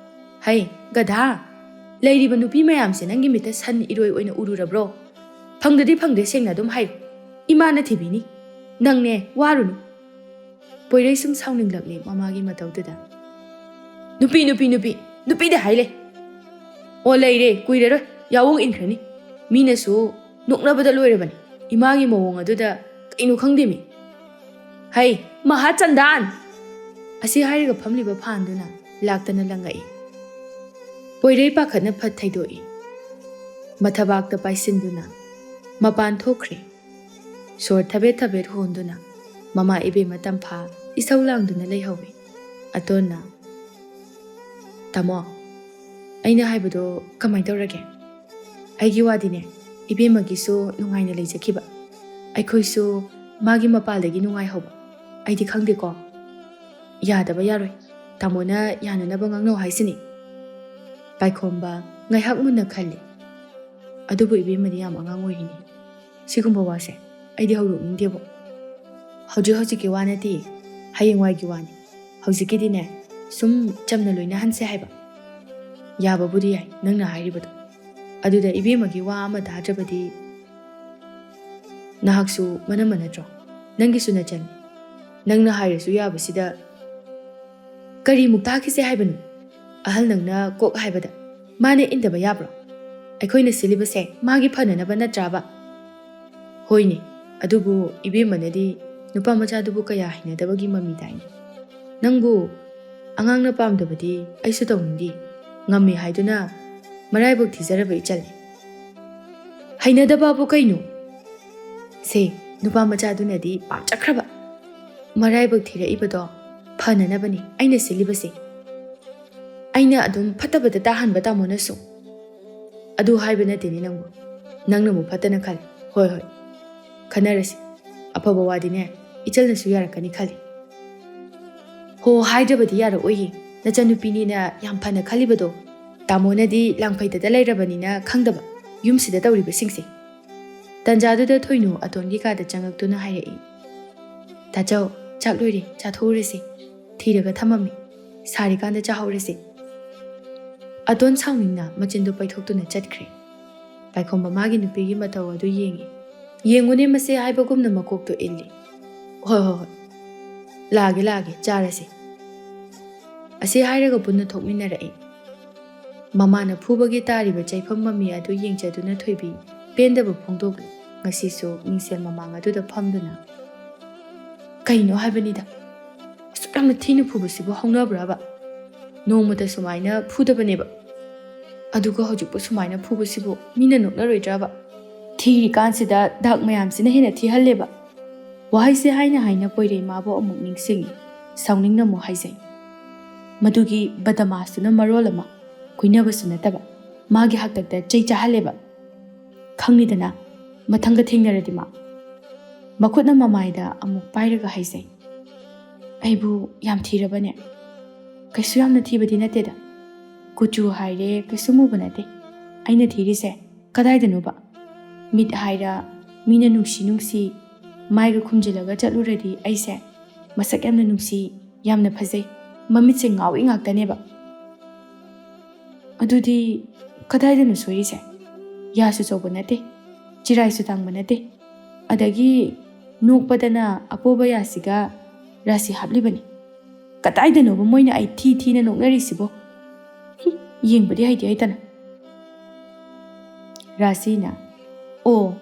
ꯍꯩ, ꯒꯙꯥ! ꯂꯩꯔꯤꯕ ꯅꯨꯄꯤ ꯃꯌꯥꯝꯁꯦ ꯅꯪꯒꯤ ꯃꯤꯠꯇ ꯁꯟ ꯏꯔꯣꯏ ꯑꯣꯏꯅ ꯎꯔꯨꯔꯕ꯭ꯔꯣ? ꯐꯪꯗꯗꯤ ꯐꯪꯗꯦ, ꯁꯦꯡꯅ ꯑꯗꯨꯝ ꯍꯥꯏꯌꯨ꯫ ꯏꯃꯥꯅ ꯊꯤꯕꯤꯅꯤ꯫ ꯅꯪꯅꯦ, ꯋꯥꯔꯨꯅꯨ꯫" ꯄꯣꯏꯔꯩ ꯁꯨꯝ ꯁꯥꯎꯅꯤꯡꯂꯛꯂꯦ ꯃꯃꯥꯒꯤ ꯃꯇꯧꯗꯨꯗ꯫ "ꯅꯨꯄꯤ, ꯅꯨꯄꯤ, ꯅꯨꯄꯤ, ꯅꯨꯄꯤꯗ ꯍꯥꯏ ꯂꯩ꯫ ꯑꯣ, ꯂꯩꯔꯦ, ꯀꯨꯏꯔꯔꯣꯏ ꯌꯥꯑꯣꯡ ꯏꯟꯈ꯭ꯔꯅꯤ꯫ ꯃꯤꯅꯁꯨ ꯅꯣꯛꯅꯕꯗ ꯂꯣꯏꯔꯕꯅꯤ ꯏꯃꯥꯒꯤ ꯃꯑꯣꯡ ꯑꯗꯨꯗ꯫ ꯀꯩꯅꯣ ꯈꯪꯗꯦꯃꯤ꯫ ꯍꯩ, ꯃꯍꯥ ꯆꯟꯗꯥꯟ!" ꯑꯁꯤ ꯍꯥꯏꯔꯒ ꯐꯝꯂꯤꯕ ꯐꯥꯟꯗꯨꯅ ꯂꯥꯛꯇꯅ ꯂꯪꯉꯛꯏ꯫ ꯄꯣꯏꯔꯩ ꯄꯥꯈꯠꯅ ꯐꯠ ꯊꯩꯗꯣꯛꯏ꯫ ꯃꯊꯕꯥꯛꯇ ꯄꯥꯏꯁꯤꯟꯗꯨꯅ ꯃꯄꯥꯟ ꯊꯣꯛꯈ꯭ꯔꯦ꯫ ꯁꯣꯔ ꯊꯕꯦꯠ ꯊꯕꯦꯠ ꯍꯣꯟꯗꯨꯅ ꯃꯃꯥ ꯏꯕꯦꯝꯃ ꯇꯝꯐꯥ ꯏꯁꯧ ꯂꯥꯡꯗꯨꯅ ꯂꯩꯍꯧꯏ꯫ ꯑꯇꯣꯟꯅ, "ꯇꯥꯃꯣ, ꯑꯩꯅ ꯍꯥꯏꯕꯗꯣ ꯀꯃꯥꯏ ꯇꯧꯔꯒꯦ? ꯑꯩꯒꯤ ꯋꯥꯗꯤꯅꯦ, ꯏꯕꯦꯝꯃꯒꯤꯁꯨ ꯅꯨꯡꯉꯥꯏꯅ ꯂꯩꯖꯈꯤꯕ, ꯑꯩꯈꯣꯏꯁꯨ ꯃꯥꯒꯤ ꯃꯄꯥꯜꯗꯒꯤ ꯅꯨꯡꯉꯥꯏꯍꯧꯕ꯫ ꯑꯩꯗꯤ ꯈꯪꯗꯦꯀꯣ꯫ ꯌꯥꯗꯕ ꯌꯥꯔꯣꯏ꯫ ꯇꯥꯃꯣꯅ ꯌꯥꯅꯅꯕ ꯉꯥꯡꯅꯧ ꯍꯥꯏꯁꯤꯅꯤ꯫" ꯄꯥꯏꯈꯣꯝꯕ ꯉꯥꯏꯍꯥꯛ ꯃꯨꯟꯅ ꯈꯜꯂꯤ꯫ "ꯑꯗꯨꯕꯨ ꯏꯕꯦꯝꯃꯗꯤ ꯌꯥꯝ ꯑꯉꯥꯡ ꯑꯣꯏꯔꯤꯅꯦ꯫ ꯁꯤꯒꯨꯝꯕ ꯋꯥꯁꯦ ꯑꯩꯗꯤ ꯍꯧꯗꯣꯛꯅꯤꯡꯗꯦꯕꯣ꯫ ꯍꯧꯖꯤꯛ ꯍꯧꯖꯤꯛꯀꯤ ꯋꯥ ꯅꯠꯇꯦ, ꯍꯌꯦꯡꯋꯥꯏꯒꯤ ꯋꯥꯅꯤ꯫ ꯍꯧꯖꯤꯛꯀꯤꯗꯤꯅꯦ, ꯁꯨꯝ ꯆꯝꯅ ꯂꯣꯏꯅꯍꯟꯁꯦ ꯍꯥꯏꯕ꯫ ꯌꯥꯕꯕꯨꯗꯤ ꯌꯥꯏ ꯅꯪꯅ ꯍꯥꯏꯔꯤꯕꯗꯣ꯫ ꯑꯗꯨꯗ ꯏꯕꯦꯝꯃꯒꯤ ꯋꯥ ꯑꯃ ꯇꯥꯗ꯭ꯔꯕꯗꯤ ꯅꯍꯥꯛꯁꯨ ꯃꯅꯝꯃ ꯅꯠꯇ꯭ꯔꯣ? ꯅꯪꯒꯤꯁꯨ ꯅꯆꯟꯅꯤ꯫ ꯅꯪꯅ ꯍꯥꯏꯔꯁꯨ ꯌꯥꯕꯁꯤꯗ ꯀꯔꯤꯃꯨꯛ ꯇꯥꯈꯤꯁꯦ ꯍꯥꯏꯕꯅꯣ? ꯑꯍꯜ ꯅꯪꯅ ꯀꯣꯛ ꯍꯥꯏꯕꯗ ꯃꯥꯅ ꯏꯟꯗꯕ ꯌꯥꯕ꯭ꯔꯣ? ꯑꯩꯈꯣꯏꯅ ꯁꯤꯜꯂꯤꯕꯁꯦ ꯃꯥꯒꯤ ꯐꯅꯅꯕ ꯅꯠꯇ꯭ꯔꯥꯕ? ꯍꯣꯏꯅꯦ, ꯑꯗꯨꯕꯨ ꯏꯕꯦꯝꯃꯅꯗꯤ ꯅꯨꯄꯥ ꯃꯆꯥꯗꯨꯕꯨ ꯀꯌꯥ ꯍꯩꯅꯗꯕꯒꯤ ꯃꯃꯤ ꯇꯥꯏꯅꯦ꯫ ꯅꯪꯕꯨ ꯑꯉꯥꯡꯅ ꯄꯥꯝꯗꯕꯗꯤ ꯑꯩꯁꯨ ꯇꯧꯅꯤꯡꯗꯦ꯫ ꯉꯝꯃꯤ ꯍꯥꯏꯗꯨꯅ ꯃꯔꯥꯏꯕꯛ ꯊꯤꯖꯔꯕ ꯏꯆꯜꯅꯤ꯫ ꯍꯩꯅꯗꯕꯕꯨ ꯀꯩꯅꯣ? ꯁꯦ, ꯅꯨꯄꯥ ꯃꯆꯥꯗꯨꯅꯗꯤ ꯄꯥꯝꯖꯈ꯭ꯔꯕ꯫ ꯃꯔꯥꯏꯕꯛ ꯊꯤꯔꯛꯏꯕꯗꯣ ꯐꯅꯅꯕꯅꯤ ꯑꯩꯅ ꯁꯤꯜꯂꯤꯕꯁꯦ꯫ ꯑꯩꯅ ꯑꯗꯨꯝ ꯐꯠꯇꯕꯗ ꯇꯥꯍꯟꯕ ꯇꯥꯃꯣꯅꯁꯨ꯫ ꯑꯗꯨ ꯍꯥꯏꯕ ꯅꯠꯇꯦꯅꯦ ꯅꯪꯕꯨ꯫ ꯅꯪꯅꯕꯨ ꯐꯠꯇꯅ ꯈꯜꯂꯤ꯫ ꯍꯣꯏ, ꯍꯣꯏ꯫ ꯈꯟꯅꯔꯁꯤ꯫ ꯑꯐꯕ ꯋꯥꯗꯤꯅꯦ, ꯏꯆꯜꯅꯁꯨ ꯌꯥꯔꯛꯀꯅꯤ ꯈꯜꯂꯤ꯫ ꯍꯣ, ꯍꯥꯏꯗ꯭ꯔꯕꯗꯤ ꯌꯥꯔꯛꯑꯣꯏꯌꯦ꯫ ꯅꯆꯟꯅꯨꯄꯤꯅꯤꯅ ꯌꯥꯝ ꯐꯅ ꯈꯜꯂꯤꯕꯗꯣ꯫ ꯇꯥꯃꯣꯅꯗꯤ ꯂꯥꯡꯐꯩꯗꯗ ꯂꯩꯔꯕꯅꯤꯅ ꯈꯪꯗꯕ ꯌꯨꯝꯁꯤꯗ ꯇꯧꯔꯤꯕꯁꯤꯡꯁꯦ꯫ ꯇꯟꯖꯥꯗꯨꯗ ꯊꯣꯏꯅꯨ ꯑꯇꯣꯟꯒꯤ ꯀꯥꯗ ꯆꯪꯉꯛꯇꯨꯅ ꯍꯥꯏꯔꯛꯏ, "ꯇꯥꯆꯧ, ꯆꯥꯛ ꯂꯣꯏꯔꯦ, ꯆꯥꯊꯣꯛꯎꯔꯁꯤ꯫ ꯊꯤꯔꯒ ꯊꯝꯃꯝꯃꯤ꯫ ꯁꯥꯔꯤꯀꯥꯟꯗ ꯆꯥꯍꯧꯔꯁꯤ꯫" ꯑꯇꯣꯟ ꯁꯥꯎꯅꯤꯡꯅ ꯃꯆꯤꯟꯗꯨ ꯄꯩꯊꯣꯛꯇꯨꯅ ꯆꯠꯈ꯭ꯔꯦ꯫ ꯄꯥꯏꯈꯣꯝꯕ ꯃꯥꯒꯤ ꯅꯨꯄꯤꯒꯤ ꯃꯇꯧ ꯑꯗꯨ ꯌꯦꯡꯉꯤ꯫ ꯌꯦꯡꯉꯨꯅꯦ ꯃꯁꯦ ꯍꯥꯏꯕꯒꯨꯝꯅ ꯃꯀꯣꯛꯇꯨ ꯏꯜꯂꯤ꯫ "ꯍꯣꯏ, ꯍꯣꯏ, ꯍꯣꯏ꯫ ꯂꯥꯛꯑꯒꯦ, ꯂꯥꯛꯑꯒꯦ, ꯆꯥꯔꯁꯤ꯫" ꯑꯁꯤ ꯍꯥꯏꯔꯒ ꯄꯨꯟꯅ ꯊꯣꯛꯃꯤꯟꯅꯔꯛꯏ꯫ ꯃꯃꯥꯅ ꯐꯨꯕꯒꯤ ꯇꯥꯔꯤꯕ ꯆꯩꯐꯝ ꯃꯃꯤ ꯑꯗꯨ ꯌꯦꯡꯖꯗꯨꯅ ꯊꯣꯏꯕꯤ ꯄꯦꯟꯗꯕ ꯐꯣꯡꯗꯣꯛꯂꯤ꯫ ꯉꯁꯤꯁꯨ ꯃꯤꯡꯁꯦꯜ ꯃꯃꯥꯡ ꯑꯗꯨꯗ ꯐꯝꯗꯨꯅ, "ꯀꯩꯅꯣ ꯍꯥꯏꯕꯅꯤꯗ, ꯑꯁꯨꯛ ꯌꯥꯝꯅ ꯊꯤꯅ ꯐꯨꯕꯁꯤꯕꯨ ꯍꯧꯅꯕ꯭ꯔꯕ? ꯅꯣꯡꯃꯇ ꯁꯨꯃꯥꯏꯅ ꯐꯨꯗꯕꯅꯦꯕ꯫ ꯑꯗꯨꯒ ꯍꯧꯖꯤꯛꯄꯨ ꯁꯨꯃꯥꯏꯅ ꯐꯨꯕꯁꯤꯕꯨ ꯃꯤꯅ ꯅꯣꯛꯅꯔꯣꯏꯗ꯭ꯔꯕ? ꯊꯤꯔꯤꯀꯥꯟꯁꯤꯗ ꯗꯥꯛ ꯃꯌꯥꯝꯁꯤꯅ ꯍꯦꯟꯅ ꯊꯤꯍꯜꯂꯦꯕ꯫" ꯋꯥꯍꯩꯁꯦ ꯍꯥꯏꯅ ꯍꯥꯏꯅ ꯄꯣꯏꯔꯩꯃꯥꯕꯨ ꯑꯃꯨꯛ ꯅꯤꯡꯁꯤꯡꯉꯤ꯫ ꯁꯥꯎꯅꯤꯡꯅ ꯑꯃꯨꯛ ꯍꯥꯏꯖꯩ, "ꯃꯗꯨꯒꯤ ꯕꯗꯃꯥꯁꯇꯨꯅ ꯃꯔꯣꯜ ꯑꯃ ꯀꯨꯏꯅꯕꯁꯨ ꯅꯠꯇꯕ ꯃꯥꯒꯤ ꯍꯥꯛꯇꯛꯇ ꯆꯩ ꯆꯥꯍꯜꯂꯦꯕ꯫ ꯈꯪꯂꯤꯗꯅ, ꯃꯊꯪꯒ ꯊꯦꯡꯅꯔꯗꯤ ꯃꯥ꯫" ꯃꯈꯨꯠꯅ ꯃꯃꯥꯏꯗ ꯑꯃꯨꯛ ꯄꯥꯏꯔꯒ ꯍꯥꯏꯖꯩ, "ꯑꯩꯕꯨ ꯌꯥꯝ ꯊꯤꯔꯕꯅꯦ?" "ꯀꯩꯁꯨ ꯌꯥꯝꯅ ꯊꯤꯕꯗꯤ ꯅꯠꯇꯦꯗ꯫ ꯀꯨꯆꯨ ꯍꯥꯏꯔꯦ ꯀꯩꯁꯨ ꯃꯨꯕ ꯅꯠꯇꯦ꯫ ꯑꯩꯅ ꯊꯤꯔꯤꯁꯦ ꯀꯗꯥꯏꯗꯅꯣꯕ? ꯃꯤꯠ ꯍꯥꯏꯔ ꯃꯤꯅ ꯅꯨꯡꯁꯤ ꯅꯨꯡꯁꯤ ꯃꯥꯏꯒ ꯈꯨꯝꯖꯤꯜꯂꯒ ꯆꯠꯂꯨꯔꯗꯤ ꯑꯩꯁꯦ ꯃꯁꯛ ꯌꯥꯝꯅ ꯅꯨꯡꯁꯤ, ꯌꯥꯝꯅ ꯐꯖꯩ꯫ ꯃꯃꯤꯠꯁꯦ ꯉꯥꯎꯏ ꯉꯥꯛꯇꯅꯦꯕ꯫ ꯑꯗꯨꯗꯤ ꯀꯗꯥꯏꯗꯅꯣ ꯁꯣꯏꯔꯤꯁꯦ? ꯌꯥꯁꯨ ꯆꯧꯕ ꯅꯠꯇꯦ, ꯆꯤꯔꯥꯏꯁꯨ ꯇꯥꯡꯕ ꯅꯠꯇꯦ, ꯑꯗꯒꯤ ꯅꯣꯛꯄꯗꯅ ꯑꯄꯣꯕ ꯌꯥꯁꯤꯒ ꯔꯥꯁꯤ ꯍꯥꯞꯂꯤꯕꯅꯤ꯫ ꯀꯗꯥꯏꯗꯅꯣꯕ ꯃꯣꯏꯅ ꯑꯩ ꯊꯤ ꯊꯤꯅ ꯅꯣꯛꯅꯔꯤꯁꯤꯕꯣ? ꯍꯨꯝ, ꯌꯦꯡꯕꯗꯤ ꯍꯩꯇꯦ ꯍꯩꯇꯅ꯫ ꯔꯥꯁꯤꯅ, "ꯑꯣ,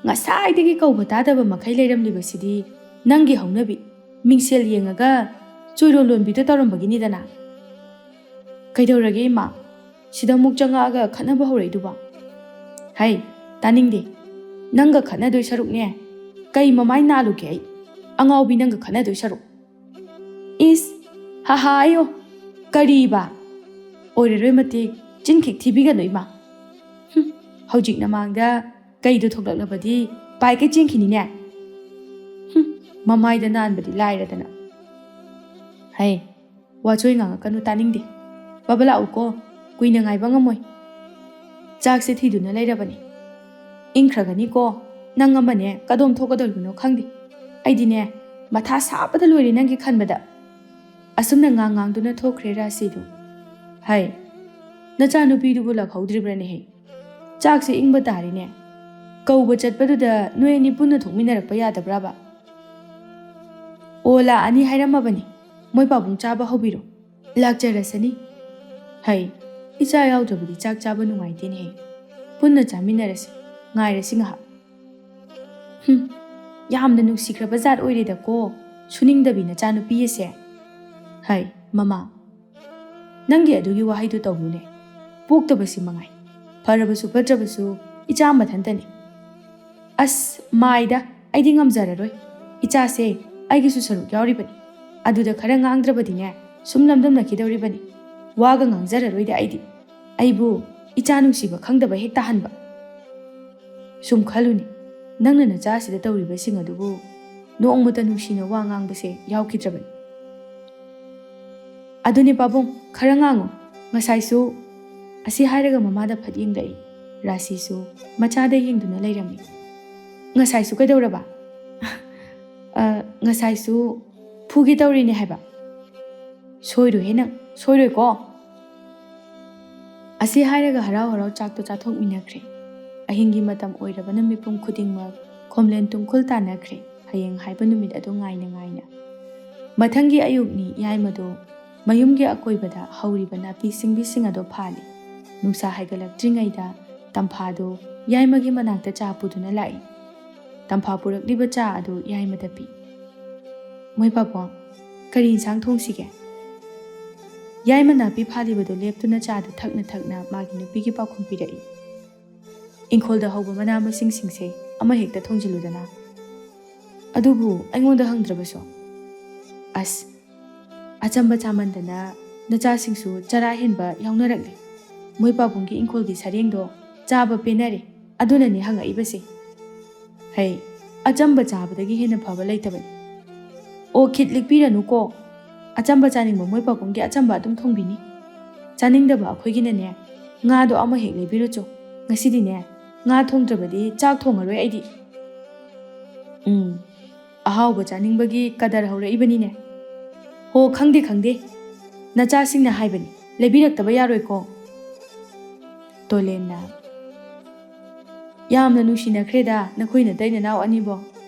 ꯉꯁꯥꯏꯗꯒꯤ ꯀꯧꯕ ꯇꯥꯗꯕ ꯃꯈꯩ ꯂꯩꯔꯝꯂꯤꯕꯁꯤꯗꯤ ꯅꯪꯒꯤ ꯍꯧꯅꯕꯤ, ꯃꯤꯡꯁꯦꯜ ꯌꯦꯡꯉꯒ ꯆꯣꯏꯔꯣꯜ ꯂꯣꯟꯕꯤꯗꯣ ꯇꯧꯔꯝꯕꯒꯤꯅꯤꯗꯅ꯫ ꯀꯩꯗꯧꯔꯒꯦ ꯏꯃꯥ? ꯁꯤꯗ ꯑꯃꯨꯛ ꯆꯪꯉꯛꯑꯒ ꯈꯠꯅꯕ ꯍꯧꯔꯛꯏꯗꯨꯕꯣ? ꯍꯩ, ꯇꯥꯅꯤꯡꯗꯦ꯫ ꯅꯪꯒ ꯈꯠꯅꯗꯣꯏ ꯁꯔꯨꯛꯅꯦ, ꯀꯩ ꯃꯃꯥꯏ ꯅꯥꯜꯂꯨꯒꯦ ꯑꯩ? ꯑꯉꯥꯎꯕꯤ, ꯅꯪꯒ ꯈꯠꯅꯗꯣꯏ ꯁꯔꯨꯛ꯫ ꯏꯁ, ꯍꯥꯍꯥ, ꯑꯌꯣ, ꯀꯔꯤꯕ? ꯑꯣꯏꯔꯔꯣꯏ ꯃꯇꯤꯛ ꯆꯤꯟꯈꯤꯛ ꯊꯤꯕꯤꯒꯅꯨ ꯏꯃꯥ꯫ ꯍꯨꯝ, ꯍꯧꯖꯤꯛ ꯅꯃꯥꯡꯗ ꯀꯩꯗꯣ ꯊꯣꯛꯂꯛꯂꯕꯗꯤ ꯄꯥꯏꯀꯩ ꯆꯦꯟꯈꯤꯅꯤꯅꯦ꯫ ꯍꯨꯝ, ꯃꯃꯥꯏꯗ ꯅꯥꯟꯕꯗꯤ ꯂꯥꯏꯔꯗꯅ꯫ ꯍꯩ, ꯋꯥꯆꯣꯏ ꯉꯥꯡꯉꯛꯀꯅꯨ, ꯇꯥꯅꯤꯡꯗꯦ꯫ ꯕꯕꯥ ꯂꯥꯛꯎꯀꯣ, ꯀꯨꯏꯅ ꯉꯥꯏꯕ ꯉꯝꯃꯣꯏ꯫ ꯆꯥꯛꯁꯦ ꯊꯤꯗꯨꯅ ꯂꯩꯔꯕꯅꯤ꯫ ꯏꯪꯈ꯭ꯔꯒꯅꯤꯀꯣ, ꯅꯪ ꯑꯃꯅꯦ ꯀꯗꯣꯝ ꯊꯣꯛꯀꯗꯧꯔꯤꯕꯅꯣ ꯈꯪꯗꯦ꯫ ꯑꯩꯗꯤꯅꯦ, ꯃꯊꯥ ꯁꯥꯕꯗ ꯂꯣꯏꯔꯦ ꯅꯪꯒꯤ ꯈꯟꯕꯗ꯫ ꯑꯁꯨꯝꯅ ꯉꯥꯡ ꯉꯥꯡꯗꯨꯅ ꯊꯣꯛꯈ꯭ꯔꯦ ꯔꯥꯁꯤꯗꯨ꯫ ꯍꯩ, ꯅꯆꯥꯅꯨꯄꯤꯗꯨꯕꯨ ꯂꯥꯛꯍꯧꯗ꯭ꯔꯤꯕ꯭ꯔꯅꯦꯍꯦ? ꯆꯥꯛꯁꯦ ꯏꯪꯕ ꯇꯥꯔꯤꯅꯦ꯫ ꯀꯧꯕ ꯆꯠꯄꯗꯨꯗ ꯅꯣꯏ ꯑꯅꯤ ꯄꯨꯟꯅ ꯊꯣꯛꯃꯤꯟꯅꯔꯛꯄ ꯌꯥꯗꯕ꯭ꯔꯥꯕ? ꯑꯣ, ꯂꯥꯛꯑꯅꯤ ꯍꯥꯏꯔꯝꯃꯕꯅꯤ꯫ ꯃꯣꯏ ꯄꯥꯕꯨꯡ ꯆꯥꯕ ꯍꯧꯕꯤꯔꯣ꯫ ꯂꯥꯛꯆꯔꯁꯅꯤ꯫ ꯍꯩ, ꯏꯆꯥ ꯌꯥꯎꯗ꯭ꯔꯕꯗꯤ ꯆꯥꯛ ꯆꯥꯕ ꯅꯨꯡꯉꯥꯏꯇꯦꯅꯦꯍꯦ꯫ ꯄꯨꯟꯅ ꯆꯥꯃꯤꯟꯅꯔꯁꯤ꯫ ꯉꯥꯏꯔꯁꯤ ꯉꯥꯏꯍꯥꯛ꯫ ꯍꯨꯝ, ꯌꯥꯝꯅ ꯅꯨꯡꯁꯤꯈ꯭ꯔꯕ ꯖꯥꯠ ꯑꯣꯏꯔꯦꯗꯀꯣ, ꯁꯨꯅꯤꯡꯗꯕꯤ ꯅꯆꯥꯅꯨꯄꯤ ꯑꯁꯦ꯫ ꯍꯩ, ꯃꯃꯥ, ꯅꯪꯒꯤ ꯑꯗꯨꯒꯤ ꯋꯥꯍꯩꯗꯨ ꯇꯧꯅꯨꯅꯦ꯫ ꯄꯣꯛꯇꯕꯁꯤ ꯃꯉꯥꯏ꯫ ꯐꯔꯕꯁꯨ ꯐꯠꯇ꯭ꯔꯕꯁꯨ ꯏꯆꯥ ꯃꯊꯟꯇꯅꯤ꯫ ꯑꯁ, ꯃꯥꯏꯗ, ꯑꯩꯗꯤ ꯉꯝꯖꯔꯔꯣꯏ꯫ ꯏꯆꯥꯁꯦ ꯑꯩꯒꯤꯁꯨ ꯁꯔꯨꯛ ꯌꯥꯎꯔꯤꯕꯅꯤ꯫ ꯑꯗꯨꯗ ꯈꯔ ꯉꯥꯡꯗ꯭ꯔꯕꯗꯤꯅꯦ, ꯁꯨꯝ ꯂꯝꯗꯝꯅꯈꯤꯗꯧꯔꯤꯕꯅꯤ꯫ ꯋꯥꯒ ꯉꯥꯡꯖꯔꯔꯣꯏꯗ ꯑꯩꯗꯤ꯫ ꯑꯩꯕꯨ ꯏꯆꯥ ꯅꯨꯡꯁꯤꯕ ꯈꯪꯗꯕ ꯍꯦꯛ ꯇꯥꯍꯟꯕ꯫ ꯁꯨꯝ ꯈꯜꯂꯨꯅꯦ, ꯅꯪꯅ ꯅꯆꯥꯁꯤꯗ ꯇꯧꯔꯤꯕꯁꯤꯡ ꯑꯗꯨꯕꯨ ꯅꯣꯡꯃꯇ ꯅꯨꯡꯁꯤꯅ ꯋꯥ ꯉꯥꯡꯕꯁꯦ ꯌꯥꯎꯈꯤꯗ꯭ꯔꯕꯅꯤ꯫ ꯑꯗꯨꯅꯦ ꯄꯥꯕꯨꯡ, ꯈꯔ ꯉꯥꯡꯉꯨ꯫ ꯉꯁꯥꯏꯁꯨ, ꯑꯁꯤ ꯍꯥꯏꯔꯒ ꯃꯃꯥꯗ ꯐꯠ ꯌꯦꯡꯂꯛꯏ꯫ ꯔꯥꯁꯤꯁꯨ ꯃꯆꯥꯗ ꯌꯦꯡꯗꯨꯅ ꯂꯩꯔꯝꯃꯤ꯫ ꯉꯁꯥꯏꯁꯨ ꯀꯩꯗꯧꯔꯕ? ꯑ, ꯉꯁꯥꯏꯁꯨ ꯐꯨꯒꯦ ꯇꯧꯔꯤꯅꯦ ꯍꯥꯏꯕ꯫ "ꯁꯣꯏꯔꯣꯏꯍꯦ ꯅꯪ, ꯁꯣꯏꯔꯣꯏꯀꯣ?" ꯑꯁꯤ ꯍꯥꯏꯔꯒ ꯍꯔꯥꯎ ꯍꯔꯥꯎ ꯆꯥꯛꯇꯣ ꯆꯥꯊꯣꯛꯃꯤꯟꯅꯈ꯭ꯔꯦ꯫ ꯑꯍꯤꯡꯒꯤ ꯃꯇꯝ ꯑꯣꯏꯔꯕꯅ ꯃꯤꯄꯨꯝ ꯈꯨꯗꯤꯡꯃꯛ ꯈꯣꯝꯂꯦꯟ ꯇꯨꯡꯈꯨꯜ ꯇꯥꯟꯅꯈ꯭ꯔꯦ꯫ ꯍꯌꯦꯡ ꯍꯥꯏꯕ ꯅꯨꯃꯤꯠ ꯑꯗꯨ ꯉꯥꯏꯅ ꯉꯥꯏꯅ꯫ ꯃꯊꯪꯒꯤ ꯑꯌꯨꯛꯅꯤ꯫ ꯌꯥꯏꯃꯗꯣ ꯃꯌꯨꯝꯒꯤ ꯑꯀꯣꯏꯕꯗ ꯍꯧꯔꯤꯕ ꯅꯥꯄꯤ ꯁꯤꯡꯕꯤꯁꯤꯡ ꯑꯗꯣ ꯐꯥꯜꯂꯤ꯫ ꯅꯨꯡꯁꯥ ꯍꯥꯏꯒꯠꯂꯛꯇ꯭ꯔꯤꯉꯩꯗ ꯇꯝꯐꯥꯗꯣ ꯌꯥꯏꯃꯒꯤ ꯃꯅꯥꯛꯇ ꯆꯥ ꯄꯨꯗꯨꯅ ꯂꯥꯛꯏ꯫ ꯇꯝꯐꯥ ꯄꯨꯔꯛꯂꯤꯕ ꯆꯥ ꯑꯗꯨ ꯌꯥꯏꯃꯗ ꯄꯤ꯫ "ꯃꯣꯏ ꯄꯥꯕꯨꯡ, ꯀꯔꯤ ꯏꯟꯁꯥꯡ ꯊꯣꯡꯁꯤꯒꯦ?" ꯌꯥꯏꯃ ꯅꯥꯄꯤ ꯐꯥꯜꯂꯤꯕꯗꯨ ꯂꯦꯞꯇꯨꯅ ꯆꯥꯗꯨ ꯊꯛꯅ ꯊꯛꯅ ꯃꯥꯒꯤ ꯅꯨꯄꯤꯒꯤ ꯄꯥꯎꯈꯨꯝ ꯄꯤꯔꯛꯏ꯫ "ꯏꯪꯈꯣꯜꯗ ꯍꯧꯕ ꯃꯅꯥ ꯃꯁꯤꯡꯁꯤꯡꯁꯦ ꯑꯃ ꯍꯦꯛꯇ ꯊꯣꯡꯖꯤꯜꯂꯨꯗꯅ꯫ ꯑꯗꯨꯕꯨ ꯑꯩꯉꯣꯟꯗ ꯍꯪꯗ꯭ꯔꯕꯁꯨ?" "ꯑꯁ, ꯑꯆꯝꯕ ꯆꯥꯃꯟꯗꯅ ꯅꯆꯥꯁꯤꯡꯁꯨ ꯆꯔꯥ ꯍꯦꯟꯕ ꯌꯥꯎꯅꯔꯛꯂꯦ꯫ ꯃꯣꯏ ꯄꯥꯕꯨꯡꯒꯤ ꯏꯪꯈꯣꯜꯒꯤ ꯁꯔꯦꯡꯗꯣ ꯆꯥꯕ ꯄꯦꯟꯅꯔꯦ꯫ ꯑꯗꯨꯅꯅꯦ ꯍꯪꯉꯛꯏꯕꯁꯦ꯫ ꯍꯩ, ꯑꯆꯝꯕ ꯆꯥꯕꯗꯒꯤ ꯍꯦꯟꯅ ꯐꯕ ꯂꯩꯇꯕꯅꯤ꯫ ꯑꯣ, ꯈꯤꯠ ꯂꯤꯛꯄꯤꯔꯅꯨꯀꯣ꯫ ꯑꯆꯝꯕ ꯆꯥꯅꯤꯡꯕ ꯃꯣꯏ ꯄꯥꯕꯨꯡꯒꯤ ꯑꯆꯝꯕ ꯑꯗꯨꯝ ꯊꯣꯡꯕꯤꯅꯤ꯫ ꯆꯥꯅꯤꯡꯗꯕ ꯑꯩꯈꯣꯏꯒꯤꯅꯅꯦ, ꯉꯥꯗꯣ ꯑꯃ ꯍꯦꯛ ꯂꯩꯕꯤꯔꯨꯆꯣ꯫ ꯉꯁꯤꯗꯤꯅꯦ, ꯉꯥ ꯊꯣꯡꯗ꯭ꯔꯕꯗꯤ ꯆꯥꯛ ꯊꯣꯡꯉꯔꯣꯏ ꯑꯩꯗꯤ꯫" "ꯎꯝ, ꯑꯍꯥꯎꯕ ꯆꯥꯅꯤꯡꯕꯒꯤ ꯀꯗꯔ ꯍꯧꯔꯛꯏꯕꯅꯤꯅꯦ꯫" "ꯍꯣ, ꯈꯪꯗꯦ, ꯈꯪꯗꯦ꯫ ꯅꯆꯥꯁꯤꯡꯅ ꯍꯥꯏꯕꯅꯤ, ꯂꯩꯕꯤꯔꯛꯇꯕ ꯌꯥꯔꯣꯏꯀꯣ꯫" ꯇꯣꯂꯦꯟꯅ, "ꯌꯥꯝꯅ ꯅꯨꯡꯁꯤꯅꯈ꯭ꯔꯦꯗ ꯅꯈꯣꯏ ꯅꯇꯩ ꯅꯅꯥꯎ ꯑꯅꯤꯕꯣ꯫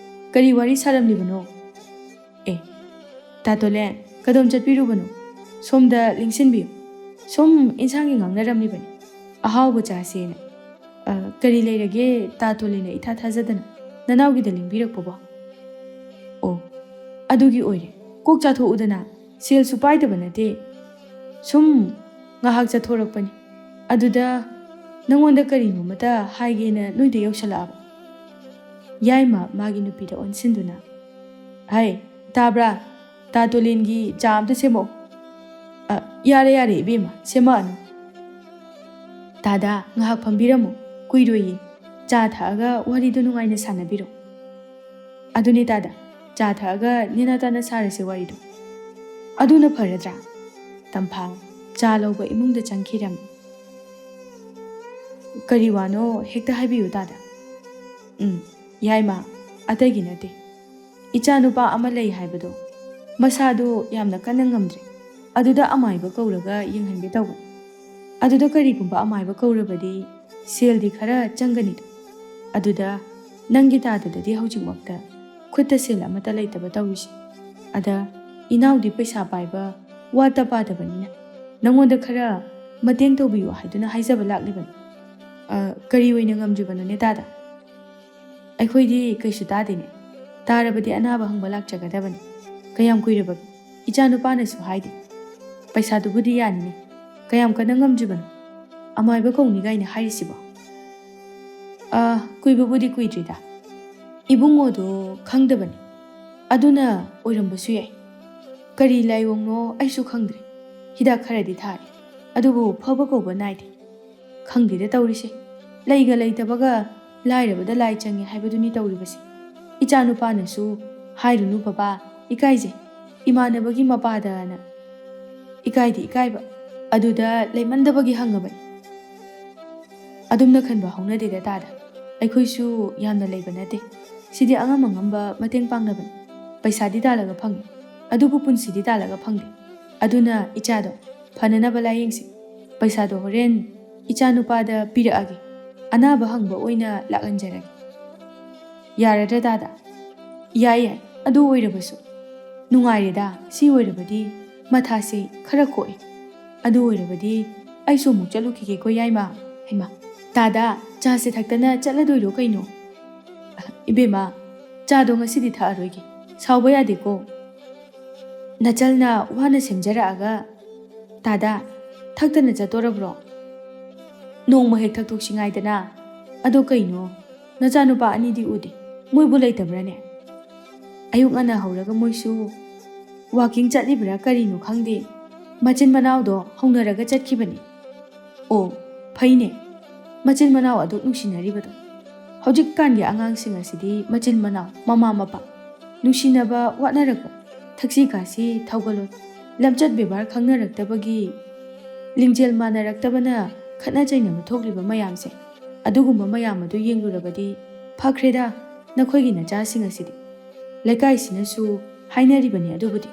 ꯀꯔꯤ ꯋꯥꯔꯤ ꯁꯥꯔꯝꯂꯤꯕꯅꯣ?" "ꯑꯦ, ꯇꯥ ꯇꯣꯂꯦꯟ, ꯀꯗꯣꯝ ꯆꯠꯄꯤꯔꯨꯕꯅꯣ? ꯁꯣꯝꯗ ꯂꯦꯡꯁꯤꯟꯕꯤꯌꯨ꯫ ꯁꯨꯝ ꯏꯟꯁꯥꯡꯒꯤ ꯉꯥꯡꯅꯔꯝꯂꯤꯕꯅꯤ꯫ ꯑꯍꯥꯎꯕ ꯆꯥꯁꯦꯅ꯫" "ꯑ, ꯀꯔꯤ ꯂꯩꯔꯒꯦ ꯇꯥ ꯇꯣꯂꯦꯟꯅ ꯏꯊꯥ ꯊꯥꯖꯗꯅ ꯅꯅꯥꯎꯒꯤꯗ ꯂꯦꯡꯕꯤꯔꯛꯄꯕꯣ?" "ꯑꯣ, ꯑꯗꯨꯒꯤ ꯑꯣꯏꯔꯦ꯫ ꯀꯣꯛ ꯆꯥꯊꯣꯛꯎꯗꯅ, ꯁꯦꯜꯁꯨ ꯄꯥꯏꯗꯕ ꯅꯠꯇꯦ꯫ ꯁꯨꯝ ꯉꯥꯏꯍꯥꯛ ꯆꯠꯊꯣꯔꯛꯄꯅꯤ꯫ ꯑꯗꯨꯗ ꯅꯉꯣꯟꯗ ꯀꯔꯤꯅꯣꯃꯇ ꯍꯥꯏꯒꯦꯅ ꯅꯣꯏꯗ ꯌꯧꯁꯜꯂꯛꯑꯕ꯫" ꯌꯥꯏꯃ ꯃꯥꯒꯤ ꯅꯨꯄꯤꯗ ꯑꯣꯟꯁꯤꯟꯗꯨꯅ, "ꯍꯩ, ꯇꯥꯕ꯭ꯔꯥ? ꯇꯥ ꯇꯣꯂꯦꯟꯒꯤ ꯆꯥ ꯑꯝꯇ ꯁꯦꯝꯃꯛꯑꯣ꯫" "ꯑ, ꯌꯥꯔꯦ, ꯌꯥꯔꯦ, ꯏꯕꯦꯝꯃ, ꯁꯦꯝꯃꯛꯑꯅꯨ꯫ ꯇꯥꯗ, ꯉꯥꯏꯍꯥꯛ ꯐꯝꯕꯤꯔꯝꯃꯣ, ꯀꯨꯏꯔꯣꯏꯌꯦ꯫ ꯆꯥ ꯊꯛꯑꯒ ꯋꯥꯔꯤꯗꯣ ꯅꯨꯡꯉꯥꯏꯅ ꯁꯥꯟꯅꯕꯤꯔꯣ꯫" "ꯑꯗꯨꯅꯦ ꯇꯥꯗ, ꯆꯥ ꯊꯛꯑꯒ ꯅꯦꯅꯥ ꯇꯥꯅ ꯁꯥꯔꯁꯦ ꯋꯥꯔꯤꯗꯣ꯫ ꯑꯗꯨꯅ ꯐꯔꯗ꯭ꯔꯥ?" ꯇꯝꯐꯥ ꯆꯥ ꯂꯧꯕ ꯏꯃꯨꯡꯗ ꯆꯪꯈꯤꯔꯝꯃꯤ꯫ "ꯀꯔꯤ ꯋꯥꯅꯣ ꯍꯦꯛꯇ ꯍꯥꯏꯕꯤꯌꯨ ꯇꯥꯗ꯫" "ꯎꯝ, ꯌꯥꯏꯃ, ꯑꯇꯩꯒꯤ ꯅꯠꯇꯦ꯫ ꯏꯆꯥ ꯅꯨꯄꯥ ꯑꯃ ꯂꯩ ꯍꯥꯏꯕꯗꯣ, ꯃꯁꯥꯗꯣ ꯌꯥꯝꯅ ꯀꯟꯅ ꯉꯝꯗ꯭ꯔꯦ꯫ ꯑꯗꯨꯗ ꯑꯃꯥꯏꯕ ꯀꯧꯔꯒ ꯌꯦꯡꯍꯟꯒꯦ ꯇꯧꯕ꯫ ꯑꯗꯨꯗ ꯀꯔꯤꯒꯨꯝꯕ ꯑꯃꯥꯏꯕ ꯀꯧꯔꯕꯗꯤ ꯁꯦꯜꯗꯤ ꯈꯔ ꯆꯪꯒꯅꯤꯗꯣ꯫ ꯑꯗꯨꯗ ꯅꯪꯒꯤ ꯇꯥꯗꯗꯗꯤ ꯍꯧꯖꯤꯛꯃꯛꯇ ꯈꯨꯠꯇ ꯁꯦꯜ ꯑꯃꯠꯇ ꯂꯩꯇꯕ ꯇꯧꯔꯤꯁꯦ꯫ ꯑꯗ ꯏꯅꯥꯎꯗꯤ ꯄꯩꯁꯥ ꯄꯥꯏꯕ ꯋꯥꯠꯇ ꯄꯥꯗꯕꯅꯤꯅ ꯅꯪꯉꯣꯟꯗ ꯈꯔ ꯃꯇꯦꯡ ꯇꯧꯕꯤꯌꯨ ꯍꯥꯏꯗꯨꯅ ꯍꯥꯏꯖꯕ ꯂꯥꯛꯂꯤꯕꯅꯤ꯫ ꯑ, ꯀꯔꯤ ꯑꯣꯏꯅ ꯉꯝꯗ꯭ꯔꯤꯕꯅꯣꯅꯦ ꯇꯥꯗ? ꯑꯩꯈꯣꯏꯗꯤ ꯀꯩꯁꯨ ꯇꯥꯗꯦꯅꯦ꯫ ꯇꯥꯔꯕꯗꯤ ꯑꯅꯥꯕ ꯍꯪꯕ ꯂꯥꯛꯆꯒꯗꯕꯅꯤ꯫ ꯀꯌꯥꯝ ꯀꯨꯏꯔꯕꯒꯦ? ꯏꯆꯥ ꯅꯨꯄꯥꯅꯁꯨ ꯍꯥꯏꯗꯦ꯫ ꯄꯩꯁꯥꯗꯨꯕꯨꯗꯤ ꯌꯥꯅꯤꯅꯦ꯫ ꯀꯌꯥꯝ ꯀꯟꯅ ꯉꯝꯗ꯭ꯔꯤꯕꯅꯣ? ꯑꯃꯥꯏꯕ ꯀꯧꯅꯤ ꯀꯥꯏꯅ ꯍꯥꯏꯔꯤꯁꯤꯕꯣ? ꯑ, ꯀꯨꯏꯕꯕꯨꯗꯤ ꯀꯨꯏꯗ꯭ꯔꯤꯗ꯫ ꯏꯕꯨꯡꯉꯣꯗꯣ ꯈꯪꯗꯕꯅꯤ꯫ ꯑꯗꯨꯅ ꯑꯣꯏꯔꯝꯕꯁꯨ ꯌꯥꯏ꯫ ꯀꯔꯤ ꯂꯥꯏꯑꯣꯡꯅꯣ ꯑꯩꯁꯨ ꯈꯪꯗ꯭ꯔꯦ꯫ ꯍꯤꯗꯥꯛ ꯈꯔꯗꯤ ꯊꯥꯔꯦ꯫ ꯑꯗꯨꯕꯨ ꯐꯕ ꯀꯧꯕ ꯅꯥꯏꯗꯦ꯫ ꯈꯪꯗꯦꯗ ꯇꯧꯔꯤꯁꯦ꯫ ꯂꯩꯒ ꯂꯩꯇꯕꯒ ꯂꯥꯏꯔꯕꯗ ꯂꯥꯏ ꯆꯪꯉꯦ ꯍꯥꯏꯕꯗꯨꯅꯤ ꯇꯧꯔꯤꯕꯁꯦ꯫ ꯏꯆꯥ ꯅꯨꯄꯥꯅꯁꯨ ꯍꯥꯏꯔꯨꯅꯨ ꯕꯕꯥ, ꯏꯀꯥꯏꯖꯩ꯫ ꯏꯃꯥꯟꯅꯕꯒꯤ ꯃꯄꯥꯗꯅ ꯏꯀꯥꯏꯗꯤ ꯏꯀꯥꯏꯕ꯫ ꯑꯗꯨꯗ ꯂꯩꯃꯟꯗꯕꯒꯤ ꯍꯪꯉꯕꯅꯤ꯫ ꯑꯗꯨꯝꯅ ꯈꯟꯕ ꯍꯧꯅꯗꯦꯗ ꯇꯥꯗ꯫ ꯑꯩꯈꯣꯏꯁꯨ ꯌꯥꯝꯅ ꯂꯩꯕ ꯅꯠꯇꯦ꯫ ꯁꯤꯗꯤ ꯑꯉꯝ ꯑꯉꯝꯕ ꯃꯇꯦꯡ ꯄꯥꯡꯅꯕꯅꯤ꯫ ꯄꯩꯁꯥꯗꯤ ꯇꯥꯜꯂꯒ ꯐꯪꯉꯤ꯫ ꯑꯗꯨꯕꯨ ꯄꯨꯟꯁꯤꯗꯤ ꯇꯥꯜꯂꯒ ꯐꯪꯗꯦ꯫ ꯑꯗꯨꯅ ꯏꯆꯥꯗꯣ ꯐꯅꯅꯕ ꯂꯥꯌꯦꯡꯁꯤ꯫ ꯄꯩꯁꯥꯗꯣ ꯍꯣꯔꯦꯟ ꯏꯆꯥ ꯅꯨꯄꯥꯗ ꯄꯤꯔꯛꯑꯒꯦ꯫ ꯑꯅꯥꯕ ꯍꯪꯕ ꯑꯣꯏꯅ ꯂꯥꯛꯍꯟꯖꯔꯒꯦ꯫ ꯌꯥꯔꯗ꯭ꯔꯥ ꯇꯥꯗ? ꯌꯥꯏ, ꯌꯥꯏ꯫ ꯑꯗꯨ ꯑꯣꯏꯔꯕꯁꯨ꯫ ꯅꯨꯡꯉꯥꯏꯔꯦꯗ꯫ ꯁꯤ ꯑꯣꯏꯔꯕꯗꯤ ꯃꯊꯥꯁꯦ ꯈꯔ ꯀꯣꯛꯑꯦ꯫ ꯑꯗꯨ ꯑꯣꯏꯔꯕꯗꯤ ꯑꯩꯁꯨ ꯑꯃꯨꯛ ꯆꯠꯂꯨꯈꯤꯒꯦꯀꯣ ꯌꯥꯏꯃ꯫ ꯍꯩꯃꯥ, ꯇꯥꯗ, ꯆꯥꯁꯦ ꯊꯛꯇꯅ ꯆꯠꯂꯗꯣꯏꯔꯣ ꯀꯩꯅꯣ? ꯏꯕꯦꯝꯃ, ꯆꯥꯗꯣ ꯉꯁꯤꯗꯤ ꯊꯛꯑꯔꯣꯏꯒꯦ꯫ ꯁꯥꯎꯕ ꯌꯥꯗꯦꯀꯣ꯫ ꯅꯆꯜꯅ ꯋꯥꯅ ꯁꯦꯝꯖꯔꯛꯑꯒ ꯇꯥꯗ, ꯊꯛꯇꯅ ꯆꯠꯇꯣꯔꯕ꯭ꯔꯣ? ꯅꯣꯡꯃ ꯍꯦꯛ ꯊꯛꯇꯣꯛꯁꯤ ꯉꯥꯏꯗꯅ꯫ ꯑꯗꯣ ꯀꯩꯅꯣ, ꯅꯆꯥꯅꯨꯄꯥ ꯑꯅꯤꯗꯤ ꯎꯗꯦ, ꯃꯣꯏꯕꯨ ꯂꯩꯇꯕ꯭ꯔꯥꯅꯦ? ꯑꯌꯨꯛ ꯉꯟꯅ ꯍꯧꯔꯒ ꯃꯣꯏꯁꯨ ꯋꯥꯀꯤꯡ ꯆꯠꯂꯤꯕ꯭ꯔꯥ ꯀꯔꯤꯅꯣ ꯈꯪꯗꯦ, ꯃꯆꯤꯟ ꯃꯅꯥꯎꯗꯣ ꯍꯧꯅꯔꯒ ꯆꯠꯈꯤꯕꯅꯤ꯫ ꯑꯣ, ꯐꯩꯅꯦ, ꯃꯆꯤꯟ ꯃꯅꯥꯎ ꯑꯗꯨꯛ ꯅꯨꯡꯁꯤꯅꯔꯤꯕꯗꯣ꯫ ꯍꯧꯖꯤꯛꯀꯥꯟꯒꯤ ꯑꯉꯥꯡꯁꯤꯡ ꯑꯁꯤꯗꯤ ꯃꯆꯤꯟ ꯃꯅꯥꯎ, ꯃꯃꯥ ꯃꯄꯥ ꯅꯨꯡꯁꯤꯅꯕ ꯋꯥꯠꯅꯔꯛꯄ, ꯊꯛꯁꯤ ꯈꯥꯁꯤ, ꯊꯧꯒꯜꯂꯣꯟ, ꯂꯝꯆꯠ ꯕꯦꯕꯥꯔ ꯈꯪꯅꯔꯛꯇꯕꯒꯤ, ꯂꯤꯡꯖꯦꯜ ꯃꯥꯟꯅꯔꯛꯇꯕꯅ ꯈꯠꯅ ꯆꯩꯅꯕ ꯊꯣꯛꯂꯤꯕ ꯃꯌꯥꯝꯁꯦ, ꯑꯗꯨꯒꯨꯝꯕ ꯃꯌꯥꯝ ꯑꯗꯨ ꯌꯦꯡꯂꯨꯔꯕꯗꯤ ꯐꯈ꯭ꯔꯦꯗ ꯅꯈꯣꯏꯒꯤ ꯅꯆꯥꯁꯤꯡ ꯑꯁꯤꯗꯤ꯫ ꯂꯩꯀꯥꯏꯁꯤꯅꯁꯨ ꯍꯥꯏꯅꯔꯤꯕꯅꯤ ꯑꯗꯨꯕꯨꯗꯤ꯫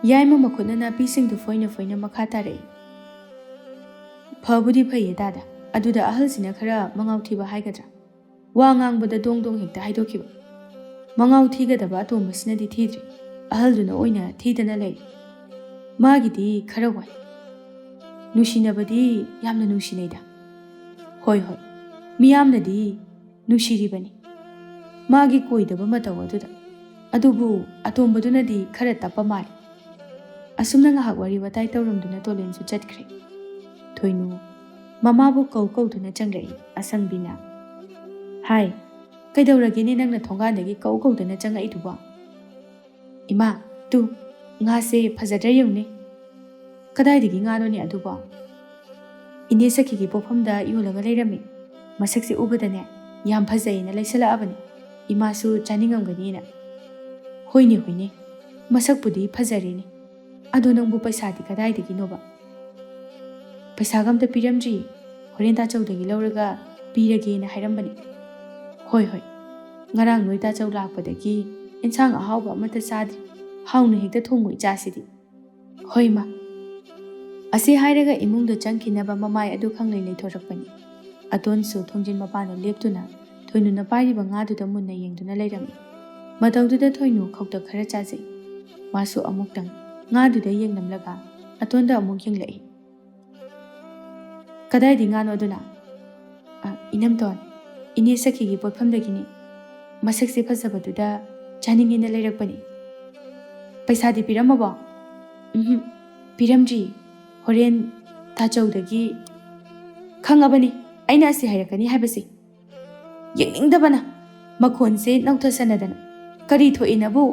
ꯌꯥꯏꯃ ꯃꯈꯨꯠꯅ ꯅꯥꯄꯤꯁꯤꯡꯗꯨ ꯐꯣꯏꯅ ꯐꯣꯏꯅ ꯃꯈꯥ ꯇꯥꯔꯛꯏ꯫ "ꯐꯕꯨꯗꯤ ꯐꯩꯌꯦ ꯗꯥꯗꯥ, ꯑꯗꯨꯗ ꯑꯍꯜꯁꯤꯅ ꯈꯔ ꯃꯉꯥꯎ ꯊꯤꯕ ꯍꯥꯏꯒꯗ꯭ꯔꯥ? ꯋꯥ ꯉꯥꯡꯕꯗ ꯗꯣꯡ ꯗꯣꯡ ꯍꯦꯛꯇ ꯍꯥꯏꯗꯣꯛꯈꯤꯕ꯫ ꯃꯉꯥꯎ ꯊꯤꯒꯗꯕ ꯑꯇꯣꯝꯕꯁꯤꯅꯗꯤ ꯊꯤꯗ꯭ꯔꯤ, ꯑꯍꯜꯗꯨꯅ ꯑꯣꯏꯅ ꯊꯤꯗꯅ ꯂꯩꯔꯤ꯫ ꯃꯥꯒꯤꯗꯤ ꯈꯔ ꯋꯥꯏ꯫ ꯅꯨꯡꯁꯤꯅꯕꯗꯤ ꯌꯥꯝꯅ ꯅꯨꯡꯁꯤꯅꯩꯗ꯫ ꯍꯣꯏ ꯍꯣꯏ, ꯃꯤꯌꯥꯝꯅꯗꯤ ꯅꯨꯡꯁꯤꯔꯤꯕꯅꯤ ꯃꯥꯒꯤ ꯀꯣꯏꯗꯕ ꯃꯇꯧ ꯑꯗꯨꯗ꯫ ꯑꯗꯨꯕꯨ ꯑꯇꯣꯝꯕꯗꯨꯅꯗꯤ ꯈꯔ ꯇꯞꯄ ꯃꯥꯜꯂꯤ"꯫ ꯑꯁꯨꯝꯅ ꯉꯥꯏꯍꯥꯛ ꯋꯥꯔꯤ ꯋꯥꯇꯥꯏ ꯇꯧꯔꯝꯗꯨꯅ ꯇꯣꯂꯦꯟꯁꯨ ꯆꯠꯈ꯭ꯔꯦ꯫ ꯊꯣꯏꯅꯨ ꯃꯃꯥꯕꯨ ꯀꯧ ꯀꯧꯗꯨꯅ ꯆꯪꯂꯛꯏ꯫ ꯑꯁꯪꯕꯤꯅ, "ꯍꯥꯏ, ꯀꯩꯗꯧꯔꯒꯦꯅꯦ ꯅꯪꯅ ꯊꯣꯡꯒꯥꯟꯗꯒꯤ ꯀꯧ ꯀꯧꯗꯅ ꯆꯪꯉꯛꯏꯗꯨꯕꯣ?" "ꯏꯃꯥ, ꯇꯨ, ꯉꯥꯁꯦ ꯐꯖꯗ꯭ꯔꯥ ꯌꯦꯡꯉꯨꯅꯦ"꯫ "ꯀꯗꯥꯏꯗꯒꯤ ꯉꯥꯅꯣꯅꯦ ꯑꯗꯨꯕꯣ?" "ꯏꯅꯦ ꯁꯈꯤꯒꯤ ꯄꯣꯛꯐꯝꯗ ꯌꯣꯜꯂꯒ ꯂꯩꯔꯝꯃꯤ꯫ ꯃꯁꯛꯁꯦ ꯎꯕꯗꯅꯦ ꯌꯥꯝ ꯐꯖꯩꯌꯦꯅ ꯂꯩꯁꯜꯂꯛꯑꯕꯅꯤ꯫ ꯏꯃꯥꯁꯨ ꯆꯥꯅꯤꯡꯉꯝꯒꯅꯤꯅ"꯫ "ꯍꯣꯏꯅꯦ, ꯍꯣꯏꯅꯦ, ꯃꯁꯛꯄꯨꯗꯤ ꯐꯖꯔꯦꯅꯦ꯫ ꯑꯗꯣ ꯅꯪꯕꯨ ꯄꯩꯁꯥꯗꯤ ꯀꯗꯥꯏꯗꯒꯤꯅꯣꯕ?" "ꯄꯩꯁꯥꯒ ꯑꯝꯇ ꯄꯤꯔꯝꯗ꯭ꯔꯤ꯫ ꯍꯣꯔꯦꯟ ꯇꯥꯆꯧꯗꯒꯤ ꯂꯧꯔꯒ ꯄꯤꯔꯒꯦꯅ ꯍꯥꯏꯔꯝꯕꯅꯤ"꯫ "ꯍꯣꯏ, ꯍꯣꯏ꯫ ꯉꯔꯥꯡ ꯅꯣꯏ ꯇꯥꯆꯧ ꯂꯥꯛꯄꯗꯒꯤ ꯏꯟꯁꯥꯡ ꯑꯍꯥꯎꯕ ꯑꯃꯠꯇ ꯆꯥꯗ꯭ꯔꯤ꯫ ꯍꯥꯎꯅ ꯍꯦꯛꯇ ꯊꯣꯡꯉꯨ ꯏꯆꯥꯁꯤꯗꯤ"꯫ "ꯍꯣꯏ, ꯃꯥ"꯫ ꯑꯁꯤ ꯍꯥꯏꯔꯒ ꯏꯃꯨꯡꯗ ꯆꯪꯈꯤꯅꯕ ꯃꯃꯥꯏ ꯑꯗꯨ ꯈꯪꯂꯩ ꯂꯩꯊꯣꯔꯛꯄꯅꯤ꯫ ꯑꯇꯣꯟꯁꯨ ꯊꯣꯡꯖꯤꯟ ꯃꯄꯥꯟꯗ ꯂꯦꯞꯇꯨꯅ ꯊꯣꯏꯅꯨꯅ ꯄꯥꯏꯔꯤꯕ ꯉꯥꯗꯨꯗ ꯃꯨꯟꯅ ꯌꯦꯡꯗꯨꯅ ꯂꯩꯔꯝꯃꯤ꯫ ꯃꯇꯧꯗꯨꯗ ꯊꯣꯏꯅꯨ ꯈꯧꯇꯛ ꯈꯔ ꯆꯥꯖꯩ꯫ ꯃꯥꯁꯨ ꯑꯃꯨꯛꯇꯪ ꯉꯥꯗꯨꯗ ꯌꯦꯡꯂꯝꯂꯒ ꯑꯇꯣꯟꯗ ꯑꯃꯨꯛ ꯌꯦꯡꯂꯛꯏ꯫ "ꯀꯗꯥꯏꯗꯤ ꯉꯥꯅꯣ ꯑꯗꯨꯅ?" "ꯑ, ꯏꯅꯝꯇꯣꯟ, ꯏꯅꯦ ꯁꯈꯤꯒꯤ ꯄꯣꯠꯐꯝꯗꯒꯤꯅꯤ꯫ ꯃꯁꯛꯁꯦ ꯐꯖꯕꯗꯨꯗ ꯆꯥꯅꯤꯡꯉꯦꯅ ꯂꯩꯔꯛꯄꯅꯤ"꯫ "ꯄꯩꯁꯥꯗꯤ ꯄꯤꯔꯝꯃꯕꯣ?" "ꯎꯝꯍꯨꯝ, ꯄꯤꯔꯝꯗ꯭ꯔꯤ꯫ ꯍꯣꯔꯦꯟ ꯇꯥꯆꯧꯗꯒꯤ"꯫ "ꯈꯪꯉꯕꯅꯤ ꯑꯩꯅ ꯑꯁꯤ ꯍꯥꯏꯔꯛꯀꯅꯤ ꯍꯥꯏꯕꯁꯦ"꯫ ꯌꯦꯡꯅꯤꯡꯗꯕꯅ ꯃꯈꯣꯟꯁꯦ ꯅꯧꯊꯁꯅꯗꯅ꯫ "ꯀꯔꯤ ꯊꯣꯛꯏꯅꯕꯨ?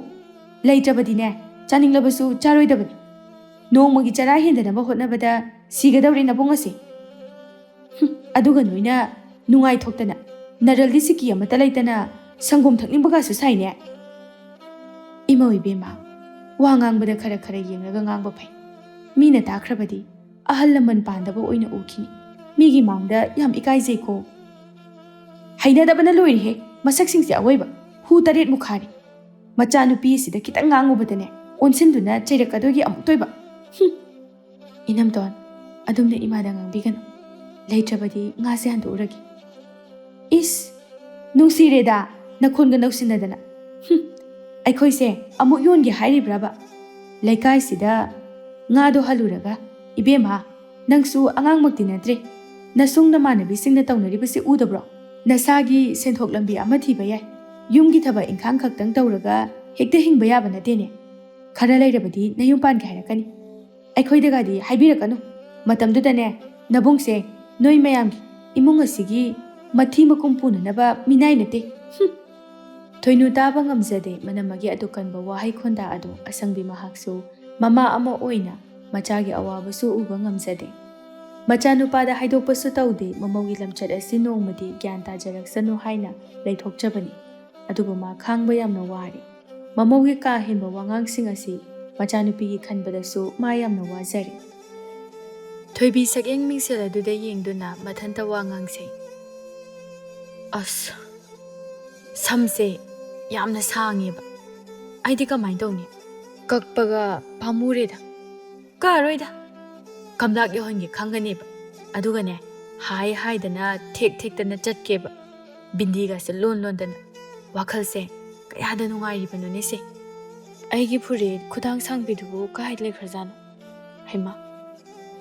ꯂꯩꯇ꯭ꯔꯕꯗꯤꯅꯦ, ꯆꯥꯅꯤꯡꯂꯕꯁꯨ ꯆꯥꯔꯣꯏꯗꯕꯅꯤ꯫ ꯅꯣꯡꯃꯒꯤ ꯆꯔꯥ ꯍꯦꯟꯗꯅꯕ ꯍꯣꯠꯅꯕꯗ ꯁꯤꯒꯗꯧꯔꯦ ꯅꯕꯨꯡ ꯑꯁꯦ"꯫ "ꯍꯨꯝ, ꯑꯗꯨꯒ ꯅꯣꯏꯅ ꯅꯨꯡꯉꯥꯏꯊꯣꯛꯇꯅ ꯅꯔꯜꯗꯤ ꯁꯤꯀꯤ ꯑꯃꯠꯇ ꯂꯩꯇꯅ ꯁꯪꯒꯣꯝ ꯊꯛꯅꯤꯡꯕꯒꯁꯨ ꯁꯥꯏꯅꯦ"꯫ "ꯏꯃꯧ ꯏꯕꯦꯝꯃ, ꯋꯥ ꯉꯥꯡꯕꯗ ꯈꯔ ꯈꯔ ꯌꯦꯡꯂꯒ ꯉꯥꯡꯕ ꯐꯩ꯫ ꯃꯤꯅ ꯇꯥꯈ꯭ꯔꯕꯗꯤ ꯑꯍꯜ ꯂꯃꯟ ꯄꯥꯟꯗꯕ ꯑꯣꯏꯅ ꯎꯈꯤꯅꯤ꯫ ꯃꯤꯒꯤ ꯃꯥꯡꯗ ꯌꯥꯝ ꯏꯀꯥꯏꯖꯩꯀꯣ"꯫ "ꯍꯩꯅꯗꯕꯅ ꯂꯣꯏꯔꯦꯍꯦ, ꯃꯁꯛꯁꯤꯡꯁꯦ ꯑꯋꯣꯏꯕ ꯍꯨ ꯇꯔꯦꯠ ꯃꯨꯛ ꯈꯥꯔꯦ꯫ ꯃꯆꯥꯅꯨꯄꯤ ꯑꯁꯤꯗ ꯈꯤꯇꯪ ꯉꯥꯡꯉꯨꯕꯗꯅꯦ, ꯑꯣꯟꯁꯤꯟꯗꯨꯅ ꯆꯩꯔꯛꯀꯗꯣꯏꯒꯤ ꯑꯃꯨꯛꯇꯣꯏꯕ꯫ ꯍꯨꯝ꯫ ꯏꯅꯝꯇꯣꯟ, ꯑꯗꯨꯝꯅ ꯏꯃꯥꯗ ꯉꯥꯡꯕꯤꯒꯅꯨ꯫ ꯂꯩꯇ꯭ꯔꯕꯗꯤ ꯉꯥꯁꯦ ꯍꯟꯗꯣꯛꯎꯔꯒꯦ꯫ ꯏꯁ, ꯅꯨꯡꯁꯤꯔꯦꯗ, ꯅꯈꯣꯟꯒ ꯅꯧꯁꯤꯟꯅꯗꯅ꯫ ꯍꯨꯝ, ꯑꯩꯈꯣꯏꯁꯦ ꯑꯃꯨꯛ ꯌꯣꯟꯒꯦ ꯍꯥꯏꯔꯤꯕ꯭ꯔꯕ? ꯂꯩꯀꯥꯏꯁꯤꯗ ꯉꯥꯗꯣ ꯍꯜꯂꯨꯔꯒ, ꯏꯕꯦꯝꯃ, ꯅꯪꯁꯨ ꯑꯉꯥꯡꯃꯛꯇꯤ ꯅꯠꯇ꯭ꯔꯦ꯫ ꯅꯁꯨꯡ ꯅꯃꯥꯟꯅꯕꯤꯁꯤꯡꯅ ꯇꯧꯅꯔꯤꯕꯁꯤ ꯎꯗꯕ꯭ꯔꯣ? ꯅꯁꯥꯒꯤ ꯁꯦꯟꯊꯣꯛ ꯂꯝꯕꯤ ꯑꯃ ꯊꯤꯕ ꯌꯥꯏ꯫ ꯌꯨꯝꯒꯤ ꯊꯕꯛ ꯏꯪꯈꯥꯡ ꯈꯛꯇꯪ ꯇꯧꯔꯒ ꯍꯦꯛꯇ ꯍꯤꯡꯕ ꯌꯥꯕ ꯅꯠꯇꯦꯅꯦ꯫ ꯈꯔ ꯂꯩꯔꯕꯗꯤ ꯅꯌꯨꯝ ꯄꯥꯟꯒꯦ ꯍꯥꯏꯔꯛꯀꯅꯤ꯫ ꯑꯩꯈꯣꯏꯗꯒꯗꯤ ꯍꯥꯏꯕꯤꯔꯛꯀꯅꯨ꯫ ꯃꯇꯝꯗꯨꯗꯅꯦ, ꯅꯕꯨꯡꯁꯦ ꯅꯣꯏ ꯃꯌꯥꯝꯒꯤ ꯏꯃꯨꯡ ꯑꯁꯤꯒꯤ ꯃꯊꯤ ꯃꯀꯨꯝ ꯄꯨꯅꯅꯕ ꯃꯤꯅꯥꯏ ꯅꯠꯇꯦ꯫ ꯍꯨꯝ꯫ ꯊꯣꯏꯅꯨ ꯇꯥꯕ ꯉꯝꯖꯗꯦ ꯃꯅꯝꯃꯒꯤ ꯑꯗꯨ ꯀꯟꯕ ꯋꯥꯍꯩ ꯈꯣꯟꯗꯥ ꯑꯗꯨ꯫ ꯑꯁꯪꯕꯤ ꯃꯍꯥꯛꯁꯨ ꯃꯃꯥ ꯑꯃ ꯑꯣꯏꯅ ꯃꯆꯥꯒꯤ ꯑꯋꯥꯕꯁꯨ ꯎꯕ ꯉꯝꯖꯗꯦ꯫ ꯃꯆꯥꯅꯨꯄꯥꯗ ꯍꯥꯏꯗꯣꯛꯄꯁꯨ ꯇꯧꯗꯦ, ꯃꯃꯧꯒꯤ ꯂꯝꯆꯠ ꯑꯁꯤ ꯅꯣꯡꯃꯗꯤ ꯒ꯭ꯌꯥꯟ ꯇꯥꯖꯔꯛꯁꯅꯨ ꯍꯥꯏꯅ ꯂꯩꯊꯣꯛꯆꯕꯅꯤ꯫ ꯑꯗꯨꯕꯨ ꯃꯥ ꯈꯥꯡꯕ ꯌꯥꯝꯅ ꯋꯥꯔꯦ꯫ ꯃꯃꯧꯒꯤ ꯀꯥ ꯍꯦꯟꯕ ꯋꯥꯉꯥꯡꯁꯤꯡ ꯑꯁꯤ ꯃꯆꯥꯅꯨꯄꯤꯒꯤ ꯈꯟꯕꯗꯁꯨ ꯃꯥ ꯌꯥꯝꯅ ꯋꯥꯖꯔꯦ꯫ ꯊꯣꯏꯕꯤ ꯁꯛꯌꯦꯡ ꯃꯤꯡꯁꯦꯜ ꯑꯗꯨꯗ ꯌꯦꯡꯗꯨꯅ ꯃꯊꯟꯇ ꯋꯥ ꯉꯥꯡꯁꯩ꯫ ꯑꯁ, ꯁꯝꯁꯦ ꯌꯥꯝꯅ ꯁꯥꯡꯉꯦꯕ꯫ ꯑꯩꯗꯤ ꯀꯃꯥꯏꯅ ꯇꯧꯅꯤ? ꯀꯛꯄꯒ ꯄꯥꯝꯃꯨꯔꯦꯗ꯫ ꯀꯛꯑꯔꯣꯏꯗ꯫ ꯀꯝꯂꯥꯛ ꯌꯧꯍꯟꯒꯦ ꯈꯪꯒꯅꯦꯕ꯫ ꯑꯗꯨꯒꯅꯦ, ꯍꯥꯏ ꯍꯥꯏꯗꯅ ꯊꯦꯛ ꯊꯦꯛꯇꯅ ꯆꯠꯀꯦꯕ꯫ ꯕꯤꯟꯗꯤꯒꯁꯦ ꯂꯣꯟ ꯂꯣꯟꯗꯅ꯫ ꯋꯥꯈꯜꯁꯦ ꯀꯌꯥꯗ ꯅꯨꯡꯉꯥꯏꯔꯤꯕꯅꯣꯅꯦ ꯁꯦ꯫ ꯑꯩꯒꯤ ꯐꯨꯔꯤꯠ ꯈꯨꯗꯥꯡ ꯁꯥꯡꯕꯤꯗꯨꯕꯨ ꯀꯥꯏ ꯂꯩꯈ꯭ꯔꯖꯥꯠꯅꯣ? ꯍꯩꯃꯥ,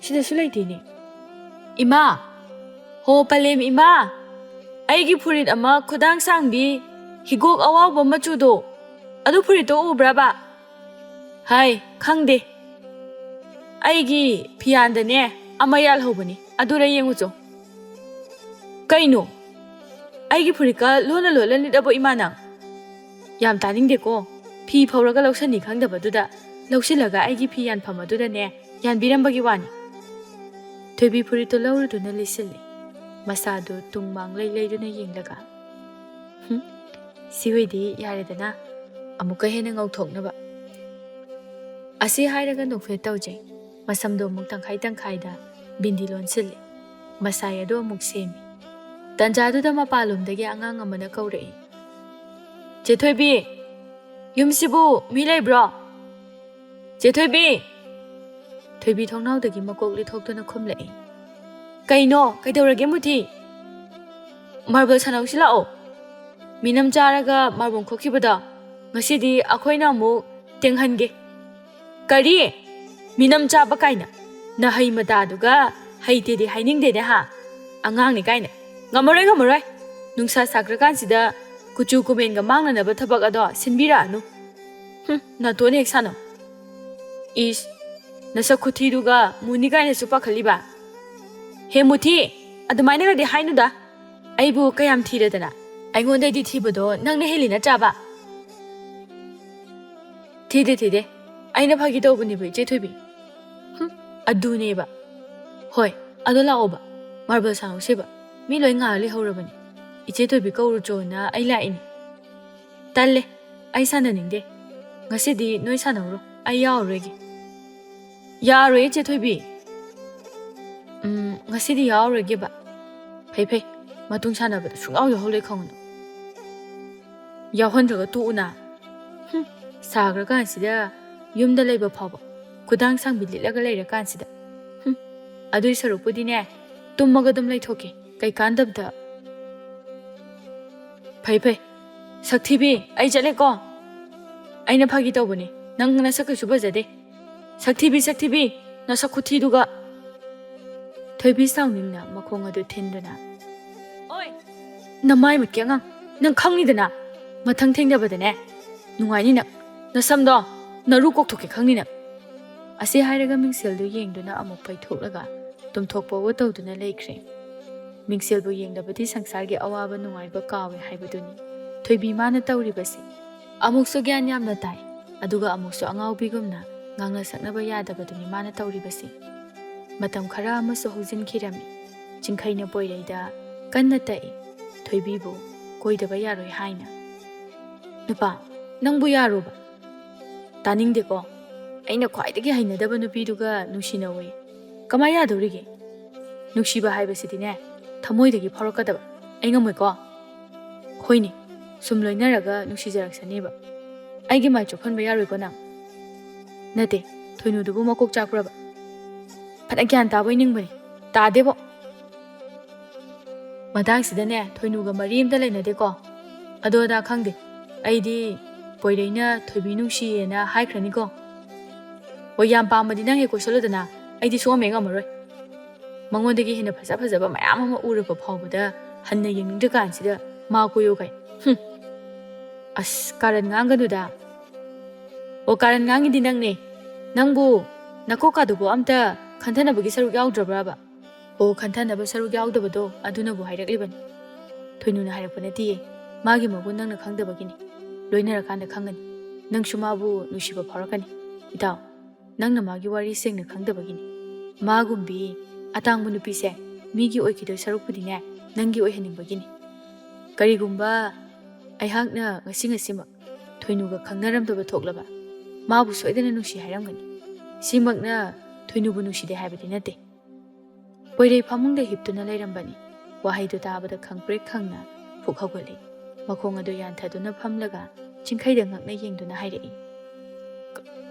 ꯁꯤꯗꯁꯨ ꯂꯩꯇꯦꯅꯦ꯫ ꯏꯃꯥ! ꯍꯣ ꯄꯂꯦꯝ ꯏꯃꯥ! ꯑꯩꯒꯤ ꯐꯨꯔꯤꯠ ꯑꯃ ꯈꯨꯗꯥꯡ ꯁꯥꯡꯕꯤ, ꯍꯤꯒꯣꯛ ꯑꯋꯥꯎꯕ ꯃꯆꯨꯗꯣ, ꯑꯗꯨ ꯐꯨꯔꯤꯠꯇꯣ ꯎꯕ꯭ꯔꯕ? ꯍꯥꯏ, ꯈꯪꯗꯦ꯫ ꯑꯩꯒꯤ ꯐꯤꯌꯥꯟꯗꯅꯦ ꯑꯃ ꯌꯥꯜꯍꯧꯕꯅꯤ, ꯑꯗꯨꯔ ꯌꯦꯡꯉꯨꯆꯣ꯫ ꯀꯩꯅꯣ? ꯑꯩꯒꯤ ꯐꯨꯔꯤꯠꯀ ꯂꯣꯟꯅ ꯂꯣꯟꯅ ꯂꯤꯠꯂꯕꯣ ꯏꯃꯥ ꯅꯪ? ꯌꯥꯝ ꯇꯥꯅꯤꯡꯗꯦꯀꯣ꯫ ꯐꯤ ꯐꯧꯔꯒ ꯂꯧꯁꯟꯅꯤ ꯈꯪꯗꯕꯗꯨꯗ ꯂꯧꯁꯤꯜꯂꯒ ꯑꯩꯒꯤ ꯐꯤ ꯌꯥꯟꯐꯝ ꯑꯗꯨꯗꯅꯦ ꯌꯥꯟꯕꯤꯔꯝꯕꯒꯤ ꯋꯥꯅꯤ꯫ ꯊꯣꯏꯕꯤ ꯐꯨꯔꯤꯠꯇꯨ ꯂꯧꯔꯨꯗꯨꯅ ꯂꯤꯠꯁꯤꯜꯂꯤ꯫ ꯃꯁꯥꯗꯨ ꯇꯨꯡ ꯃꯥꯡ ꯂꯩ ꯂꯩꯗꯨꯅ ꯌꯦꯡꯂꯒ꯫ "ꯍꯨꯝ, ꯁꯤ ꯍꯨꯏꯗꯤ ꯌꯥꯔꯦꯗꯅ, ꯑꯃꯨꯛꯀ ꯍꯦꯟꯅ ꯉꯧꯊꯣꯛꯅꯕ"꯫ ꯑꯁꯤ ꯍꯥꯏꯔꯒ ꯅꯣꯛꯐꯦꯠ ꯇꯧꯖꯩ꯫ ꯃꯁꯝꯗꯣ ꯑꯃꯨꯛ ꯇꯪꯈꯥꯏ ꯇꯪꯈꯥꯏꯗ ꯕꯤꯟꯗꯤ ꯂꯣꯟꯁꯤꯜꯂꯤ꯫ ꯃꯁꯥꯏ ꯑꯗꯨ ꯑꯃꯨꯛ ꯁꯦꯝꯃꯤ꯫ ꯇꯟꯖꯥꯗꯨꯗ ꯃꯄꯥꯟꯂꯣꯝꯗꯒꯤ ꯑꯉꯥꯡ ꯑꯃꯅ ꯀꯧꯔꯛꯏ, "ꯆꯦ ꯊꯣꯏꯕꯤ, ꯌꯨꯝꯁꯤꯕꯨ ꯃꯤ ꯂꯩꯕ꯭ꯔꯣ?" "ꯆꯦ ꯊꯣꯏꯕꯤ!" ꯊꯣꯏꯕꯤ ꯊꯣꯡꯅꯥꯎꯗꯒꯤ ꯃꯀꯣꯛ ꯂꯤꯊꯣꯛꯇꯨꯅ ꯈꯨꯝꯂꯛꯏ꯫ "ꯀꯩꯅꯣ? ꯀꯩꯗꯧꯔꯒꯦ, ꯃꯨꯊꯤ?" "ꯃꯥꯔꯕꯜ ꯁꯥꯟꯅꯧꯁꯤ ꯂꯥꯛꯑꯣ꯫ ꯃꯤꯅꯝ ꯆꯥꯔꯒ ꯃꯥꯔꯕꯣꯡ ꯈꯣꯛꯈꯤꯕꯗꯣ, ꯉꯁꯤꯗꯤ ꯑꯩꯈꯣꯏꯅ ꯑꯃꯨꯛ ꯇꯦꯡꯍꯟꯒꯦ꯫" "ꯀꯔꯤ? ꯃꯤꯅꯝ ꯆꯥꯕ ꯀꯥꯏꯅ? ꯅꯍꯩ ꯃꯇꯥꯗꯨꯒ ꯍꯩꯇꯦꯗꯤ ꯍꯥꯏꯅꯤꯡꯗꯦꯅꯦ ꯍꯥ? ꯑꯉꯥꯡꯅꯤ ꯀꯥꯏꯅ꯫ ꯉꯝꯃꯔꯣꯏ, ꯉꯝꯃꯔꯣꯏ꯫ ꯅꯨꯡꯁꯥ ꯁꯥꯈ꯭ꯔꯀꯥꯟꯁꯤꯗ ꯀꯨꯆꯨ ꯀꯨꯃꯦꯟꯒ ꯃꯥꯡꯅꯅꯕ ꯊꯕꯛ ꯑꯗꯣ ꯁꯤꯟꯕꯤꯔꯛꯑꯅꯨ꯫ ꯍꯨꯝ, ꯅꯥꯇꯣꯟ ꯍꯦꯛ ꯁꯥꯟꯅꯧ꯫ ꯏꯁ, ꯅꯁꯛ ꯈꯨꯊꯤꯗꯨꯒ ꯃꯨꯅꯤ ꯀꯥꯏꯅꯁꯨ ꯄꯥꯈꯠꯂꯤꯕ? ꯍꯦ ꯃꯨꯊꯤ, ꯑꯗꯨꯃꯥꯏꯅꯒꯗꯤ ꯍꯥꯏꯅꯨꯗ꯫ ꯑꯩꯕꯨ ꯀꯌꯥꯝ ꯊꯤꯔꯗꯅ? ꯑꯩꯉꯣꯟꯗꯩꯗꯤ ꯊꯤꯕꯗꯣ ꯅꯪꯅ ꯍꯦꯜꯂꯤ ꯅꯠꯇ꯭ꯔꯥꯕ?" "ꯊꯤꯗꯦ, ꯊꯤꯗꯦ꯫ ꯑꯩꯅ ꯐꯥꯒꯤ ꯇꯧꯕꯅꯦꯕ, ꯏꯆꯦ ꯊꯣꯏꯕꯤ꯫" "ꯍꯨꯝ, ꯑꯗꯨꯅꯦꯕ꯫ ꯍꯣꯏ, ꯑꯗꯣ ꯂꯥꯛꯑꯣꯕ, ꯃꯥꯔꯕꯜ ꯁꯥꯟꯅꯧꯁꯦꯕ꯫ ꯃꯤ ꯂꯣꯏ ꯉꯥꯏꯔ ꯂꯩꯍꯧꯔꯕꯅꯦ꯫ ꯏꯆꯦ ꯊꯣꯏꯕꯤ ꯀꯧꯔꯨꯆꯣꯅ ꯑꯩ ꯂꯥꯛꯏꯅꯦ꯫" "ꯇꯜꯂꯦ, ꯑꯩ ꯁꯥꯟꯅꯅꯤꯡꯗꯦ꯫ ꯉꯁꯤꯗꯤ ꯅꯣꯏ ꯁꯥꯟꯅꯧꯔꯣ, ꯑꯩ ꯌꯥꯎꯔꯔꯣꯏꯒꯦ꯫" "ꯌꯥꯔꯣꯏꯌꯦ, ꯆꯦ ꯊꯣꯏꯕꯤ꯫ ꯎꯝ, ꯉꯁꯤꯗꯤ ꯌꯥꯎꯔꯔꯣꯏꯒꯦꯕ꯫" "ꯐꯩ, ꯐꯩ꯫ ꯃꯇꯨꯡ ꯁꯥꯟꯅꯕꯗ ꯁꯨꯡꯌꯥꯎ ꯌꯥꯎꯍꯜꯂꯣꯏ ꯈꯪꯉꯨꯅꯨ꯫" "ꯌꯥꯎꯍꯟꯗ꯭ꯔꯒ ꯇꯣꯛꯎꯅ꯫" "ꯍꯨꯝ, ꯁꯥꯈ꯭ꯔꯀꯥꯟꯁꯤꯗ ꯌꯨꯝꯗ ꯂꯩꯕ ꯐꯥꯎꯕ ꯈꯨꯗꯥꯡ ꯁꯥꯡꯕꯤ ꯂꯤꯠꯂꯒ ꯂꯩꯔꯀꯥꯟꯁꯤꯗ꯫ ꯍꯨꯝ, ꯑꯗꯨꯏ ꯁꯔꯨꯛꯄꯨꯗꯤꯅꯦ, ꯇꯨꯝꯃꯒ ꯑꯗꯨꯝ ꯂꯩꯊꯣꯛꯀꯦ, ꯀꯩ ꯀꯥꯟꯗꯕꯗ꯫" "ꯐꯩ, ꯐꯩ꯫ ꯁꯛꯊꯤꯕꯤ, ꯑꯩ ꯆꯠꯂꯦꯀꯣ꯫" "ꯑꯩꯅ ꯐꯥꯒꯤ ꯇꯧꯕꯅꯦ, ꯅꯪ ꯅꯁꯛ ꯀꯩꯁꯨ ꯐꯖꯗꯦ꯫ ꯁꯛꯊꯤꯕꯤ, ꯁꯛꯊꯤꯕꯤ, ꯅꯁꯛ ꯈꯨꯊꯤꯗꯨꯒ꯫" ꯊꯣꯏꯕꯤ ꯁꯥꯎꯅꯤꯡꯅ ꯃꯈꯣꯡ ꯑꯗꯨ ꯊꯤꯟꯗꯨꯅ, "ꯑꯣꯏ, ꯅꯃꯥꯏ ꯃꯠꯀꯦ ꯑꯉꯥꯡ, ꯅꯪ ꯈꯪꯅꯤꯗꯅ, ꯃꯊꯪ ꯊꯦꯡꯅꯕꯗꯅꯦ, ꯅꯨꯡꯉꯥꯏꯅꯤ ꯅꯪ, ꯅꯁꯝꯗꯣ ꯅꯔꯨ ꯀꯣꯛꯊꯣꯛꯀꯦ ꯈꯪꯅꯤ ꯅꯪ꯫" ꯑꯁꯤ ꯍꯥꯏꯔꯒ ꯃꯤꯡꯁꯦꯜꯗꯨ ꯌꯦꯡꯗꯨꯅ ꯑꯃꯨꯛ ꯄꯩꯊꯣꯛꯂꯒ ꯇꯨꯝꯊꯣꯛꯄ ꯑꯣ ꯇꯧꯗꯨꯅ ꯂꯩꯈ꯭ꯔꯦ꯫ ꯃꯤꯡꯁꯦꯜꯕꯨ ꯌꯦꯡꯂꯕꯗꯤ ꯁꯪꯁꯥꯔꯒꯤ ꯑꯋꯥꯕ ꯅꯨꯡꯉꯥꯏꯕ ꯀꯥꯎꯋꯦ ꯍꯥꯏꯕꯗꯨꯅꯤ ꯊꯣꯏꯕꯤ ꯃꯥꯅ ꯇꯧꯔꯤꯕꯁꯤ꯫ ꯑꯃꯨꯛꯁꯨ ꯒ꯭ꯌꯥꯟ ꯌꯥꯝꯅ ꯇꯥꯏ, ꯑꯗꯨꯒ ꯑꯃꯨꯛꯁꯨ ꯑꯉꯥꯎꯕꯤꯒꯨꯝꯅ ꯉꯥꯡꯅ ꯁꯛꯅꯕ ꯌꯥꯗꯕꯗꯨꯅꯤ ꯃꯥꯅ ꯇꯧꯔꯤꯕꯁꯤ꯫ ꯃꯇꯝ ꯈꯔ ꯑꯃꯁꯨ ꯍꯧꯖꯤꯟꯈꯤꯔꯝꯃꯤ꯫ ꯆꯤꯡꯈꯩꯅ ꯄꯣꯏꯔꯩꯗ ꯀꯟꯅ ꯇꯛꯏ, ꯊꯣꯏꯕꯤꯕꯨ ꯀꯣꯏꯗꯕ ꯌꯥꯔꯣꯏ ꯍꯥꯏꯅ꯫ "ꯅꯨꯄꯥ, ꯅꯪꯕꯨ ꯌꯥꯔꯣꯕ?" "ꯇꯥꯅꯤꯡꯗꯦꯀꯣ꯫ ꯑꯩꯅ ꯈ꯭ꯋꯥꯏꯗꯒꯤ ꯍꯩꯅꯗꯕ ꯅꯨꯄꯤꯗꯨꯒ ꯅꯨꯡꯁꯤꯅꯧꯋꯦ꯫ ꯀꯃꯥꯏ ꯌꯥꯗꯧꯔꯤꯒꯦ? ꯅꯨꯡꯁꯤꯕ ꯍꯥꯏꯕꯁꯤꯗꯤꯅꯦ, ꯊꯃꯣꯏꯗꯒꯤ ꯐꯥꯎꯔꯛꯀꯗꯕ꯫ ꯑꯩ ꯉꯝꯃꯣꯏꯀꯣ꯫" "ꯍꯣꯏꯅꯦ, ꯁꯨꯝ ꯂꯣꯏꯅꯔꯒ ꯅꯨꯡꯁꯤꯖꯔꯛꯁꯅꯦꯕ꯫ ꯑꯩꯒꯤ ꯃꯥꯏ ꯆꯣꯞꯍꯟꯕ ꯌꯥꯔꯣꯏꯀꯣ ꯅꯪ?" ꯅꯠꯇꯦ, ꯊꯣꯏꯅꯨꯗꯨꯕꯨ ꯃꯀꯣꯛ ꯆꯥꯛꯄ꯭ꯔꯕ? ꯐꯅ ꯒ꯭ꯌꯥꯟ ꯇꯥꯕꯣꯏ ꯅꯤꯡꯕꯅꯤ, ꯇꯥꯗꯦꯕꯣ꯫ ꯃꯇꯥꯡꯁꯤꯗꯅꯦ, ꯊꯣꯏꯅꯨꯒ ꯃꯔꯤ ꯑꯝꯇ ꯂꯩꯅꯗꯦꯀꯣ꯫ ꯑꯗꯣ ꯑꯗꯥ ꯈꯪꯗꯦ, ꯑꯩꯗꯤ ꯄꯣꯏꯔꯩꯅ ꯊꯣꯏꯕꯤ ꯅꯨꯡꯁꯤꯌꯦꯅ ꯍꯥꯏꯈ꯭ꯔꯅꯤꯀꯣ꯫ ꯍꯣꯏ, ꯌꯥꯝ ꯄꯥꯝꯃꯗꯤ ꯅꯪ ꯍꯦꯛ ꯀꯣꯏꯁꯜꯂꯨꯗꯅ, ꯑꯩꯗꯤ ꯁꯨꯛꯉꯝ ꯍꯦꯛ ꯉꯝꯃꯔꯣꯏ꯫ ꯃꯉꯣꯟꯗꯒꯤ ꯍꯦꯟꯅ ꯐꯖ ꯐꯖꯕ ꯃꯌꯥꯝ ꯑꯃ ꯎꯔꯕ ꯐꯥꯎꯕꯗ ꯍꯟꯅ ꯌꯦꯡꯅꯤꯡꯗ꯭ꯔꯀꯥꯟꯁꯤꯗ ꯃꯥ ꯀꯣꯏꯌꯣ ꯀꯥꯏ꯫ ꯍꯨꯝ꯫ ꯑꯁ, ꯀꯥꯔꯟ ꯉꯥꯡꯒꯅꯨꯗ꯫ ꯑꯣ, ꯀꯥꯔꯟ ꯉꯥꯡꯉꯤꯗꯤ ꯅꯪꯅꯦ꯫ ꯅꯪꯕꯨ ꯅꯀꯣꯛꯀꯥꯗꯨꯕꯨ ꯑꯝꯇ ꯈꯟꯊꯅꯕꯒꯤ ꯁꯔꯨꯛ ꯌꯥꯎꯗ꯭ꯔꯕ꯭ꯔꯕ? ꯑꯣ, ꯈꯟꯊꯅꯕ ꯁꯔꯨꯛ ꯌꯥꯎꯗꯕꯗꯣ ꯑꯗꯨꯅꯕꯨ ꯍꯥꯏꯔꯛꯂꯤꯕꯅꯤ꯫ ꯊꯣꯏꯅꯨꯅ ꯍꯥꯏꯔꯛꯄ ꯅꯠꯇꯤꯌꯦ꯫ ꯃꯥꯒꯤ ꯃꯒꯨꯟ ꯅꯪꯅ ꯈꯪꯗꯕꯒꯤꯅꯤ꯫ ꯂꯣꯏꯅꯔꯀꯥꯟꯗ ꯈꯪꯒꯅꯤ꯫ ꯅꯪꯁꯨ ꯃꯥꯕꯨ ꯅꯨꯡꯁꯤꯕ ꯐꯥꯎꯔꯛꯀꯅꯤ꯫ ꯏꯇꯥꯎ, ꯅꯪꯅ ꯃꯥꯒꯤ ꯋꯥꯔꯤ ꯁꯦꯡꯅ ꯈꯪꯗꯕꯒꯤꯅꯤ꯫ ꯃꯥꯒꯨꯝꯕꯤ ꯑꯇꯥꯡꯕ ꯅꯨꯄꯤꯁꯦ ꯃꯤꯒꯤ ꯑꯣꯏꯈꯤꯗꯣꯏ ꯁꯔꯨꯛꯄꯨꯗꯤꯅꯦ, ꯅꯪꯒꯤ ꯑꯣꯏꯍꯟꯅꯤꯡꯕꯒꯤꯅꯤ꯫ ꯀꯔꯤꯒꯨꯝꯕ ꯑꯩꯍꯥꯛꯅ ꯉꯁꯤ ꯉꯁꯤꯃꯛ ꯊꯣꯏꯅꯨꯒ ꯈꯪꯅꯔꯝꯗꯕ ꯊꯣꯛꯂꯕ, ꯃꯥꯕꯨ ꯁꯣꯏꯗꯅ ꯅꯨꯡꯁꯤ ꯍꯥꯏꯔꯝꯒꯅꯤ꯫ ꯁꯤꯃꯛꯅ ꯊꯣꯏꯅꯨꯕꯨ ꯅꯨꯡꯁꯤꯗꯦ ꯍꯥꯏꯕꯗꯤ ꯅꯠꯇꯦ꯫ ꯄꯣꯏꯔꯩ ꯐꯃꯨꯡꯗ ꯍꯤꯞꯇꯨꯅ ꯂꯩꯔꯝꯕꯅꯤ꯫ ꯋꯥꯍꯩꯗꯨ ꯇꯥꯕꯗ ꯈꯪꯄ꯭ꯔꯦꯛ ꯈꯪꯅ ꯐꯨꯛ ꯍꯧꯒꯠꯂꯤ꯫ ꯃꯈꯣꯡ ꯑꯗꯨ ꯌꯥꯟꯊꯗꯨꯅ ꯐꯝꯂꯒ ꯆꯤꯡꯈꯩꯗ ꯉꯛꯅ ꯌꯦꯡꯗꯨꯅ ꯍꯥꯏꯔꯛꯏ, "ꯀ-,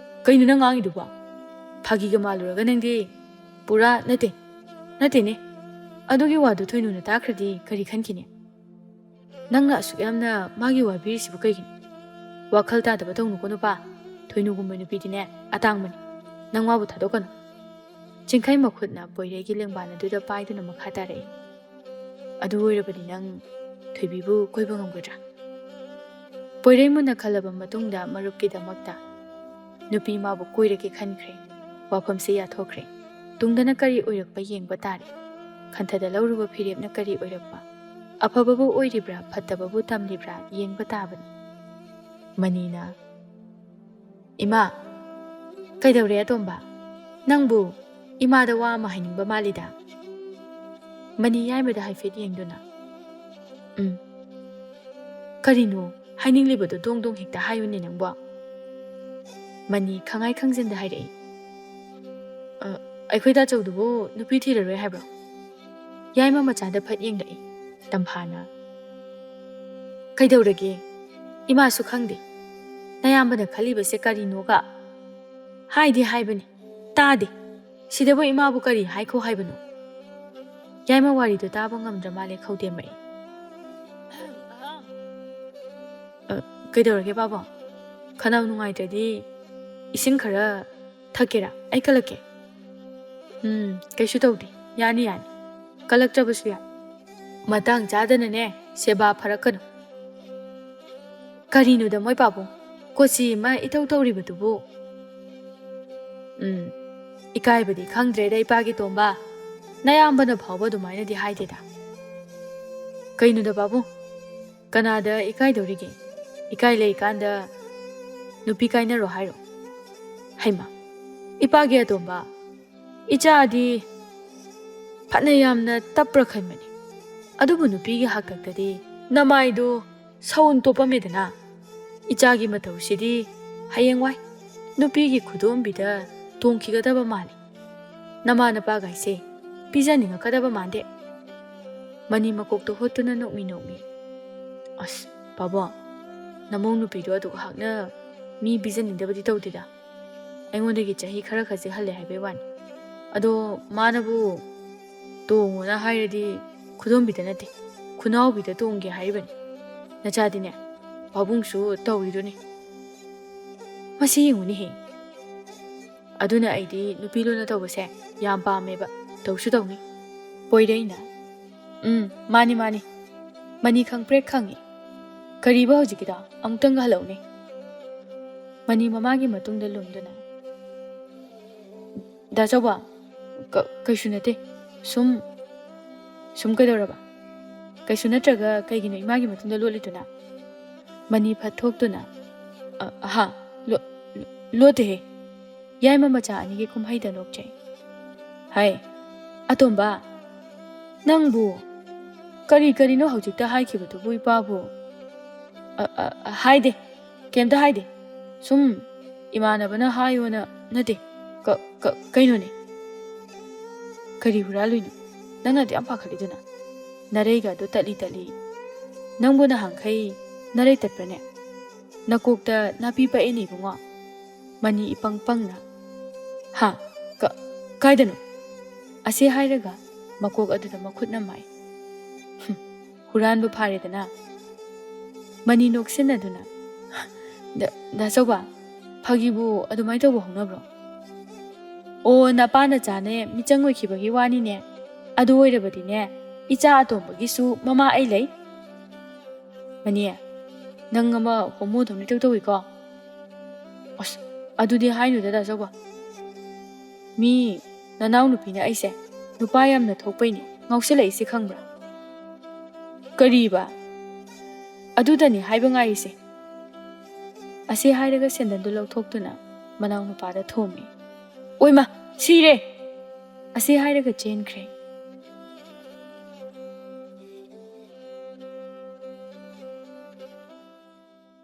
ꯀꯩꯅꯣ ꯅꯪ ꯉꯥꯡꯉꯤꯗꯨꯕꯣ? ꯐꯥꯒꯤꯒ ꯃꯥꯜꯂꯨꯔꯒ ꯅꯪꯗꯤ ꯄꯨꯔꯥ ꯅꯠꯇꯦ, ꯅꯠꯇꯦꯅꯦ꯫ ꯑꯗꯨꯒꯤ ꯋꯥꯗꯨ ꯊꯣꯏꯅꯨꯅ ꯇꯥꯈ꯭ꯔꯗꯤ ꯀꯔꯤ ꯈꯟꯈꯤꯅꯤ? ꯅꯪꯅ ꯑꯁꯨꯛ ꯌꯥꯝꯅ ꯃꯥꯒꯤ ꯋꯥꯕꯤꯔꯤꯁꯤꯕꯨ ꯀꯩꯒꯤꯅꯣ? ꯋꯥꯈꯜ ꯇꯥꯗꯕ ꯇꯧꯅꯨꯀꯣ ꯅꯨꯄꯥ꯫ ꯊꯣꯏꯅꯨꯒꯨꯝꯕ ꯅꯨꯄꯤꯗꯤꯅꯦ ꯑꯇꯥꯡꯕꯅꯤ꯫ ꯅꯪ ꯃꯥꯕꯨ ꯊꯥꯗꯣꯛꯀꯅꯨ꯫" ꯆꯤꯡꯈꯩ ꯃꯈꯨꯠꯅ ꯄꯣꯏꯔꯩꯒꯤ ꯂꯦꯡꯕꯥꯟ ꯑꯗꯨꯗ ꯄꯥꯏꯗꯨꯅ ꯃꯈꯥ ꯇꯥꯔꯛꯏ, "ꯑꯗꯨ ꯑꯣꯏꯔꯕꯗꯤ ꯅꯪ ꯊꯣꯏꯕꯤꯕꯨ ꯀꯣꯏꯕ ꯉꯝꯒꯗ꯭ꯔꯥ?" ꯄꯣꯏꯔꯩ ꯃꯨꯟꯅ ꯈꯜꯂꯕ ꯃꯇꯨꯡꯗ ꯃꯔꯨꯞꯀꯤꯗꯃꯛꯇ, "ꯅꯨꯄꯤ ꯃꯥꯕꯨ ꯀꯣꯏꯔꯒꯦ ꯈꯟꯈ꯭ꯔꯦ꯫ ꯋꯥꯐꯝꯁꯦ ꯌꯥꯊꯣꯛꯈ꯭ꯔꯦ꯫ ꯇꯨꯡꯗꯅ ꯀꯔꯤ ꯑꯣꯏꯔꯛꯄ ꯌꯦꯡꯕ ꯇꯥꯔꯦ꯫ ꯈꯟꯊꯗ ꯂꯧꯔꯨꯕ ꯐꯤꯔꯦꯞꯅ ꯀꯔꯤ ꯑꯣꯏꯔꯛꯄ? ꯑꯐꯕꯕꯨ ꯑꯣꯏꯔꯤꯕ꯭ꯔꯥ, ꯐꯠꯇꯕꯕꯨ ꯇꯝꯂꯤꯕ꯭ꯔꯥ ꯌꯦꯡꯕ ꯇꯥꯕꯅꯤ꯫" ꯃꯅꯤꯅ, "ꯏꯃꯥ, ꯀꯩꯗꯧꯔꯦ ꯑꯇꯣꯝꯕ? ꯅꯪꯕꯨ ꯏꯃꯥꯗ ꯋꯥ ꯑꯃ ꯍꯥꯏꯅꯤꯡꯕ ꯃꯥꯜꯂꯤꯗ?" ꯃꯅꯤ ꯌꯥꯏꯃꯗ ꯍꯥꯏꯐꯦꯠ ꯌꯦꯡꯗꯨꯅ, "ꯎꯝ, ꯀꯔꯤꯅꯣ ꯍꯥꯏꯅꯤꯡꯂꯤꯕꯗꯣ ꯗꯣꯡ ꯗꯣꯡ ꯍꯦꯛꯇ ꯍꯥꯏꯌꯨꯅꯦ ꯅꯪꯕꯣ꯫" ꯃꯅꯤ ꯈꯪꯉꯥꯏ ꯈꯪꯖꯤꯟꯗ ꯍꯥꯏꯔꯛꯏ, "ꯑ, ꯑꯩꯈꯣꯏ ꯇꯥꯆꯧꯗꯨꯕꯨ ꯅꯨꯄꯤ ꯊꯤꯔꯔꯣꯏ ꯍꯥꯏꯕ꯭ꯔꯣ?" ꯌꯥꯏꯃ ꯃꯆꯥꯗ ꯐꯠ ꯌꯦꯡꯂꯛꯏ꯫ ꯇꯝꯐꯥꯅ, "ꯀꯩꯗꯧꯔꯒꯦ? ꯏꯃꯥꯁꯨ ꯈꯪꯗꯦ꯫ ꯅꯌꯥꯝꯕꯅ ꯈꯜꯂꯤꯕꯁꯦ ꯀꯔꯤꯅꯣꯒ?" ꯍꯥꯏꯗꯤ ꯍꯥꯏꯕꯅꯤ, ꯇꯥꯗꯦ꯫ ꯁꯤꯗꯕꯨ ꯏꯃꯥꯕꯨ ꯀꯔꯤ ꯍꯥꯏꯈꯣ ꯍꯥꯏꯕꯅꯣ? ꯌꯥꯏꯃ ꯋꯥꯔꯤꯗꯨ ꯇꯥꯕ ꯉꯝꯗ꯭ꯔ ꯃꯥꯜꯂꯦ ꯈꯧꯗꯦꯝꯃꯩ꯫ "ꯑ, ꯀꯩꯗꯧꯔꯒꯦ ꯄꯥꯕꯨꯡ? ꯈꯅꯥꯎ ꯅꯨꯡꯉꯥꯏꯇ꯭ꯔꯗꯤ ꯏꯁꯤꯡ ꯈꯔ ꯊꯛꯀꯦꯔꯥ? ꯑꯩ ꯀꯜꯂꯛꯀꯦ꯫" "ꯎꯝ, ꯀꯩꯁꯨ ꯇꯧꯗꯦ꯫ ꯌꯥꯅꯤ, ꯌꯥꯅꯤ꯫ ꯀꯜꯂꯛꯇ꯭ꯔꯕꯁꯨ ꯌꯥꯏ꯫ ꯃꯇꯥꯡ ꯆꯥꯗꯅꯅꯦ, ꯁꯦꯕꯥ ꯐꯔꯛꯀꯅꯨ꯫" "ꯀꯔꯤꯅꯣꯗ ꯃꯣꯏ ꯄꯥꯕꯨꯡ? ꯀꯣꯆꯤ ꯑꯃ ꯏꯇꯧ ꯇꯧꯔꯤꯕꯗꯨꯕꯨ?" "ꯎꯝ, ꯏꯀꯥꯏꯕꯗꯤ ꯈꯪꯗ꯭ꯔꯦꯗ ꯏꯄꯥꯒꯤ ꯇꯣꯝꯕ꯫ ꯅꯌꯥꯝꯕꯅ ꯐꯥꯎꯕ ꯑꯗꯨꯃꯥꯏꯅꯗꯤ ꯍꯥꯏꯗꯦꯗ꯫" "ꯀꯩꯅꯣꯗ ꯄꯥꯕꯨꯡ? ꯀꯅꯥꯗ ꯏꯀꯥꯏꯗꯧꯔꯤꯒꯦ? ꯏꯀꯥꯏ ꯂꯩꯀꯥꯟꯗ ꯅꯨꯄꯤ ꯀꯥꯏꯅꯔꯣ ꯍꯥꯏꯔꯣ?" "ꯍꯩꯃꯥ, ꯏꯄꯥꯒꯤ ꯑꯇꯣꯝꯕ, ꯏꯆꯥꯗꯤ ꯐꯅ ꯌꯥꯝꯅ ꯇꯞꯄ꯭ꯔꯥ ꯈꯟꯕꯅꯤ꯫ ꯑꯗꯨꯕꯨ ꯅꯨꯄꯤꯒꯤ ꯍꯥꯛꯇꯛꯇꯗꯤ ꯅꯃꯥꯏꯗꯨ ꯁꯎꯟ ꯇꯣꯞꯄꯝꯃꯦꯗꯅ꯫ ꯏꯆꯥꯒꯤ ꯃꯇꯧꯁꯤꯗꯤ ꯍꯌꯦꯡꯋꯥꯏ ꯅꯨꯄꯤꯒꯤ ꯈꯨꯗꯣꯝꯕꯤꯗ ꯇꯣꯡꯈꯤꯒꯗꯕ ꯃꯥꯜꯂꯤ꯫ ꯅꯃꯥ ꯅꯄꯥꯒꯥꯏꯁꯦ ꯄꯤꯖꯅꯤꯡꯉꯛꯀꯗꯕ ꯃꯥꯟꯗꯦ꯫" ꯃꯅꯤ ꯃꯀꯣꯛꯇ ꯍꯣꯠꯇꯨꯅ ꯅꯣꯛꯃꯤ ꯅꯣꯛꯃꯤ꯫ "ꯑꯁ, ꯄꯥꯕꯨꯡ, ꯅꯃꯧ ꯅꯨꯄꯤꯗꯣ ꯑꯗꯨꯛ ꯍꯥꯛꯅ ꯃꯤ ꯄꯤꯖꯅꯤꯡꯗꯕꯗꯤ ꯇꯧꯗꯦꯗ꯫ ꯑꯩꯉꯣꯟꯗꯒꯤ ꯆꯍꯤ ꯈꯔ ꯈꯛꯁꯦ ꯍꯜꯂꯦ ꯍꯥꯏꯕꯩ ꯋꯥꯅꯤ꯫ ꯑꯗꯣ ꯃꯥꯅꯕꯨ ꯇꯣꯡꯉꯣꯅ ꯍꯥꯏꯔꯗꯤ ꯈꯨꯗꯣꯝꯕꯤꯗ ꯅꯠꯇꯦ, ꯈꯨꯅꯥꯎꯕꯤꯗ ꯇꯣꯡꯒꯦ ꯍꯥꯏꯔꯤꯕꯅꯤ꯫ ꯅꯆꯥꯗꯤꯅꯦ, ꯄꯥꯕꯨꯡꯁꯨ ꯇꯧꯔꯤꯗꯨꯅꯤ꯫ ꯃꯁꯤ ꯌꯦꯡꯉꯨꯅꯦꯍꯦ꯫ ꯑꯗꯨꯅ ꯑꯩꯗꯤ ꯅꯨꯄꯤ ꯂꯣꯟꯅ ꯇꯧꯕꯁꯦ ꯌꯥꯝ ꯄꯥꯝꯃꯦꯕ, ꯇꯧꯁꯨ ꯇꯧꯅꯤ꯫" ꯄꯣꯏꯔꯩꯅ, "ꯎꯝ, ꯃꯥꯅꯤ, ꯃꯥꯅꯤ꯫ ꯃꯅꯤ ꯈꯪꯄ꯭ꯔꯦꯛ ꯈꯪꯉꯤ꯫ ꯀꯔꯤꯕ ꯍꯧꯖꯤꯛꯀꯤꯗꯣ? ꯑꯃꯨꯛꯇꯪꯒ ꯍꯜꯂꯛꯎꯅꯦ꯫" ꯃꯅꯤ ꯃꯃꯥꯒꯤ ꯃꯇꯨꯡꯗ ꯂꯨꯝꯗꯨꯅ, "ꯗꯥ ꯆꯥꯎꯕ, ꯀ-, ꯀꯩꯁꯨ ꯅꯠꯇꯦ꯫ ꯁꯨꯝ, ꯁꯨꯝ ꯀꯩꯗꯧꯔꯕ? ꯀꯩꯁꯨ ꯅꯠꯇ꯭ꯔꯒ ꯀꯩꯒꯤꯅꯣ ꯏꯃꯥꯒꯤ ꯃꯇꯨꯡꯗ ꯂꯣꯠꯂꯤꯗꯨꯅ?" ꯃꯅꯤ ꯐꯠ ꯊꯣꯛꯇꯨꯅ, "ꯑ-, ꯑꯍꯥ, ꯂꯣ-, ꯂꯣ-, ꯂꯣꯠꯇꯦꯍꯦ꯫ ꯌꯥꯏꯃ ꯃꯆꯥ ꯑꯅꯤꯒꯤ ꯀꯨꯝꯍꯩꯗ ꯅꯣꯛꯆꯩ꯫" "ꯍꯥꯏ, ꯑꯇꯣꯝꯕ, ꯅꯪꯕꯨ ꯀꯔꯤ ꯀꯔꯤꯅꯣ ꯍꯧꯖꯤꯛꯇ ꯍꯥꯏꯈꯤꯕꯗꯨꯕꯨ ꯏꯄꯥꯕꯨ?" "ꯑ, ꯑ, ꯑ, ꯍꯥꯏꯗꯦ, ꯀꯩꯝꯇ ꯍꯥꯏꯗꯦ꯫ ꯁꯨꯝ ꯏꯃꯥꯟꯅꯕꯅ ꯍꯥꯏꯌꯣꯅ ꯅꯠꯇꯦ꯫ ꯀ-, ꯀ-, ꯀꯩꯅꯣꯅꯦ?" "ꯀꯔꯤ ꯍꯨꯔꯥꯜꯂꯨꯏꯅꯣ? ꯅꯪꯅ ꯑꯗꯨ ꯌꯥꯝ ꯄꯥꯈꯠꯂꯤꯗꯨꯅ? ꯅꯔꯩꯒ ꯑꯗꯨ ꯇꯠꯂꯤ ꯇꯠꯂꯤ꯫ ꯅꯪꯕꯨ ꯅꯍꯥꯟꯈꯩ ꯅꯔꯩ ꯇꯠꯄ꯭ꯔꯅꯦ? ꯅꯀꯣꯛꯇ ꯅꯥꯄꯤ ꯄꯛꯑꯦꯅꯦ ꯏꯕꯨꯡꯉꯣ꯫ ꯃꯅꯤ ꯏꯄꯪ ꯄꯪꯅ, "ꯍꯥ? ꯀ-, ꯀꯥꯏꯗꯅꯣ?" ꯑꯁꯤ ꯍꯥꯏꯔꯒ ꯃꯀꯣꯛ ꯑꯗꯨꯗ ꯃꯈꯨꯠꯅ ꯃꯥꯏ꯫ "ꯍꯨꯝ, ꯍꯨꯔꯥꯟꯕ ꯐꯥꯔꯦꯗꯅ꯫" ꯃꯅꯤ ꯅꯣꯛꯁꯤꯟꯅꯗꯨꯅ, "ꯗ-, ꯗꯥ ꯆꯧꯕ, ꯐꯥꯒꯤꯕꯨ ꯑꯗꯨꯃꯥꯏꯅ ꯇꯧꯕ ꯍꯧꯅꯕ꯭ꯔꯣ?" "ꯑꯣ, ꯅꯄꯥ ꯅꯆꯥꯅꯦ ꯃꯤꯆꯪ ꯑꯣꯏꯈꯤꯕꯒꯤ ꯋꯥꯅꯤꯅꯦ꯫ ꯑꯗꯨ ꯑꯣꯏꯔꯕꯗꯤꯅꯦ, ꯏꯆꯥ ꯑꯇꯣꯝꯕꯒꯤꯁꯨ ꯃꯃꯥ ꯑꯩ ꯂꯩ꯫" "ꯃꯅꯤ, ꯅꯪ ꯑꯃ ꯍꯣꯃꯣꯗꯧꯅ ꯏꯇꯧ ꯇꯧꯏꯀꯣ꯫" "ꯑꯁ, ꯑꯗꯨꯗꯤ ꯍꯥꯏꯅꯨꯗ, ꯗꯥ ꯆꯧꯕ꯫ ꯃꯤ ꯅꯅꯥꯎꯅꯨꯄꯤꯅ ꯑꯩꯁꯦ ꯅꯨꯄꯥ ꯌꯥꯝꯅ ꯊꯣꯛꯄꯩꯅꯦ ꯉꯥꯎꯁꯤꯜꯂꯛꯏꯁꯦ, ꯈꯪꯕ꯭ꯔꯥ?" "ꯀꯔꯤꯕ?" "ꯑꯗꯨꯗꯅꯤ ꯍꯥꯏꯕ ꯉꯥꯏꯔꯤꯁꯦ꯫" ꯑꯁꯤ ꯍꯥꯏꯔꯒ ꯁꯦꯟꯗꯟꯗꯨ ꯂꯧꯊꯣꯛꯇꯨꯅ ꯃꯅꯥꯎꯅꯨꯄꯥꯗ ꯊꯣꯝꯃꯤ꯫ "ꯑꯣꯏꯃ, ꯁꯤꯔꯦ!" ꯑꯁꯤ ꯍꯥꯏꯔꯒ ꯆꯦꯟꯈ꯭ꯔꯦ꯫